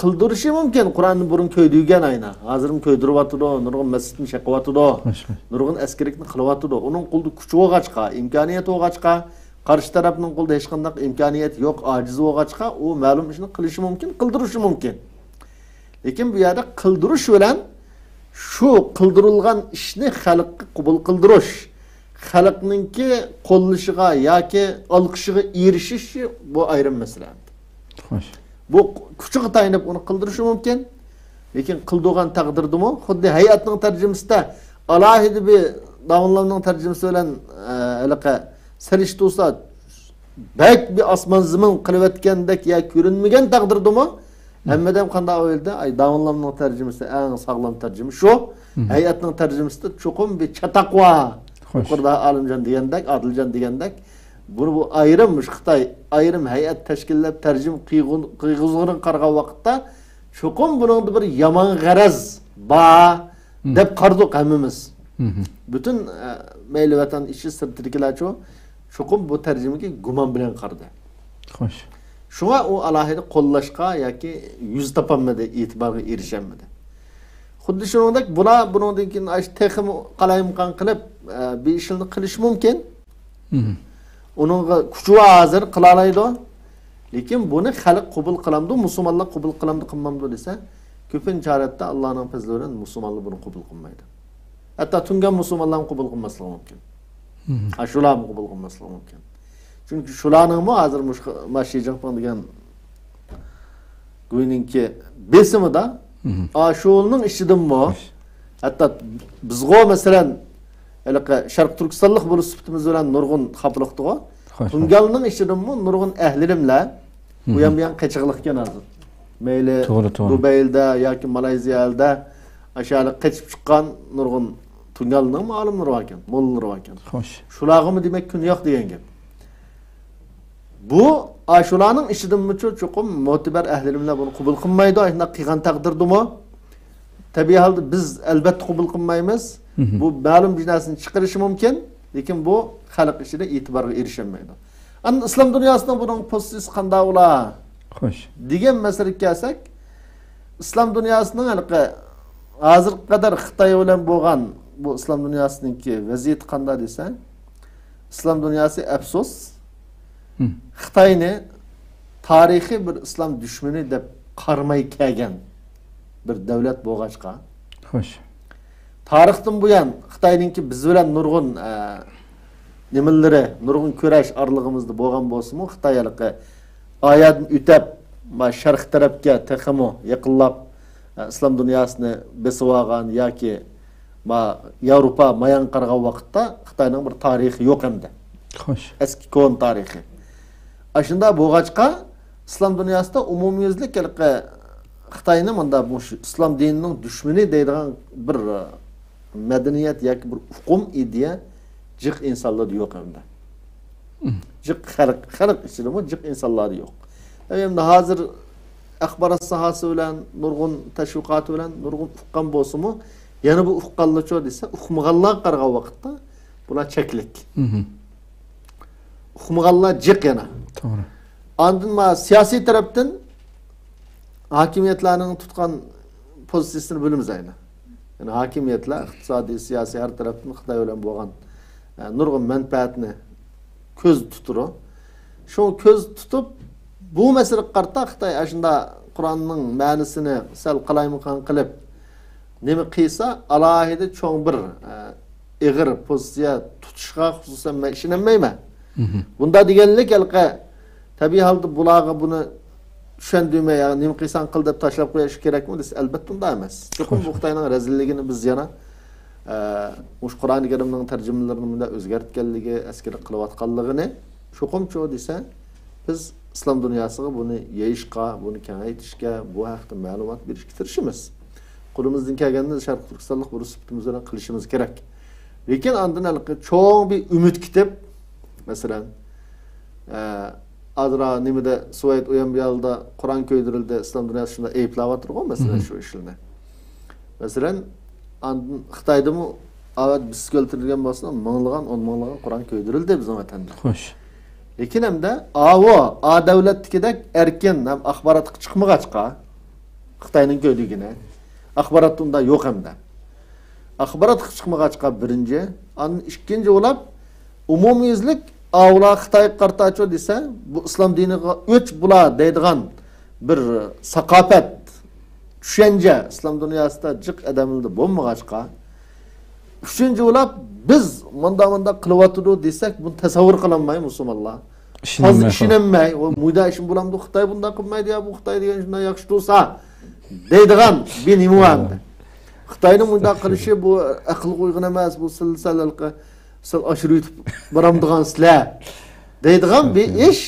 قىلدۇرۇشى مۇمكىن. قۇرئاننى بۇرۇن كۆيدۈرگەن ئاينا. ھازىرمۇ كۆيدۈرۈۋاتىدۇ، نۇرغۇن مەسچىتنى چېقىۋاتىدۇ. نۇرغۇن ئەسكىرىكنى قىلىۋاتىدۇ. ئۇنىڭ قولىدا كۈچى بولغاچقا، ئىمكانىيەت بولغاچقا، قارشى تەرەپنىڭ قولىدا ھېچقانداق ئىمكانىيەت يوق، ئاجىز بولغاچقا، ئۇ مەلۇم ئىشنى قىلىشى مۇمكىن، قىلدۇرۇشى مۇمكىن. لېكىن بۇ يەردە قىلدۇرۇش بىلەن شۇ قىلدۇرۇلغان ئىشنى خەلققە قوبۇل قىلدۇرۇش، خەلقنىڭكى قوللىشىغا ياكى ئالقىشىغا ئېرىشىش، بۇ ئايرىم مەسىلە. خوش. بۇ كۈچىگە تايىنىپ ئۇنى قىلدۇرۇشى مۇمكىن. لېكىن قىلدۇرغان تەقدىردىمۇ، خۇددى ھەيئەتنىڭ تەرجىمىسىدە ئالاھىدە بىر داۋۇللامنىڭ تەرجىمىسى بىلەن، ئە، ھېلىقى سېلىشتۇرسا، بەك بىر ئاسمان زېمىن قىلىۋەتكەندەك يا كۆرۈنمىگەن تەقدىردىمۇ، ھەممە ئادەم قانداق ئويلىدى؟ ئاي، داۋۇللامنىڭ تەرجىمىسى ئەڭ ساغلام تەرجىمە شۇ. ھەيئەتنىڭ تەرجىمىسىدە چوقۇم بىر چاتاق بار. خوش. يۇقىرىدا ئالىمجان دېگەندەك، ئادىلجان دېگەندەك، بۇنى بۇ ئايرىم، مۇشۇ خىتاي ئايرىم ھەيئەت تەشكىللەپ تەرجىمە قىلغۇ-، قىلغۇزغىنىغا قارىغان ۋاقىتتا، چوقۇم بۇنىڭدا بىر يامان غەرەز بار دەپ قارىدۇق ھەممىمىز. پۈتۈن، ئە، مەيلى ۋەتەن ئىچى سىرتىدىكىلەرچۇ، چوقۇم بۇ تەرجىمىگە گۇمان بىلەن قارىدى. خوش. شۇڭا ئۇ ئالاھىدە قوللاشقا ياكى يۈز تاپالمىدى، ئېتىبارغا ئېرىشەلمىدى. خۇددى شۇنىڭدەك بۇلار بۇنىڭدىن كېيىن ئاشۇ تېخىمۇ قالايمىقان قىلىپ، ئە، بىر ئىشلارنى قىلىشى مۇمكىن. ئۇنىڭغا كۈچى بار، ھازىر قىلالايدۇ. لېكىن بۇنى خەلق قوبۇل قىلامدۇ، مۇسۇلمانلار قوبۇل قىلامدۇ، قىلمامدۇ دېسە، كۆپىنچە ھالەتتە ئاللانىڭ پەزلى بىلەن مۇسۇلمانلار بۇنى قوبۇل قىلمايدۇ. ھەتتا تۇڭگان مۇسۇلمانلارمۇ قوبۇل قىلماسلىقى مۇمكىن. ئاشۇلارمۇ قوبۇل قىلماسلىقى مۇمكىن. چۈنكى شۇلارنىڭمۇ ھازىر مۇشۇ، ما شى جىنپىڭ دېگەن گۇينىڭكى بېسىمىدا، ئاشۇنىڭ ئىچىدىنمۇ، ھەتتا بىزغۇ، مەسىلەن، ھېلىقى شەرقىي تۈركىستانلىق بولۇش سۈپىتىمىز بىلەن نۇرغۇن خاپىلىقتىغۇ. تۇڭگاننىڭ ئىچىدىنمۇ نۇرغۇن ئەھلىلىملەر ئۇيان بۇيان قېچىغلىقكەن ھازىر. مەيلى توغرا، توغرا. دۇبەيدە ياكى مالايزىيەدە ئاشۇ قېچىپ چىققان نۇرغۇن تۇڭگانلارنىڭمۇ ئالىملىرى باركەن، موللىلىرى باركەن. خوش. شۇلارغىمۇ دېمەك كۈن يوق دېگەن گەپ. بۇ، ئاشۇلارنىڭ ئىچىدىنمۇ چوقۇم مۆتىبەر ئەھلىلىملەر بۇنى قوبۇل قىلمايدۇ. ئاشۇنداق قىلغان تەقدىردىمۇ، تەبىئىي ھالدا بىز ئەلۋەتتە قوبۇل قىلمايمىز. بۇ مەلۇم بىر نەرسىنى چىقىرىشى مۇمكىن، لېكىن بۇ خەلق ئىچىدە ئېتىبارغا ئېرىشەلمەيدۇ. ئەمدى ئىسلام دۇنياسىنىڭ بۇنىڭ پوزىتسىيىسى قانداق بولا؟ خوش. دېگەن مەسىلىگە كەلسەك، ئىسلام دۇنياسىنىڭ ھېلىقى ھازىرغا قەدەر خىتاي بىلەن بولغان بۇ ئىسلام دۇنياسىنىڭكى ۋەزىيىتى قانداق دېسە، ئىسلام دۇنياسى ئەپسۇس، خىتاينى تارىخىي بىر ئىسلام دۈشمىنى دەپ قارىماي كەلگەن بىر دۆلەت بولغاچقا، خوش. تارىختىن بۇيان خىتاينىڭكى بىز بىلەن نۇرغۇن، ئە، نېمىلىرى، نۇرغۇن كۈرەش ئارىلىقىمىزدا بولغان بولسىمۇ، خىتاي ھېلىقى ئايادىن ئۆتەپ، ما، شەرق تەرەپكە تېخىمۇ يېقىنلاپ، ئە، ئىسلام دۇنياسىنى بېسىۋالغان ياكى، ما، ياۋروپا مايان قارىغان ۋاقىتتا خىتاينىڭ بىر تارىخى يوق ئەمدى. خوش. ئەسكى كونا تارىخى. ئاشۇنداق بولغاچقا، ئىسلام دۇنياسىدا ئومۇميۈزلۈك ھېلىقى خىتاينى مۇنداق مۇشۇ ئىسلام دىنىنىڭ دۈشمىنى دەيدىغان بىر، ئە، مەدەنىيەت ياكى بىر ئۇقۇم، ئىدىيە جىق ئىنسانلاردا يوق ئەمدى. جىق خەلق، خەلق ئىچىدىمۇ جىق ئىنسانلاردا يوق. ئەمدى ھازىر ئاخبارات ساھەسى بىلەن، نۇرغۇن تەشۋىقاتى بىلەن نۇرغۇن ئۇققان بولسىمۇ، يەنە بۇ ئۇققانلارچۇ دېسە، ئۇقمىغانلارغا قارىغان ۋاقىتتا بۇلار چەكلىك. ئۇقمىغانلار جىق يەنە. توغرا. ئاندىن ما سىياسىي تەرەپتىن ھاكىمىيەتلەرنىڭ تۇتقان پوزىتسىيىسىنى بىلىمىز ئەينى. يەنى ھاكىمىيەتلەر ئىقتىسادىي، سىياسىي ھەر تەرەپتىن خىتاي بىلەن بولغان، ئە، نۇرغۇن مەنپەئەتنى كۆزدە تۇتىدۇ. شۇ كۆزدە تۇتۇپ، بۇ مەسىلىگە قارىتا خىتاي ئاشۇنداق قۇرئاننىڭ مەنىسىنى سەل قالايمىقان قىلىپ، نېمە قىلسا، ئالاھىدە چوڭ بىر، ئە، ئېغىر پوزىتسىيە تۇتۇشىغا خۇسۇسەن مەن ئىشىنەلمەيمەن. بۇنداق دېگەنلىك ھېلىقى تەبىئىي ھالدا بۇلارغا بۇنى چۈشەندۈرمەي، يا نېمە قىلساڭ قىل دەپ تاشلاپ قويۇش كېرەكمۇ دېسە، ئەلبەتتە ئۇنداق ئەمەس. چوقۇم بۇ خىتاينىڭ رەزىللىكىنى بىز يەنە، ئە، مۇشۇ قۇرئانى كەرىمنىڭ تەرجىمىلىرىنى مۇنداق ئۆزگەرتكەنلىكى، ئەسكىرىپ قىلىۋاتقانلىقىنى چوقۇمچۇ دېسە، بىز ئىسلام دۇنياسىغا بۇنى يېيىشقا، بۇنى كېڭەيتىشكە، بۇ ھەقتە مەلۇمات بېرىشكە تىرىشىمىز. قولىمىزدىن كەلگەننى شەرقىي تۈركىستانلىق بىر سۈپىتىمىز بىلەن قىلىشىمىز كېرەك. لېكىن ئاندىن ھېلىقى چوڭ بىر ئۈمىد كېتىپ، مەسىلەن، ئە، ئازراق نېمىدە سوۋېت ئۇيان بۇياندا قۇرئان كۆيدۈرۈلدى، ئىسلام دۇنياسى شۇنداق ئەيىبلەۋاتىدىغۇ، مەسىلەن، شۇ ئىشلارنى. مەسىلەن، ئاندىن خىتايدىمۇ ئاۋات بىسكۈل تۈرۈلگەن بولسا، مىڭلىغان، ئون مىڭلىغان قۇرئان كۆيدۈرۈلدى بىزنىڭ ۋەتەندە. خوش. لېكىن ئەمدى ئاۋۇ، ئا دۆلەتتىكىدەك ئەركىن ھەم ئاخباراتقا چىقمىغاچقا، خىتاينىڭ كۆيدۈرگىنى، ئاخباراتتا ئۇنداق يوق ئەمدى. ئاخباراتقا چىقمىغاچقا بىرىنچى، ئاندىن ئىككىنچى بولاپ، ئومۇميۈزلۈك ئاۋۇلار خىتايغا قارىتاچۇ دېسە، بۇ ئىسلام دىنىغا ئۆچ بۇلار دەيدىغان بىر ساقاپەت، چۈشەنچە ئىسلام دۇنياسىدا جىق ئادەملەردە بولمىغاچقا، ئۈچىنچى بولاپ، بىز مۇنداق مۇنداق قىلىۋاتىدۇ دېسەك، بۇنى تەسەۋۋۇر قىلالماي مۇسۇلمانلار. تازا ئىشىنەلمەي قالدى. ئىشىنەلمەي. ۋە مۇنداق ئىشمۇ بولامدۇ؟ خىتاي بۇنداق قىلمايدۇ يا، بۇ خىتاي دېگەن شۇنداق ياخشى تۇرسا دەيدىغان بىر نېمە بار ئەمدى. خىتاينىڭ مۇنداق قىلىشى بۇ ئەقىلگە ئۇيغۇن ئەمەس، بۇ سىل سەل ھېلىقى سەل ئاشۇرۇۋېتىپ بارامدىغان سىلەر دەيدىغان بىر ئىش.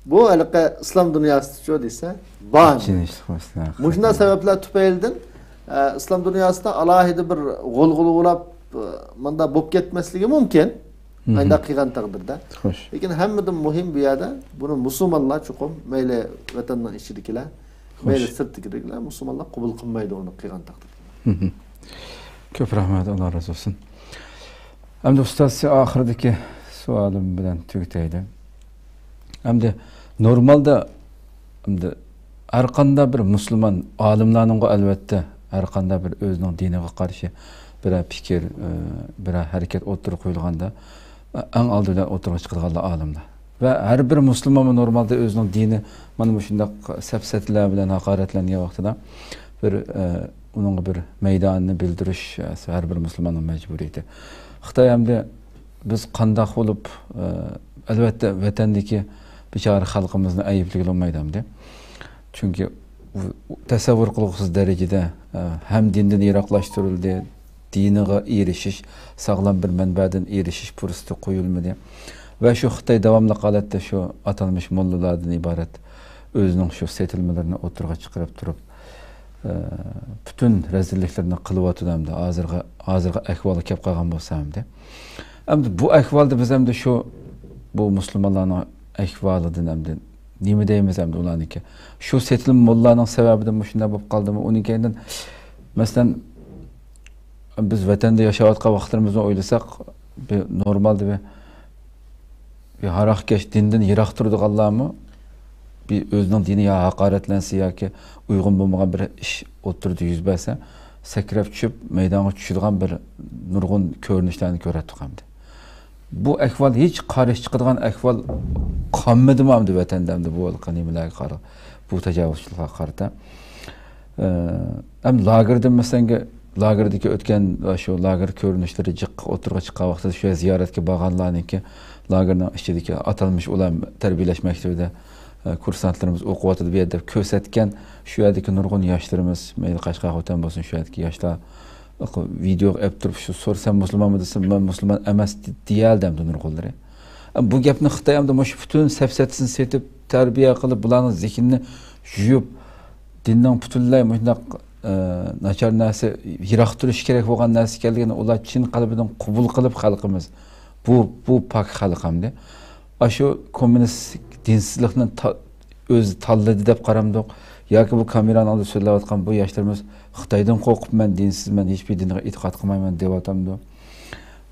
بۇ ھېلىقى ئىسلام دۇنياسىدىچۇ دېسە بار. ئىشىنىشلىق مەسىلە. مۇشۇنداق سەۋەبلەر تۈپەيلىدىن، ئە، ئىسلام دۇنياسىدا ئالاھىدە بىر غۇلغۇلا بولاپ، ئە، مۇنداق بولۇپ كەتمەسلىكى مۇمكىن. ئانداق قىلغان تەقدىردە. خوش. لېكىن ھەممىدىن مۇھىم بۇ يەردە بۇنى مۇسۇلمانلار چوقۇم، مەيلى ۋەتەننىڭ ئىچىدىكىلەر، مەيلى سىرتتىكىلەر مۇسۇلمانلار قوبۇل قىلمايدۇ ئۇنى قىلغان تەقدىردە. كۆپ رەھمەت، ئاللا رازى بولسۇن. ئەمدى ئۇستاز، ئاخىرىدىكى سوئالىم بىلەن تۈگىتەيلى. ئەمدى نورمالدا، ئەمدى ھەر قانداق بىر مۇسۇلمان ئالىملارنىڭغۇ ئەلۋەتتە ھەر قانداق بىر ئۆزىنىڭ دىنىغا قارشى بىرەر پىكىر، ئە، بىرەر ھەرىكەت ئوتتۇرىغا قويۇلغاندا، ئەڭ ئالدى بىلەن ئوتتۇرىغا چىقىدىغانلار ئالىملار. ۋە ھەر بىر مۇسۇلمانمۇ نورمالدا ئۆزىنىڭ دىنى مانا مۇشۇنداق سەپسەتىلەر بىلەن ھاقارەتلەنگەن ۋاقتىدا بىر، ئە، ئۇنىڭغا بىر مەيدانىنى بىلدۈرۈش، ئە، ھەر بىر مۇسۇلماننىڭ مەجبۇرىيىتى. خىتاي ئەمدى بىز قانداق بولۇپ، ئە، ئەلۋەتتە ۋەتەندىكى بىچارە خەلقىمىزنى ئەيىبلىگىلى بولمايدۇ ئەمدى. چۈنكى ئۇ، ئۇ تەسەۋۋۇر قىلغۇسىز دەرىجىدە، ئە، ھەم دىندىن يىراقلاشتۇرۇلدى، دىنىغا ئېرىشىش، ساغلام بىر مەنبەدىن ئېرىشىش پۇرسىتى قويۇلمىدى. ۋە شۇ خىتاي داۋاملىق ھالەتتە شۇ ئاتالمىش موللىلاردىن ئىبارەت ئۆزىنىڭ شۇ سېتىلمىلىرىنى ئوتتۇرىغا چىقىرىپ تۇرۇپ، ئە، پۈتۈن رەزىللىكلىرىنى قىلىۋاتىدۇ ئەمدى. ھازىرغا، ھازىرغا ئەھۋالغا كەپ قالغان بولسا ئەمدى. ئەمدى بۇ ئەھۋالدا بىز ئەمدى شۇ، بۇ مۇسۇلمانلارنىڭ ئەھۋالىدىن ئەمدى نېمە دەيمىز ئەمدى ئۇلارنىڭكى؟ شۇ سېتىلما موللانىڭ سەۋەبىدىن مۇشۇنداق بولۇپ قالدىمۇ؟ ئۇنىڭ كەينىدىن، مەسىلەن، بىز ۋەتەندە ياشاۋاتقان ۋاقىتلىرىمىزنى ئويلىساق، بىر نورمالدا بىر، بىر ھاراقكەش، دىندىن يىراق تۇرىدىغانلارمۇ بىر ئۆزىنىڭ دىنى يا ھاقارەتلەنسە ياكى ئۇيغۇن بولمىغان بىر ئىش ئوتتۇرىدا يۈز بەرسە، سەكرەپ چۈشۈپ، مەيدانغا چۈشىدىغان بىر نۇرغۇن كۆرۈنۈشلەرنى كۆرەتتۇق ئەمدى. بۇ ئەھۋال ھېچ قارشى چىقىدىغان ئەھۋال قالمىدىمۇ ئەمدى ۋەتەندە ئەمدى بۇ ھېلىقى نېمىلەرگە قارا-، بۇ تاجاۋۇزچىلىققا قارىتا؟ ئە، ئەم لاگېردىن مەسىلەن، لاگېردىكى ئۆتكەن شۇ لاگېر كۆرۈنۈشلىرى جىق ئوتتۇرىغا چىققان ۋاقتىدا، شۇ يەر زىيارەتكە بارغانلارنىڭكى، لاگېرنىڭ ئىچىدىكى ئاتالمىش ئۇلار تەربىيەلەش مەكتىۋىدە، ئە، كۇرسانتلىرىمىز ئوقۇۋاتىدۇ بۇ يەردە دەپ كۆرسەتكەن، شۇ يەردىكى نۇرغۇن ياشلىرىمىز، مەيلى قەشقەر خوتەن بولسۇن، شۇ يەردىكى ياشلار ۋىدېئوغا ئېلىپ تۇرۇپ، شۇ سورىسام مۇسۇلمانمۇ دېسە، مەن مۇسۇلمان ئەمەس دېيەلدى ئەمدى نۇرغۇنلىرى. بۇ گەپنى خىتاي ئەمدى مۇشۇ پۈتۈن سەپسەتىسىنى سېتىپ، تەربىيە قىلىپ، بۇلارنىڭ زېھنىنى يۇيۇپ، دىننىڭ پۈتۈنلەي مۇشۇنداق، ئە، ناچار نەرسە، يىراق تۇرۇشى كېرەك بولغان نەرسە ئىكەنلىكىنى ئۇلار چىن قەلبىدىن قوبۇل قىلىپ خەلقىمىز، بۇ، بۇ پاك خەلق ئەمدى. ئاشۇ كوممۇنىستىك دىنسىزلىقنى تا-، ئۆزى تاللىدى دەپ قارامدۇق؟ ياكى بۇ كامېرانىڭ ئالدىدا سۆزلەۋاتقان بۇ ياشلىرىمىز خىتايدىن قورقۇپ، مەن دىنسىزمەن، ھېچبىر دىنغا ئېتىقاد قىلمايمەن دەۋاتامدۇ؟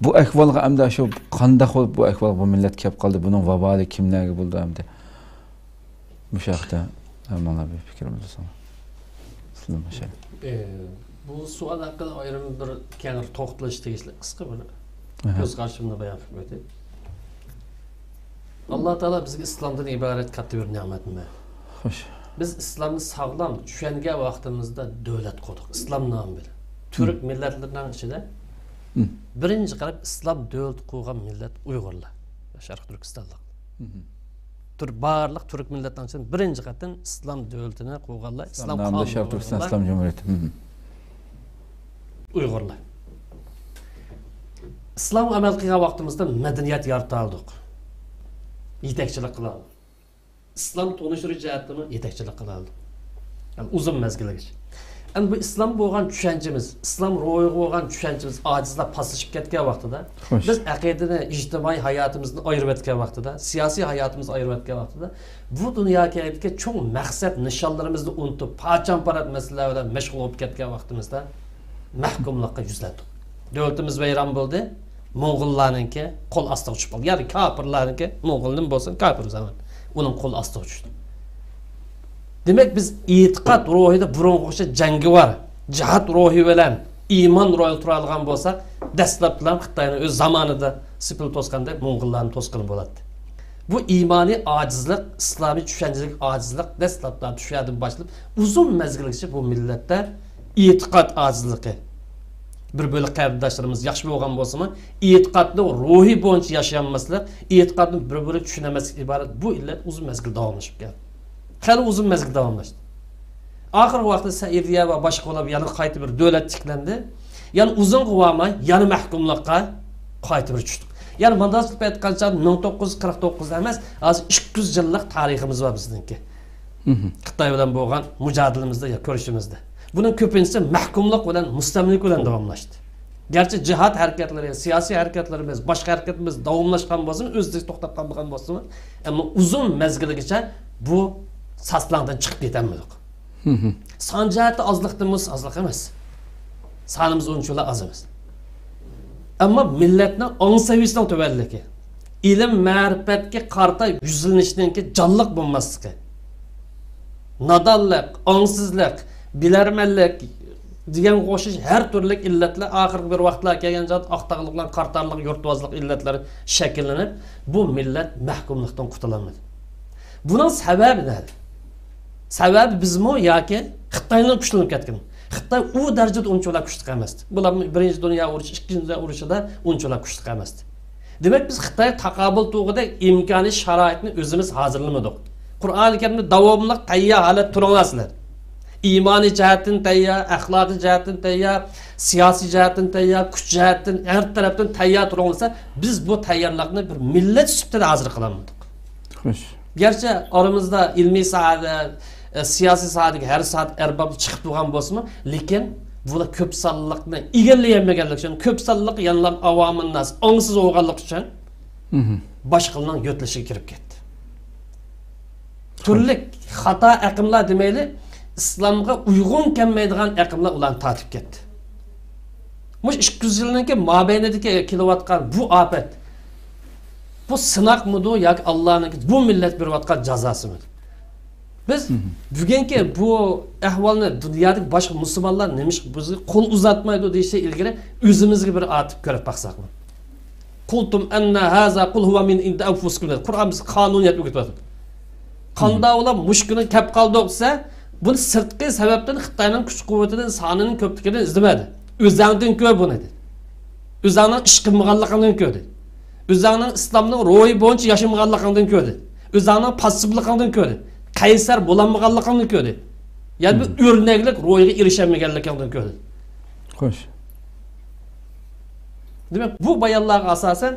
بۇ ئەھۋالغا ئەمدى شۇ قانداق بولۇپ بۇ ئەھۋالغا بۇ مىللەت كەپ قالدى؟ بۇنىڭ ۋابالى كىملەرگە بولدى ئەمدى؟ مۇشۇ ھەقتە ماڭا بىر پىكىر بىلدۈرسەڭلار. سىزنىڭ مۇشۇ. ئى، بۇ سوئال ھەققىدە ئايرىم بىر كەڭرى توختىلىش تېگىشلىك قىسقا بىر ئەھە. كۆز قارىشىمنى بايان قىلىپ ئۆتەي. ئاللا تائالا بىزگە ئىسلامدىن ئىبارەت كاتتا بىر نېمەتنى بەردى. خوش. بىز ئىسلامنى ساغلام چۈشەنگەن ۋاقتىمىزدا دۆلەت قۇردۇق، ئىسلام نامى بىلەن. تۈرك مىللەتلىرىنىڭ ئىچىدە مم. بىرىنچى قېلىپ ئىسلام دۆلىتى قۇرغان مىللەت ئۇيغۇرلار، شەرقىي تۈركىستانلىق. مم. تۈر-، بارلىق تۈرك مىللەتنىڭ ئىچىدە بىرىنچى قېتىم ئىسلام دۆلىتىنى قۇرغانلار، ئىسلام ئىسلام نامىدا قانۇنى شەرقىي تۈركىستان قۇرغانلار. ئىسلام جۇمھۇرىيىتى. مم. ئۇيغۇرلار. ئىسلامغا ئەمەل قىلغان ۋاقتىمىزدا مەدەنىيەت يارىتالىدۇق. يېتەكچىلىك قىلالىدۇق. ئىسلام تونۇشتۇرۇش جەھەتتىمۇ يېتەكچىلىك قىلالىدۇق. يەنى ئۇزۇن مەزگىلگىچە. ئەمدى بۇ ئىسلام بولغان چۈشەنچىمىز، ئىسلام روھىغا بولغان چۈشەنچىمىز ئاجىزلاپ پاسلىشىپ كەتكەن ۋاقتىدا، خوش. بىز ئەقىدىنى ئىجتىمائىي ھاياتىمىزدىن ئايرىۋەتكەن ۋاقتىدا، سىياسىي ھاياتىمىزنى ئايرىۋەتكەن ۋاقتىدا، بۇ دۇنيا كەينىدىكى چوڭ مەقسەت نىشانلىرىمىزنى ئۇنتۇپ، پارچە-پارات مەسىلىلەر بىلەن مەشغۇل بولۇپ كەتكەن ۋاقتىمىزدا مەھكۇملۇققا يۈزلەندۇق. دۆلىتىمىز ۋەيران بولدى. موڭغۇللارنىڭكى قول ئاستىغا چۈشۈپ قالدى. يەنى كاپىرلارنىڭكى، موڭغۇل نېمە بولسۇن، كاپىر زامان. ئۇنىڭ قول ئاستىغا چۈشتى. دېمەك، بىز ئېتىقاد روھىدا بۇرۇنغىچە جەڭگىۋار، جىھاد روھى بىلەن ئىمان روھىدا تۇرالىغان بولساق، دەسلەپتىلا خىتاينىڭ ئۆز زامانىدا سېپىل توسقاندەك موڭغۇللارنى توسقىلى بولاتتى. بۇ ئىمانىي ئاجىزلىق، ئىسلامىي چۈشەنچىلىك ئاجىزلىق دەسلەپتە شۇ يەردىن باشلىنىپ، ئۇزۇن مەزگىلگىچە بۇ مىللەتتە ئېتىقاد ئاجىزلىقى. بىر بۆلەك قېرىنداشلىرىمىز ياخشى بولغان بولسىمۇ، ئېتىقادنىڭ روھى بويىچە ياشىيالماسلىق، ئېتىقادنى بىر بۆلەك چۈشىنەلمەسلىك ئىبارەت بۇ ئىللەت ئۇزۇن مەزگىل داۋاملىشىپ كەلدى. خېلى ئۇزۇن مەزگىل داۋاملاشتى. ئاخىرقى ۋاقىتتا سەئىدىيە ۋە باشقىلار يەنە قايتا بىر دۆلەت تىكلەندى. يەنە ئۇزۇنغا بارماي، يەنە مەھكۇملۇققا قايتا بىر چۈشتۇق. يەنى مانداق قىلىپ ئېيتقانچە، مىڭ توققۇز يۈز قىرىق توققۇز ئەمەس، ھازىر ئىككى يۈز يىللىق تارىخىمىز بار بىزنىڭكى. مم. خىتاي بىلەن بولغان مۇجادىلىمىزدە يا كۆرۈشىمىزدە. بۇنىڭ كۆپىنچىسى مەھكۇملۇق بىلەن مۇستەملىكە بىلەن داۋاملاشتى. گەرچە جىھاد ھەرىكەتلىرى، سىياسىي ھەرىكەتلىرىمىز، باشقا ھەرىكەتلىرىمىز داۋاملاشقان بولسىمۇ، ئۆزىدە توختاپ قالمىغان بولسىمۇ، ئەمما ئۇزۇن مەزگىلگىچە بۇ ساسلاڭدىن چىقىپ كېتەلمىدۇق. مم. سان جەھەتتە ئازلىقتىن بولسا ئازلىق ئەمەس. سانىمىز ئۇنچىۋالا ئاز ئەمەس. ئەمما مىللەتنىڭ ئاڭ سەۋىيىسىنىڭ تۆۋەنلىكى، ئىلىم-مەرىپەتكە قارىتا يۈزلىنىشنىڭكى جانلىق بولماسلىقى، نادانلىق، ئاڭسىزلىق، بىلەرمەنلىك دېگەنگە ئوخشاش ھەر تۈرلۈك ئىللەتلەر ئاخىرقى بىر ۋاقىتلار كەلگەن چاغدا ئاقتاغلىقلار، قاراتاغلىق، يۇرتۋازلىق ئىللەتلىرى شەكىللىنىپ، بۇ مىللەت مەھكۇملۇقتىن قۇتۇلالمىدى. بۇنىڭ سەۋەبى نەدە؟ سەۋەبى بىزمۇ ياكى خىتاينىڭ كۈچلىنىپ كەتكىنى؟ خىتاي ئۇ دەرىجىدە ئۇنچىۋالا كۈچلۈك ئەمەستى. بۇلار بىرىنچى دۇنيا ئۇرۇشى، ئىككىنچى دۇنيا ئۇرۇشىدا ئۇنچىۋالا كۈچلۈك ئەمەستى. دېمەك، بىز خىتايغا تاقابىل تۇرغۇدەك ئىمكانىي شارائىتنى ئۆزىمىز ھازىرلىمىدۇق. قۇرئانى كەرىمدە داۋاملىق تەييار ھالەتتە تۇرۇڭلار سىلەر. ئىمانىي جەھەتتىن تەييار، ئەخلاقىي جەھەتتىن تەييار، سىياسىي جەھەتتىن تەييار، كۈچ جەھەتتىن، ھەر تەرەپتىن تەييار تۇرۇڭلار دېسە، بىز بۇ تەييارلىقنى بىر مىللەت سۈپىتىدە ھازىر قىلالمىدۇق. خوش. گەرچە ئارىمىزدا ئىلمىي ساھەدە، ئە، سىياسىي ساھەدىكى ھەر ساھەدە ئەرباب چىقىپ تۇرغان بولسىمۇ، لېكىن بۇلار كۆپ سانلىقنى ئىگىلىيەلمىگەنلىكى ئۈچۈن، كۆپ سانلىق يەنىلا ئاۋامىنناس ئاڭسىز بولغانلىقى ئۈچۈن، مم. باشقىلارنىڭ يۆتىلىشىگە كىرىپ كەتتى. تۈرلۈك خاتا ئېقىملار دېمەيلى، ئىسلامغا ئۇيغۇن كەلمەيدىغان ئېقىملار ئۇلارنى تارتىپ كەتتى. مۇشۇ ئىككى يۈز يىلنىڭكى مابەينىدىكى كېلىۋاتقان بۇ ئاپەت، بۇ سىناقمىدۇ ياكى ئاللانىڭكى بۇ مىللەت بېرىۋاتقان جازاسىمىدۇ؟ بىز مم. بۈگۈنكى بۇ ئەھۋالنى دۇنيادىكى باشقا مۇسۇلمانلار نېمىشقا بىزگە قول ئۇزاتمايدۇ دېيىشتىن ئىلگىرى ئۆزىمىزگە بىر ئارتىپ كۆرۈپ باقساقمۇ؟ قۇلتۇم ئەننە ھازا قۇل ھۇۋا مىن ئىندى ئەنفۇسىكۇم دېدى. قۇرئان بىزگە قانۇنىيەت ئۆگىتىۋاتىدۇ. قانداق بولۇپ مۇشۇ كۈنى كەپ قالدۇق دېسە، بۇنى سىرتقى سەۋەبتىن خىتاينىڭ كۈچ قۇۋۋىتىدىن، سانىنىڭ كۆپلۈكىدىن ئىزدىمەيدۇ. ئۆزەڭدىن كۆر بۇنى، دېدى. ئۆزەڭنىڭ ئىش قىلمىغانلىقىڭدىن كۆر، دېدى. ئۆزەڭنىڭ ئىسلامنىڭ روھى بويىچە ياشىمىغانلىقىڭدىن كۆر، دېدى. ئۆزەڭنىڭ پاسسىپلىقىڭدىن كۆر، دېدى. قەيسەر بولالمىغانلىقىڭدىن كۆر، دېدى. يەنى بىر ئۆرنەكلىك روھىغا ئېرىشەلمىگەنلىكىڭدىن كۆر، دېدى. خوش. دېمەك، بۇ بايانلارغا ئاساسەن،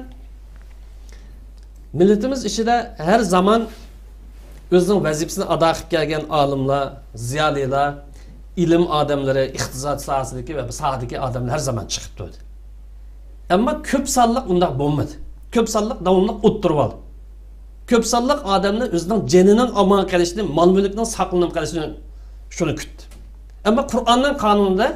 مىللىتىمىز ئىچىدە ھەر زامان ئۆزىنىڭ ۋەزىپىسىنى ئادا قىلىپ كەلگەن ئالىملار، زىيالىيلار، ئىلىم ئادەملىرى، ئىقتىساد ساھەسىدىكى ۋە بۇ ساھەدىكى ئادەملەر ھەر زامان چىقىپ تۇردى. ئەمما كۆپ سانلىق ئۇنداق بولمىدى. كۆپ سانلىق داۋاملىق ئولتۇرۇۋالدى. كۆپ سانلىق ئادەملەر ئۆزىنىڭ جېنىنىڭ ئامان قېلىشىنى، مال مۈلۈكنىڭ ساقلىنىپ قېلىشىنى شۇنى كۈتتى. ئەمما قۇرئاننىڭ قانۇنىدا،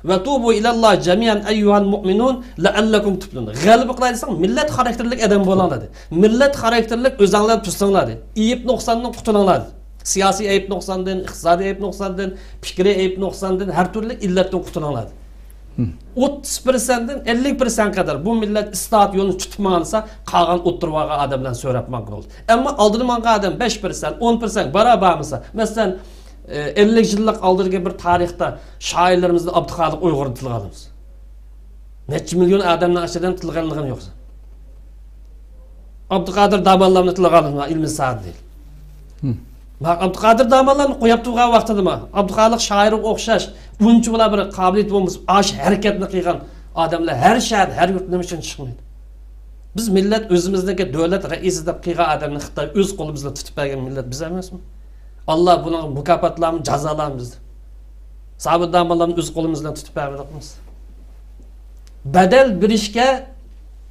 «ۋە تۇبۇ ئىلەللاھى جەمىئەن ئەييۇھەل مۇئمىنۇن لەئەللەكۇم تۇفلىھۇن.» غەلىبە قىلاي دېسەڭ، مىللەت خاراكتېرلىك ئادەم بولۇڭلار، دېدى. مىللەت خاراكتېرلىك ئۆزەڭلار تۇتساڭلار، دېدى. ئەيىب نۇقساندىن قۇتۇلۇڭلار، دېدى. سىياسىي ئەيىب نۇقساندىن، ئىقتىسادىي ئەيىب نۇقساندىن، پىكرىي ئەيىب نۇقساندىن، ھەر تۈرلۈك ئىللەتتىن قۇتۇلۇڭلار، دېدى. ئوتتۇز پىرسەنتتىن ئەللىك پىرسەنت قەدەر بۇ مىللەت ئىسلاھات يولىنى تۇتۇپ ماڭالىسا، قالغان ئولتۇرۇۋالغان ئادەملەرنى سۆرەپ ماڭغىلى بولىدۇ. ئەمما ئالدىدا ماڭغان ئادەم بەش پىرسەنت، ئون پىرسەنت بارا بارمىسا، مەسىلەن، ئەللىك يىللىق ئالدىدىكى بىر تارىختا شائىرلىرىمىزنى ئابدۇخالىق ئۇيغۇرنى تىلغا ئالىمىز. نەچچە مىليون ئادەمنىڭ ئىچىدىن تىلغا ئېلىنغىنى يوق. ئابدۇقادىر داموللامنى تىلغا ئالىمىز، ئىلمىي سادىل. ما ئابدۇقادىر داموللامنى قويۇپ تۇرغان ۋاقتىدا ما ئابدۇخالىق شائىرغا ئوخشاش ئۇنچىۋالا بىر قابىلىيىتى بولمىسا، ئاشۇ ھەرىكەتنى قىلغان ئادەملەر ھەر شەھەردە، ھەر يۇرتتا نېمە ئۈچۈن چىقمايدۇ؟ بىز مىللەت ئۆزىمىزنىڭكى دۆلەت رەئىسى دەپ قىلغان ئادەمنى خىتاي ئۆز قولىمىز بىلەن تۇتۇپ بەرگەن مىللەت بىز ئەمەسمۇ؟ ئاللا بۇنىڭغا مۇكاپاتلارمۇ، جازالارمۇ بىزنى؟ سابىت داموللامنى ئۆز قولىمىز بىلەن تۇتۇپ بەرمىدۇقمۇ؟ بەدەل بېرىشكە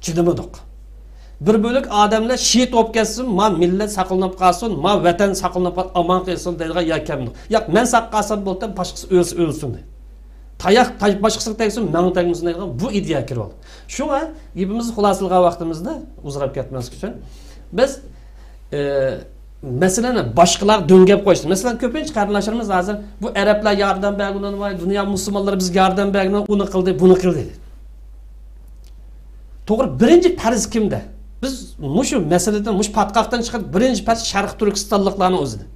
چىدىمىدۇق. بىر بۆلەك ئادەملەر شېھىت بولۇپ كەتسۇن، ما مىللەت ساقلىنىپ قالسۇن، ما ۋەتەن ساقلىنىپ قالسۇن، ئامان قىلسۇن دەيدىغان يەر كەلمىدۇق. ياق، مەن ساق قالسام بولدى، باشقىسى ئۆلسە ئۆلسۇن دەيدۇ. تاياق تاش-، باشقىسىغا تەگسۇن، ماڭا تەگمىسۇن دەيدىغان بۇ ئىدىيە كىرىۋالدى. شۇڭا گېپىمىزنى خۇلاسىلىغان ۋاقتىمىزدا، ئۇزىراپ كەتمەسلىك ئۈچۈن، بىز، ئى، مەسىلىنى باشقىلارغا دۆڭگەپ قويۇشتى. مەسىلەن، كۆپىنچە قېرىنداشلىرىمىز ھازىر بۇ ئەرەبلەر ياردەم بەرگىنى، ۋاي، دۇنيا مۇسۇلمانلىرى بىزگە ياردەم بەرگىنى، ئۇنى قىلدى، بۇنى قىلدى. توغرا، بىرىنچى پەرز كىمدە؟ بىز مۇشۇ مەسىلىدىن، مۇشۇ پاتقاقتىن چىقىپ، بىرىنچى پەرز شەرقىي تۈركىستانلىقلارنىڭ ئۆزىدە.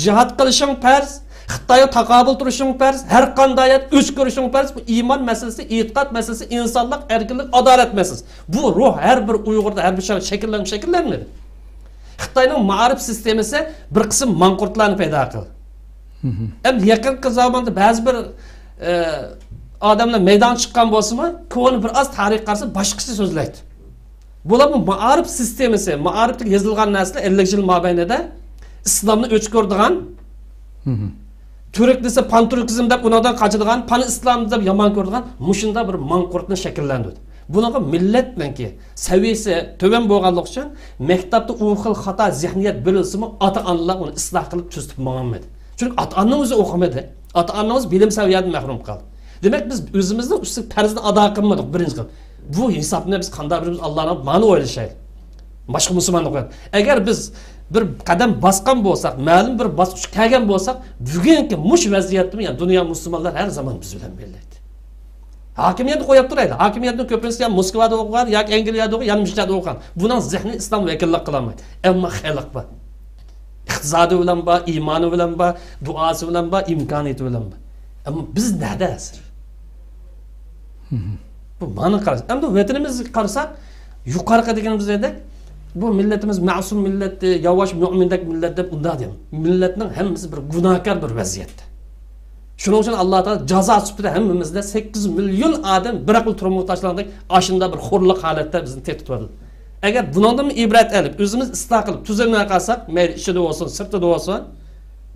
جىھاد قىلىشىڭ پەرز، خىتايغا تاقابىل تۇرۇشۇڭ پەرز، ھەر قانداق ھالەت ئۆچ كۆرۈشۈڭ پەرز. بۇ ئىمان مەسىلىسى، ئېتىقاد مەسىلىسى، ئىنسانلىق، ئەركىنلىك، ئادالەت مەسىلىسى. بۇ روھ ھەر بىر ئۇيغۇردا، ھەر بىر شەخس شەكىللەنمە، شەكىللەنمىدى. خىتاينىڭ مائارىپ سىستېمىسى بىر قىسىم ماڭقۇرتلارنى پەيدا قىلدى. ئەمدى يېقىنقى زاماندا بەزى بىر، ئە، ئادەملەر مەيدانغا چىققان بولسىمۇ، كونا بىر ئاز تارىخقا قارىسا باشقىچە سۆزلەيدۇ. بۇلار بۇ مائارىپ سىستېمىسى، مائارىپتا يېزىلغان نەرسىلەر ئەللىك يىل مابەينىدە ئىسلامنى ئۆچ كۆرىدىغان، تۈرك دېسە پانتۈركىزم دەپ ئۇنىڭدىن قاچىدىغان، پان ئىسلام دەپ يامان كۆرىدىغان مۇشۇنداق بىر ماڭقۇرتنى شەكىللەندۈردى. بۇنىڭغا مىللەتنىڭكى سەۋىيەسى تۆۋەن بولغانلىقى ئۈچۈن مەكتەپتە ئۇ خىل خاتا زېھنىيەت بېرىلسىمۇ، ئاتا-ئانىلار ئۇنى ئىسلاھ قىلىپ تۈزىتىپ ماڭالمىدى. چۈنكى ئاتا-ئانىنىڭ ئۆزى ئوقۇمىدى. ئاتا-ئانىمىز بىلىم سەۋىيەدىن مەھرۇم قالدى. دېمەك، بىز ئۆزىمىزنىڭ ئۈستىدىكى پەرزنى ئادا قىلمىدۇق، بىرىنچى قىلىپ. بۇ ھېسابنى بىز قانداق بىر، بىز ئاللانى مانا ئويلىشايلى. باشقا مۇسۇلماننى قويۇپ. ئەگەر بىز بىر قەدەم باسقان بولساق، مەلۇم بىر باسقۇچقا كەلگەن بولساق، بۈگۈنكى مۇشۇ ۋەزىيەتتىمۇ، يەنى دۇنيا مۇسۇلمانلار ھەر زامان بىز بىلەن بىللە ئىدى. ھاكىمىيەتنى قويۇپ تۇرايلى. ھاكىمىيەتنىڭ كۆپىنچىسى يا موسكۋادا ئوقۇغان، ياكى ئەنگلىيەدە ئوقۇغان، يا مۇشۇ يەردە ئوقۇغان. بۇنىڭ زېھنى ئىسلام ۋەكىللىك قىلالمايدۇ. ئەمما خەلق بار. ئىقتىسادى بىلەن بار، ئىمانى بىلەن بار، دۇئاسى بىلەن بار، ئىمكانىيىتى بىلەن بار. ئەمما بىز نەدە ھازىر؟ بۇ مانا قاراش. ئەمدى ۋەتىنىمىزگە قارىساق، يۇقىرىقى دېگىنىمىزدەك، بۇ مىللىتىمىز مەسۇم مىللەتتى، ياۋاش مۆمىندەك مىللەت دەپ ئۇنداق دەيمەن. مىللەتنىڭ ھەممىسى بىر گۇناھكار بىر ۋەزىيەتتە. شۇنىڭ ئۈچۈن ئاللا تائالا جازا سۈپىتىدە ھەممىمىزدە سەككىز مىليون ئادەم بىر ئەقىل تۇرمىغا تاشلاندەك ئاشۇنداق بىر خورلۇق ھالەتتە بىزنى تېتىتىۋاتىدۇ. ئەگەر بۇنىڭدىنمۇ ئىبرەت ئېلىپ، ئۆزىمىز ئىسلاھ قىلىپ، تۈزەلمەي قالساق، مەيلى ئىچىدە بولسۇن، سىرتىدا بولسۇن،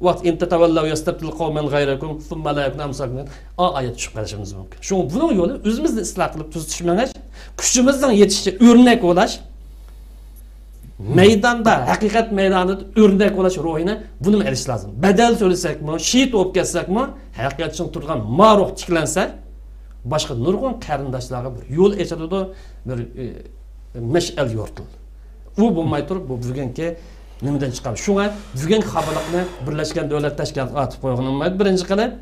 ۋاقىت، «ئىن تەتەۋەللەۋ يەستەبدىل قەۋمەن غەيرەكۇم سۇممە لا يەكۇنۇ ئەمسالەكۇم» دېگەن ئا-، ئايەت چۈشۈپ قېلىشىمىز مۇمكىن. شۇڭا بۇنىڭ يولى ئۆزىمىزنى ئىسلاھ قىلىپ تۈزىتىش مېڭىش، كۈچىمىزنىڭ يېتىشىچە ئۆرنەك بولاش، مەيداندا، ھەقىقەت مەيدانىدا ئۆرنەك بولاش روھىنى بۇنىمۇ ئېلىش لازىم. بەدەل تۆلىسەكمۇ، شېھىت بولۇپ كەتسەكمۇ، ھەقىقەت ئۈچۈن تۇرىدىغان ما روھ تىكلەنسە، باشقا نۇرغۇن قېرىنداشلارغا بىر يول ئېچىلىدۇ، بىر، ئى، مەشئەل يورۇتۇلىدۇ. ئۇ بولماي تۇرۇپ، بۇ بۈگۈنكى نېمىدىن چىقار؟ شۇڭا بۈگۈنكى خاپىلىقنى بىرلەشكەن دۆلەت تەشكىلاتىغا ئاتىپ قويغىلى بولمايدۇ. بىرىنچى قىلىپ،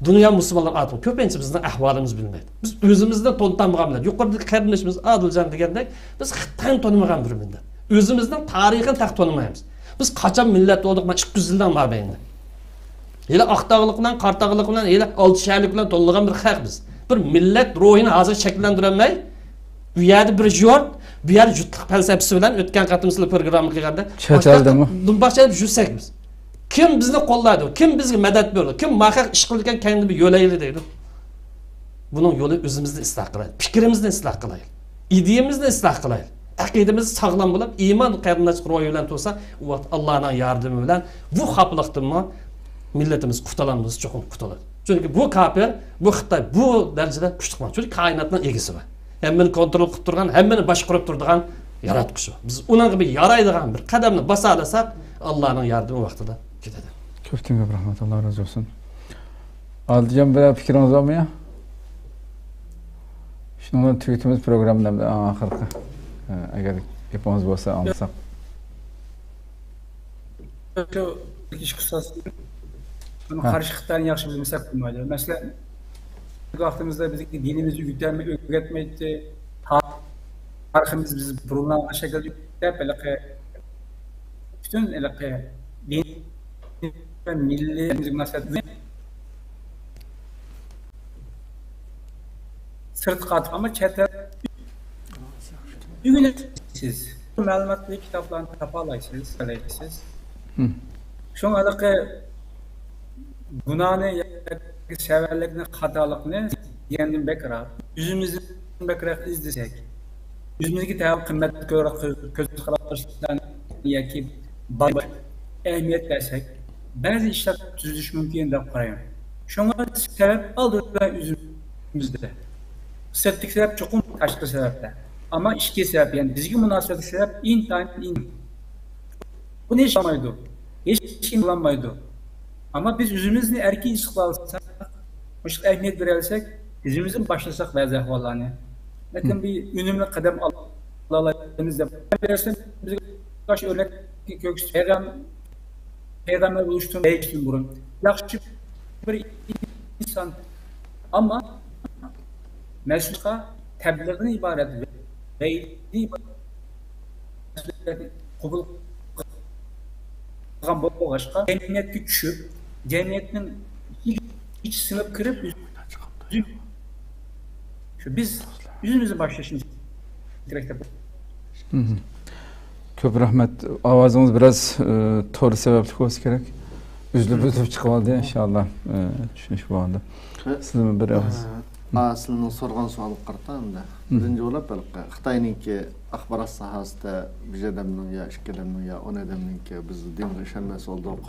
دۇنيا مۇسۇلمانلىرىغا ئاتىپ قويۇپ، كۆپىنچە بىزنىڭ ئەھۋالىمىزنى بىلمەيدۇ. بىز ئۆزىمىزنى تونۇتالمىغان مىللەت. يۇقىرىدىكى قېرىندىشىمىز ئادىلجان دېگەندەك، بىز خىتاينى تونۇمىغان بىر مىللەت. ئۆزىمىزنىڭ تارىخىنى تېخى تونۇمايمىز. بىز قاچان مىللەت بولدۇق؟ مانا ئىككى يۈز يىلنىڭ مابەينىدە. ھېلى ئاقتاغلىق بىلەن، قاراتاغلىق بىلەن، ھېلى ئالتە شەھەرلىك بىلەن تولغان بىر خەق بىز. بىر مىللەت روھىنى ھازىر شەكىللەندۈرەلمەي، بۇ يەردە بىر يۇرت، بۇ يەردە يۇرتلۇق پەلسەپىسى بىلەن ئۆتكەن قېتىم سىلەر پروگراممىغا كەلگەندە چەت ئەلدىمۇ؟ دۇمباق چېلىپ يۈرسەك بىز. كىم بىزنى قوللايدۇ؟ كىم بىزگە مەدەت بېرىدۇ؟ كىم ما خەق ئىش قىلىدىكەن كەينىدىن بىر يۆلەيلى دەيدۇ؟ بۇنىڭ يولى ئۆزىمىزنى ئىسلاھ قىلايلى، پىكرىمىزنى ئىسلاھ قىلايلى، ئىدىيىمىزنى ئىسلاھ قىلايلى، ئەقىدىمىز ساغلام بولۇپ، ئىمان قېرىنداشلىق روھى بىلەن تۇرسا، ئۇ ۋاقىت ئاللانىڭ ياردىمى بىلەن بۇ خاپىلىقتىنمۇ مىللىتىمىز قۇتۇلالمىسا، چوقۇم قۇتۇلىدۇ. چۈنكى بۇ كاپىر، بۇ خىتاي بۇ دەرىجىدە كۈچلۈك ئەمەس. چۈنكى كائىناتنىڭ ئىگىسى بار. ھەممىنى كونترول قىلىپ تۇرىدىغان، ھەممىنى باشقۇرۇپ تۇرىدىغان ياراتقۇچى بار. بىز ئۇنىڭغا بىر يارايدىغان بىر قەدەمنى باسالىساق، ئاللانىڭ ياردىمى ۋاقتىدا كېلىدۇ. كۆپتىن كۆپ رەھمەت، ئاللا رازى بولسۇن. ئادىلجان، بىرەر پىكرىڭىز بارمۇ يا؟ شۇنىڭ بىلەن تۈگىتىمىز پروگراممىنى ئەمدى ئاخىرقى، ئەگەر گېپىڭىز بولسا ئاڭلىساق. شۇ ئىش قىلسا، بۇنى ھە. قارشى خىتاينى ياخشى بىلمىسەك بولمايدۇ. مەسىلەن، ۋاقتىمىزدا بىزگە دىنىمىزنى ئۆگىتەلمەي-، ئۆگەتمەيتتى. تارىخىمىز بىز بۇرۇنلارغا شەكىل دەپ ھېلىقى پۈتۈن ھېلىقى دىن ۋە مىللىي مۇناسىۋەتنى سىرتقا ئاتقانمۇ چەت ئەل ئۆگىنىسىز. مەلۇماتلىق كىتابلارنى تاپالايسىز، تاپالايسىز. شۇڭا ھېلىقى گۇناھنى ياكى سەۋەنلىكنى، خاتالىقنى دېگەندىن بەكرەك، ئۆزىمىزدىن بەكرەك ئىزدىسەك، ئۆزىمىزگە تەۋە قىممەت كۆرۈپ كۆز، كۆز قاراشلارنى ياكى بار ئەھمىيەت بەرسەك، بەزى ئىشلار تۈزۈلۈشى مۇمكىن دەپ قارايمەن. شۇڭا سەۋەب ئالدى بىلەن ئۆزىمىزدە. سىرتتىكى سەۋەب چوقۇم تاشقى سەۋەبتە. ئەمما ئىچكى سەۋەب، يەنى بىزگە مۇناسىۋەتلىك سەۋەب ئىنتايىن ئىنتايىن. بۇنى ھېچ قىلالمايدۇ. ھېچ كىم قىلالمايدۇ. ئەمما بىز ئۆزىمىزنى ئەركىن ھېس قىلالىساق، مۇشۇ ئەھمىيەت بېرەلىسەك، ئۆزىمىزدىن باشلىساق بەزى ئەھۋاللارنى، بەلكىم بىر ئۈنۈملۈك قەدەم ئالالايمىز دەپ. بىزگە ياخشى ئۆرنەك كۆرسىتىپ، پەيغەم-، پەيغەمبەر بولۇشتىن، بولۇشتىن بۇرۇن ياخشى بىر ئىنسان. ئەمما مەسىلە تەبلىغدىن ئىبارەت، ۋەھىدىن ئىبارەت قوبۇل قىلغان بولغاچقا، جەمئىيەتكە چۈشۈپ، جەمئىيەتنىڭ ئىچىگە سىڭىپ كىرىپ، شۇ بىز ئۆزىمىزنى باشلىشىمىز كېرەك دەپ. كۆپ رەھمەت. ئاۋازىڭىز بىراز، ئى، تور سەۋەبلىك بولسا كېرەك. ئۈزۈلۈپ ئۈزۈلۈپ چىقىۋالدى، ئىنشاللا، ئى، چۈشىنىش بولغاندا. سىلىمۇ بىر ئاغىز. ئە، ئا، سىلىنىڭ سورىغان سوئالىغا قارىتا ئەمدى. بىرىنچى بولۇپ، ھېلىقى خىتاينىڭكى ئاخبارات ساھەسىدە بىر ئادەمنىڭ يا ئىككى ئادەمنىڭ يا ئون ئادەمنىڭكى بىز دىنغا ئىشەنمەس بولدۇق،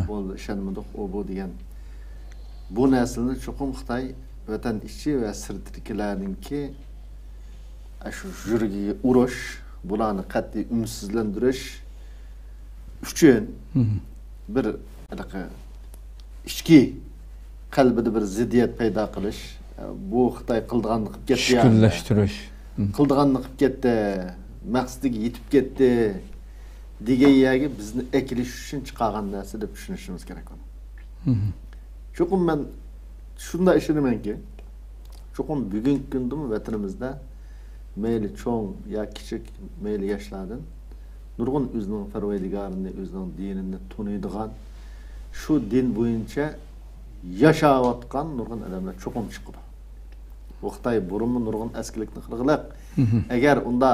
بولدى، ئىشەنمىدۇق، ئۇ بۇ دېگەن بۇ نەرسىلەرنى چوقۇم خىتاي ۋەتەن ئىچى ۋە سىرتىدىكىلەرنىڭكى ئاشۇ يۈرىكىگە ئۇرۇش، بۇلارنى قەتئىي ئۈمىدسىزلەندۈرۈش ئۈچۈن بىر ھېلىقى ئىچكى قەلبىدە بىر زىددىيەت پەيدا قىلىش، بۇ خىتاي قىلىدىغاننى قىلىپ كەتتى يا ئەمدى. چۈشكۈنلەشتۈرۈش. قىلىدىغاننى قىلىپ كەتتى، مەقسىتىگە يېتىپ كەتتى دېگەن يەرگە بىزنى ئەكېلىش ئۈچۈن چىقارغان نەرسە دەپ چۈشىنىشىمىز كېرەك ئۇنى. چوقۇم مەن شۇنداق ئىشىنىمەنكى، چوقۇم بۈگۈنكى كۈندىمۇ ۋەتىنىمىزدە مەيلى چوڭ يا كىچىك، مەيلى ياشلاردىن نۇرغۇن ئۆزىنىڭ پەرۋەردىگارىنى، ئۆزىنىڭ دىنىنى تونۇيدىغان، شۇ دىن بويىچە ياشاۋاتقان نۇرغۇن ئادەملەر چوقۇم چىقىدۇ. بۇ خىتاي بۇرۇنمۇ نۇرغۇن ئەسكىلىكنى قىلغىلىق. ئەگەر ئۇندا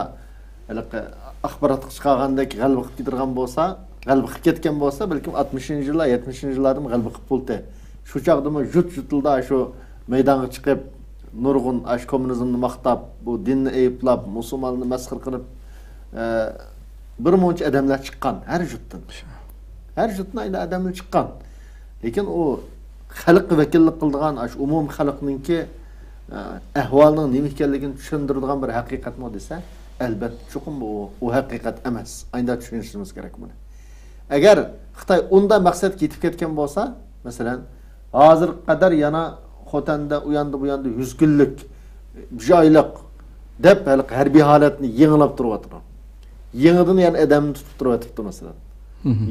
ھېلىقى ئاخباراتقا چىقارغاندەك غەلىبە قىلىپ كېتىدىغان بولسا، غەلىبە قىلىپ كەتكەن بولسا، بەلكىم ئاتمىشىنچى يىللار، يەتمىشىنچى يىللاردىمۇ غەلىبە قىلىپ بولدى. شۇ چاغدىمۇ يۇرت يۇرتىلدا شۇ مەيدانغا چىقىپ، نۇرغۇن ئاشۇ كوممۇنىزمنى ماختاپ، بۇ دىننى ئەيىبلەپ، مۇسۇلمانلارنى مەسخىرە قىلىپ، ئە، بىر مۇنچە ئادەملەر چىققان ھەر يۇرتتىن. ھەر يۇرتتىن ئايدا ئادەملەر چىققان. لېكىن ئۇ خەلققە ۋەكىللىك قىلىدىغان، ئاشۇ ئومۇمىي خەلقنىڭكى، ئە، ئەھۋالىنىڭ نېمە ئىكەنلىكىنى چۈشەندۈرىدىغان بىر ھەقىقەتمۇ دېسە، ئەلبەتتە، چوقۇم ئۇ، ئۇ ھەقىقەت ئەمەس. ئايدا چۈشىنىشىمىز كېرەك بۇنى. ئەگەر خىتاي ئۇنداق مەقسەتكە يېتىپ كەتكەن بولسا، مەسىلەن، ھازىرغا قەدەر يەنە خوتەندە، ئۇ ياندا، بۇ ياندا يۈز كۈنلۈك، بىر ئايلىق دەپ ھېلىقى ھەربىي ھالەتنى يېڭىلاپ تۇرۇۋاتىدۇ. يېڭىدىن يەنە ئادەمنى تۇتۇپ تۇرۇۋېتىپتۇ، مەسىلەن.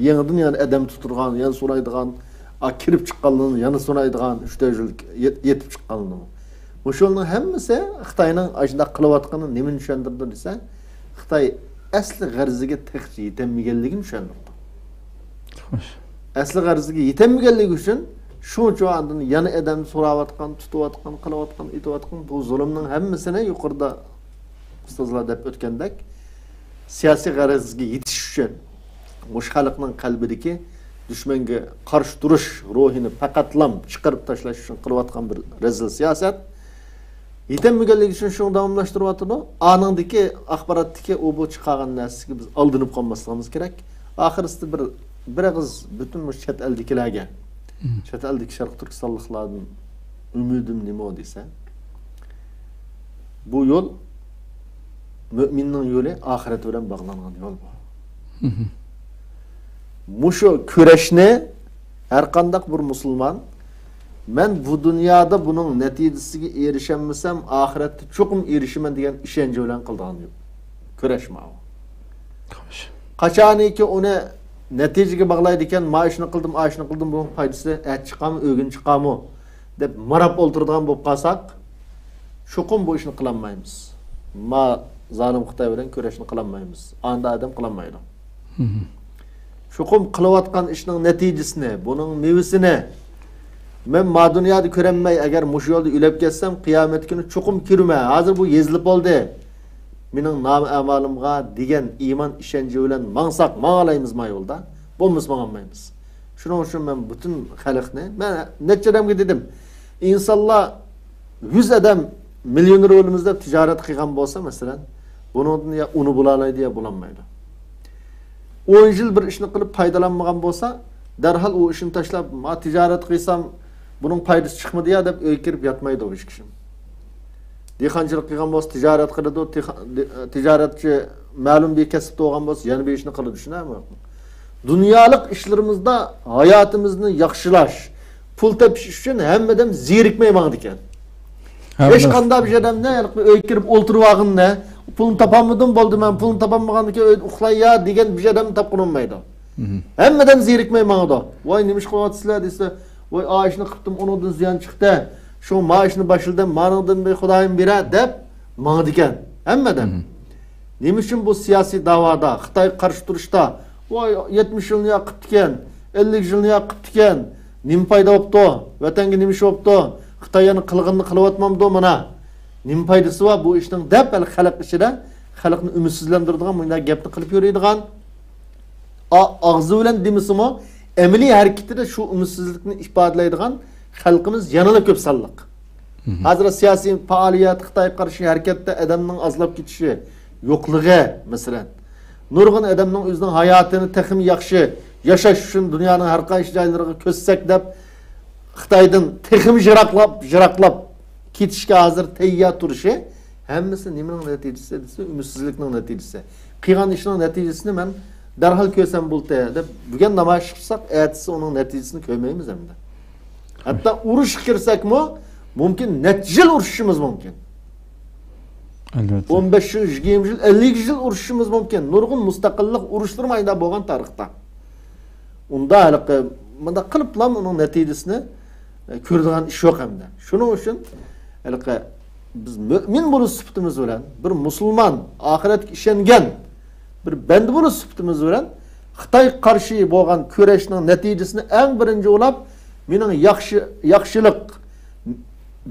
يېڭىدىن يەنە ئادەم تۇتۇرغان، يەنە سورايدىغان، ئا، كىرىپ چىققانلىرىنى يەنە سورايدىغان، ئۈچ تۆت يىل يېت-، يېتىپ چىققانلىرىنى. مۇشۇنىڭ ھەممىسى خىتاينىڭ ئاشۇنداق قىلىۋاتقىنى نېمىنى چۈشەندۈرىدۇ دېسە، خىتاي ئەسلى غەرىزىگە تېخىچە يېتەلمىگەنلىكىنى چۈشەندۈرىدۇ. خوش. ئەسلى غەرىزىگە يېتەلمىگەنلىكى ئۈچۈن شۇنىڭ ئۈچۈن ئاندىن يەنە ئادەم سوراۋاتقان، تۇتۇۋاتقان، قىلىۋاتقان، ئېتىۋاتقان بۇ زۇلۇمنىڭ ھەممىسىنى يۇقىرىدا ئۇستازلار دەپ ئۆتكەندەك، سىياسىي غەرەزگە يېتىش ئۈچۈن مۇشۇ خەلقنىڭ قەلبىدىكى دۈشمەنگە قارشى تۇرۇش روھىنى پەقەتلام چىقىرىپ تاشلاش ئۈچۈن قىلىۋاتقان بىر رەزىل سىياسەت. يېتەلمىگەنلىكى ئۈچۈن شۇنى داۋاملاشتۇرۇۋاتىدۇ. ئانىڭدىكى ئاخباراتتىكى ئۇ بۇ چىقارغان نەرسىگە بىز ئالدىنىپ قالماسلىقىمىز كېرەك. ئاخىرسىدا بىر، بىر ئېغىز پۈتۈن مۇشۇ چەت ئەلدىكىلەرگە، چەت ئەلدىكى شەرقىي تۈركىستانلىقلاردىن ئۈمىدىم نېمە دېسە، بۇ يول مۆمىننىڭ يولى، ئاخىرەت بىلەن باغلانغان يول بۇ. مۇشۇ كۈرەشنى ھەر قانداق بىر مۇسۇلمان، مەن بۇ دۇنيادا بۇنىڭ نەتىجىسىگە ئېرىشەلمىسەم، ئاخىرەتتە چوقۇم ئېرىشىمەن دېگەن ئىشەنچى بىلەن قىلىدىغان كۈرەش ماۋۇ. خوش. قاچانكى ئۇنى نەتىجىگە باغلايدىكەن، ما ئىشنى قىلدىم، ئا ئىشنى قىلدىم، بۇنىڭ پايدىسى ئەتە چىقارمۇ، ئۆگۈن چىقارمۇ دەپ ماراپ ئولتۇرىدىغان بولۇپ قالساق، چوقۇم بۇ ئىشنى قىلالمايمىز. ما زالىم خىتاي بىلەن كۈرەشنى قىلالمايمىز. ئاندا ئادەم قىلالمايدۇ. چوقۇم قىلىۋاتقان ئىشنىڭ نەتىجىسىنى، بۇنىڭ مېۋىسىنى مەن ما دۇنيادا كۆرەلمەي، ئەگەر مۇشۇ يولدا ئۆلۈپ كەتسەم، قىيامەت كۈنى چوقۇم كۆرىمەن. ھازىر بۇ يېزىلىپ بولدى. مېنىڭ نامە ئەمالىمغا دېگەن ئىمان ئىشەنچى بىلەن ماڭساق، ماڭالايمىز ما يولدا. بولمىسا ماڭالمايمىز. شۇنىڭ ئۈچۈن مەن پۈتۈن خەلقنى، مەن نەچچە ئادەمگە دېدىم، ئىنسانلار يۈز ئادەم مىليونېر بولىمىز دەپ تىجارەت قىلغان بولسا، مەسىلەن، بۇنىڭدىن يا ئۇنى بولالايدۇ، يا بولالمايدۇ. ئون يىل بىر ئىشنى قىلىپ پايدىلانمىغان بولسا، دەرھال ئۇ ئىشنى تاشلاپ، ما تىجارەت قىلسام، بۇنىڭ پايدىسى چىقمىدى يا دەپ ئۆيگە كىرىپ ياتمايدۇ ھېچ كىشى. دېھقانچىلىق قىلغان بولسا، تىجارەت قىلىدۇ، تىخ-، دى-، تىجارەتچى مەلۇم بىر كەسىپتە بولغان بولسا، يەنە بىر ئىشنى قىلىدۇ، شۇنداقمۇ؟ دۇنيالىق ئىشلىرىمىزدا ھاياتىمىزنى ياخشىلاش، پۇل تېپىش ئۈچۈن ھەممە ئادەم زېرىكمەي ماڭىدىكەن. ھەممە ھېچقانداق بىر ئادەمنى ھېلىقى ئۆيگە كىرىپ ئولتۇرۇۋالغىنىنى، پۇلنى تاپالمىدىم، بولدى، مەن پۇلنى تاپالمىغاندىكىن ئۆيدە ئۇخلاييا دېگەن بىر ئادەم تاپقىلى بولمايدۇ. ھەممە ئادەم زېرىكمەي ماڭىدۇ. ۋاي، نېمە ئىش قىلىۋاتىسىلەر دېسە، ۋاي، ئا ئىشنى قىپتىم، ئۇنىڭدىن زىيان چىقتى. شۇ ما ئىشنى باشلىدىم، مانىڭدىن بىر خۇدايىم بېرە دەپ ماڭىدىكەن ھەممە ئادەم. نېمە ئۈچۈن بۇ سىياسىي داۋادا، خىتايغا قارشى تۇرۇشتا، ۋاي، يەتمىش يىلنى يا قىپتىكەن، ئەللىك يىلنى يا قىپتىكەن، نېمە پايدا بوپتۇ؟ ۋەتەنگە نېمە ئىش بوپتۇ؟ خىتاي يەنە قىلغىنىنى قىلىۋاتمامدۇ مانا؟ نېمە پايدىسى بار بۇ ئىشنىڭ دەپ، ھەل خەلق ئىچىدە خەلقنى ئۈمىدسىزلەندۈرىدىغان مۇنداق گەپنى قىلىپ يۈرىدىغان. ئا-، ئاغزى بىلەن دېمىسىمۇ، ئەمەلىي ھەرىكىتىدە شۇ ئۈمىدسىزلىكنى ئىپادىلەيدىغان خەلقىمىز يەنىلا كۆپ سانلىق. ھازىر سىياسىي پائالىيەت، خىتايغا قارشى ھەرىكەتتە ئادەمنىڭ ئازلاپ كېتىشى، يوقلۇقى، مەسىلەن. نۇرغۇن ئادەمنىڭ ئۆزىنىڭ ھاياتىنى تېخىمۇ ياخشى ياشاش ئۈچۈن دۇنيانىڭ ھەر قايسى جايلىرىغا كۆچسەك دەپ، خىتايدىن تېخىمۇ يىراقلاپ، يىراقلاپ كېتىشكە ھازىر تەييار تۇرۇشى، ھەممىسى نېمىنىڭ نەتىجىسى دېسە، ئۈمىدسىزلىكنىڭ نەتىجىسى. قىلغان ئىشنىڭ نەتىجىسىنى مەن دەرھال كۆرسەم بولدى دەپ، بۈگۈن نامايىش قىلساق، ئەتىسى ئۇنىڭ نەتىجىسىنى كۆرمەيمىز ئەمدى. ھەتتا ئۇرۇشقا كىرسەكمۇ، مۇمكىن نەچچە يىل ئۇرۇشۇشىمىز مۇمكىن. ئەلۋەتتە. ئون بەش يىل، يىگىرمە يىل، ئەللىك يىل ئۇرۇشۇشىمىز مۇمكىن. نۇرغۇن مۇستەقىللىق ئۇرۇشلىرىمۇ ئايدا بولغان تارىختا. ئۇندا ھېلىقى مۇنداق قىلىپلا ئۇنىڭ نەتىجىسىنى، ئە، كۆرىدىغان ئىش يوق ئەمدى. شۇنىڭ ئۈچۈن ھېلىقى بىز مۆمىن بولۇش سۈپىتىمىز بىلەن، بىر مۇسۇلمان، ئاخىرەتكە ئىشەنگەن بىر بەندە بولۇش سۈپىتىمىز بىلەن خىتايغا قارشى بولغان كۈرەشنىڭ نەتىجىسىنى ئەڭ بىرىنچى ئويلاپ، مېنىڭ ياخشى، ياخشىلىق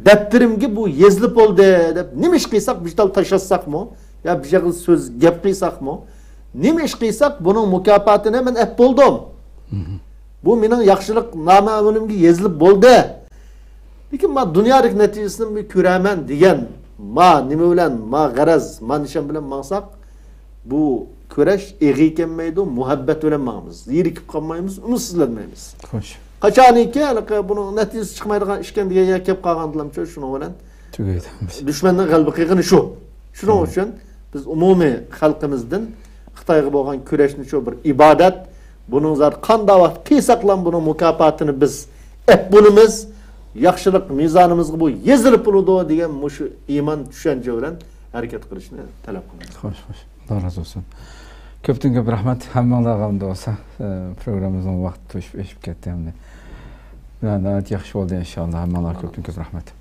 دەپتىرىمگە بۇ يېزىلىپ بولدى دەپ نېمە ئىش قىلساق، بىر تال تاش ئاتساقمۇ، يا بىر ئېغىز سۆز، گەپ قىلساقمۇ، نېمە ئىش قىلساق، بۇنىڭ مۇكاپاتىنى مەن ئەپ بولدۇم. بۇ مېنىڭ ياخشىلىق نامە ئەمىلىمگە يېزىلىپ بولدى. لېكىن ما دۇنيادىكى نەتىجىسىنى بىر كۆرەرمەن دېگەن ما نېمە بىلەن، ما غەرەز، ما نىشان بىلەن ماڭساق، بۇ كۈرەش ئېغىر كەلمەيدۇ، مۇھەببەت بىلەن ماڭىمىز. زېرىكىپ قالمايمىز، ئۈمىدسىزلەنمەيمىز. خوش. قاچانكى ھېلىقى بۇنىڭ نەتىجىسى چىقمايدىغان ئىشكەن دېگەن گەپ قالغاندىلامچۇ، شۇنىڭ بىلەن تۈگەيدۇ. دۈشمەننىڭ غەلىبە قىلغىنى شۇ. شۇنىڭ ئۈچۈن بىز ئومۇمىي خەلقىمىزدىن خىتايغا بولغان كۈرەشنى شۇ بىر ئىبادەت، بۇنىڭ زادى قانداق ۋاقىت قىلساقلا بۇنىڭ مۇكاپاتىنى بىز ئەپ بولىمىز، ياخشىلىق مىزانىمىزغا بۇ يېزىلىپ بولىدۇ دېگەن مۇشۇ ئىمان چۈشەنچە بىلەن ھەرىكەت قىلىشنى تەلەپ قىلىمىز. خوش، خوش. ئاللا رازى بولسۇن. كۆپتىن كۆپ رەھمەت. ھەممىڭلارغا ئەمدى بولسا، ئە، پروگراممىمىزنىڭ ۋاقتى توشۇپ ئېشىپ كەتتى ئەمدى. ناھايىتى ياخشى بولدى ئىنشاللا. ھەممىڭلارغا كۆپتىن كۆپ رەھمەت.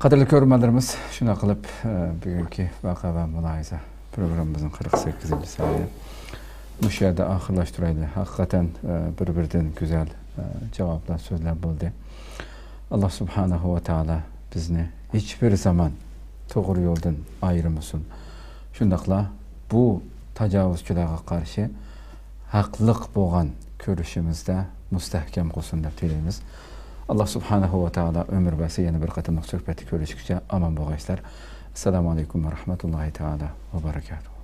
قەدىرلىك كۆرۈرمەنلىرىمىز، شۇنداق قىلىپ، ئە، بۈگۈنكى ۋەقە ۋە مۇلاھىزە پروگراممىمىزنىڭ قىرىق سەككىزىنچى سانى مۇشۇ يەردە ئاخىرلاشتۇرايلى. ھەقىقەتەن، ئە، بىر-بىرىدىن گۈزەل، جاۋابلار، سۆزلەر بولدى. ئاللا سۇبھانەھۇ ۋە تائالا بىزنى ھېچبىر زامان توغرا يولدىن ئايرىمىسۇن. شۇنداقلا بۇ تاجاۋۇزچىلارغا قارشى ھەقلىق بولغان كۈرىشىمىزدە مۇستەھكەم قىلسۇن دەپ تىلەيمىز. ئاللا سۇبھانەھۇ ۋە تائالا ئۆمۈر بەرسە، يەنە بىر قېتىملىق سۆھبەتتە كۆرۈشكىچە ئامان بولغايسىلەر. ئەسسالامۇ ئەلەيكۇم ۋە رەھمەتۇللاھى تائالا ۋە بەرەكاتۇھۇ.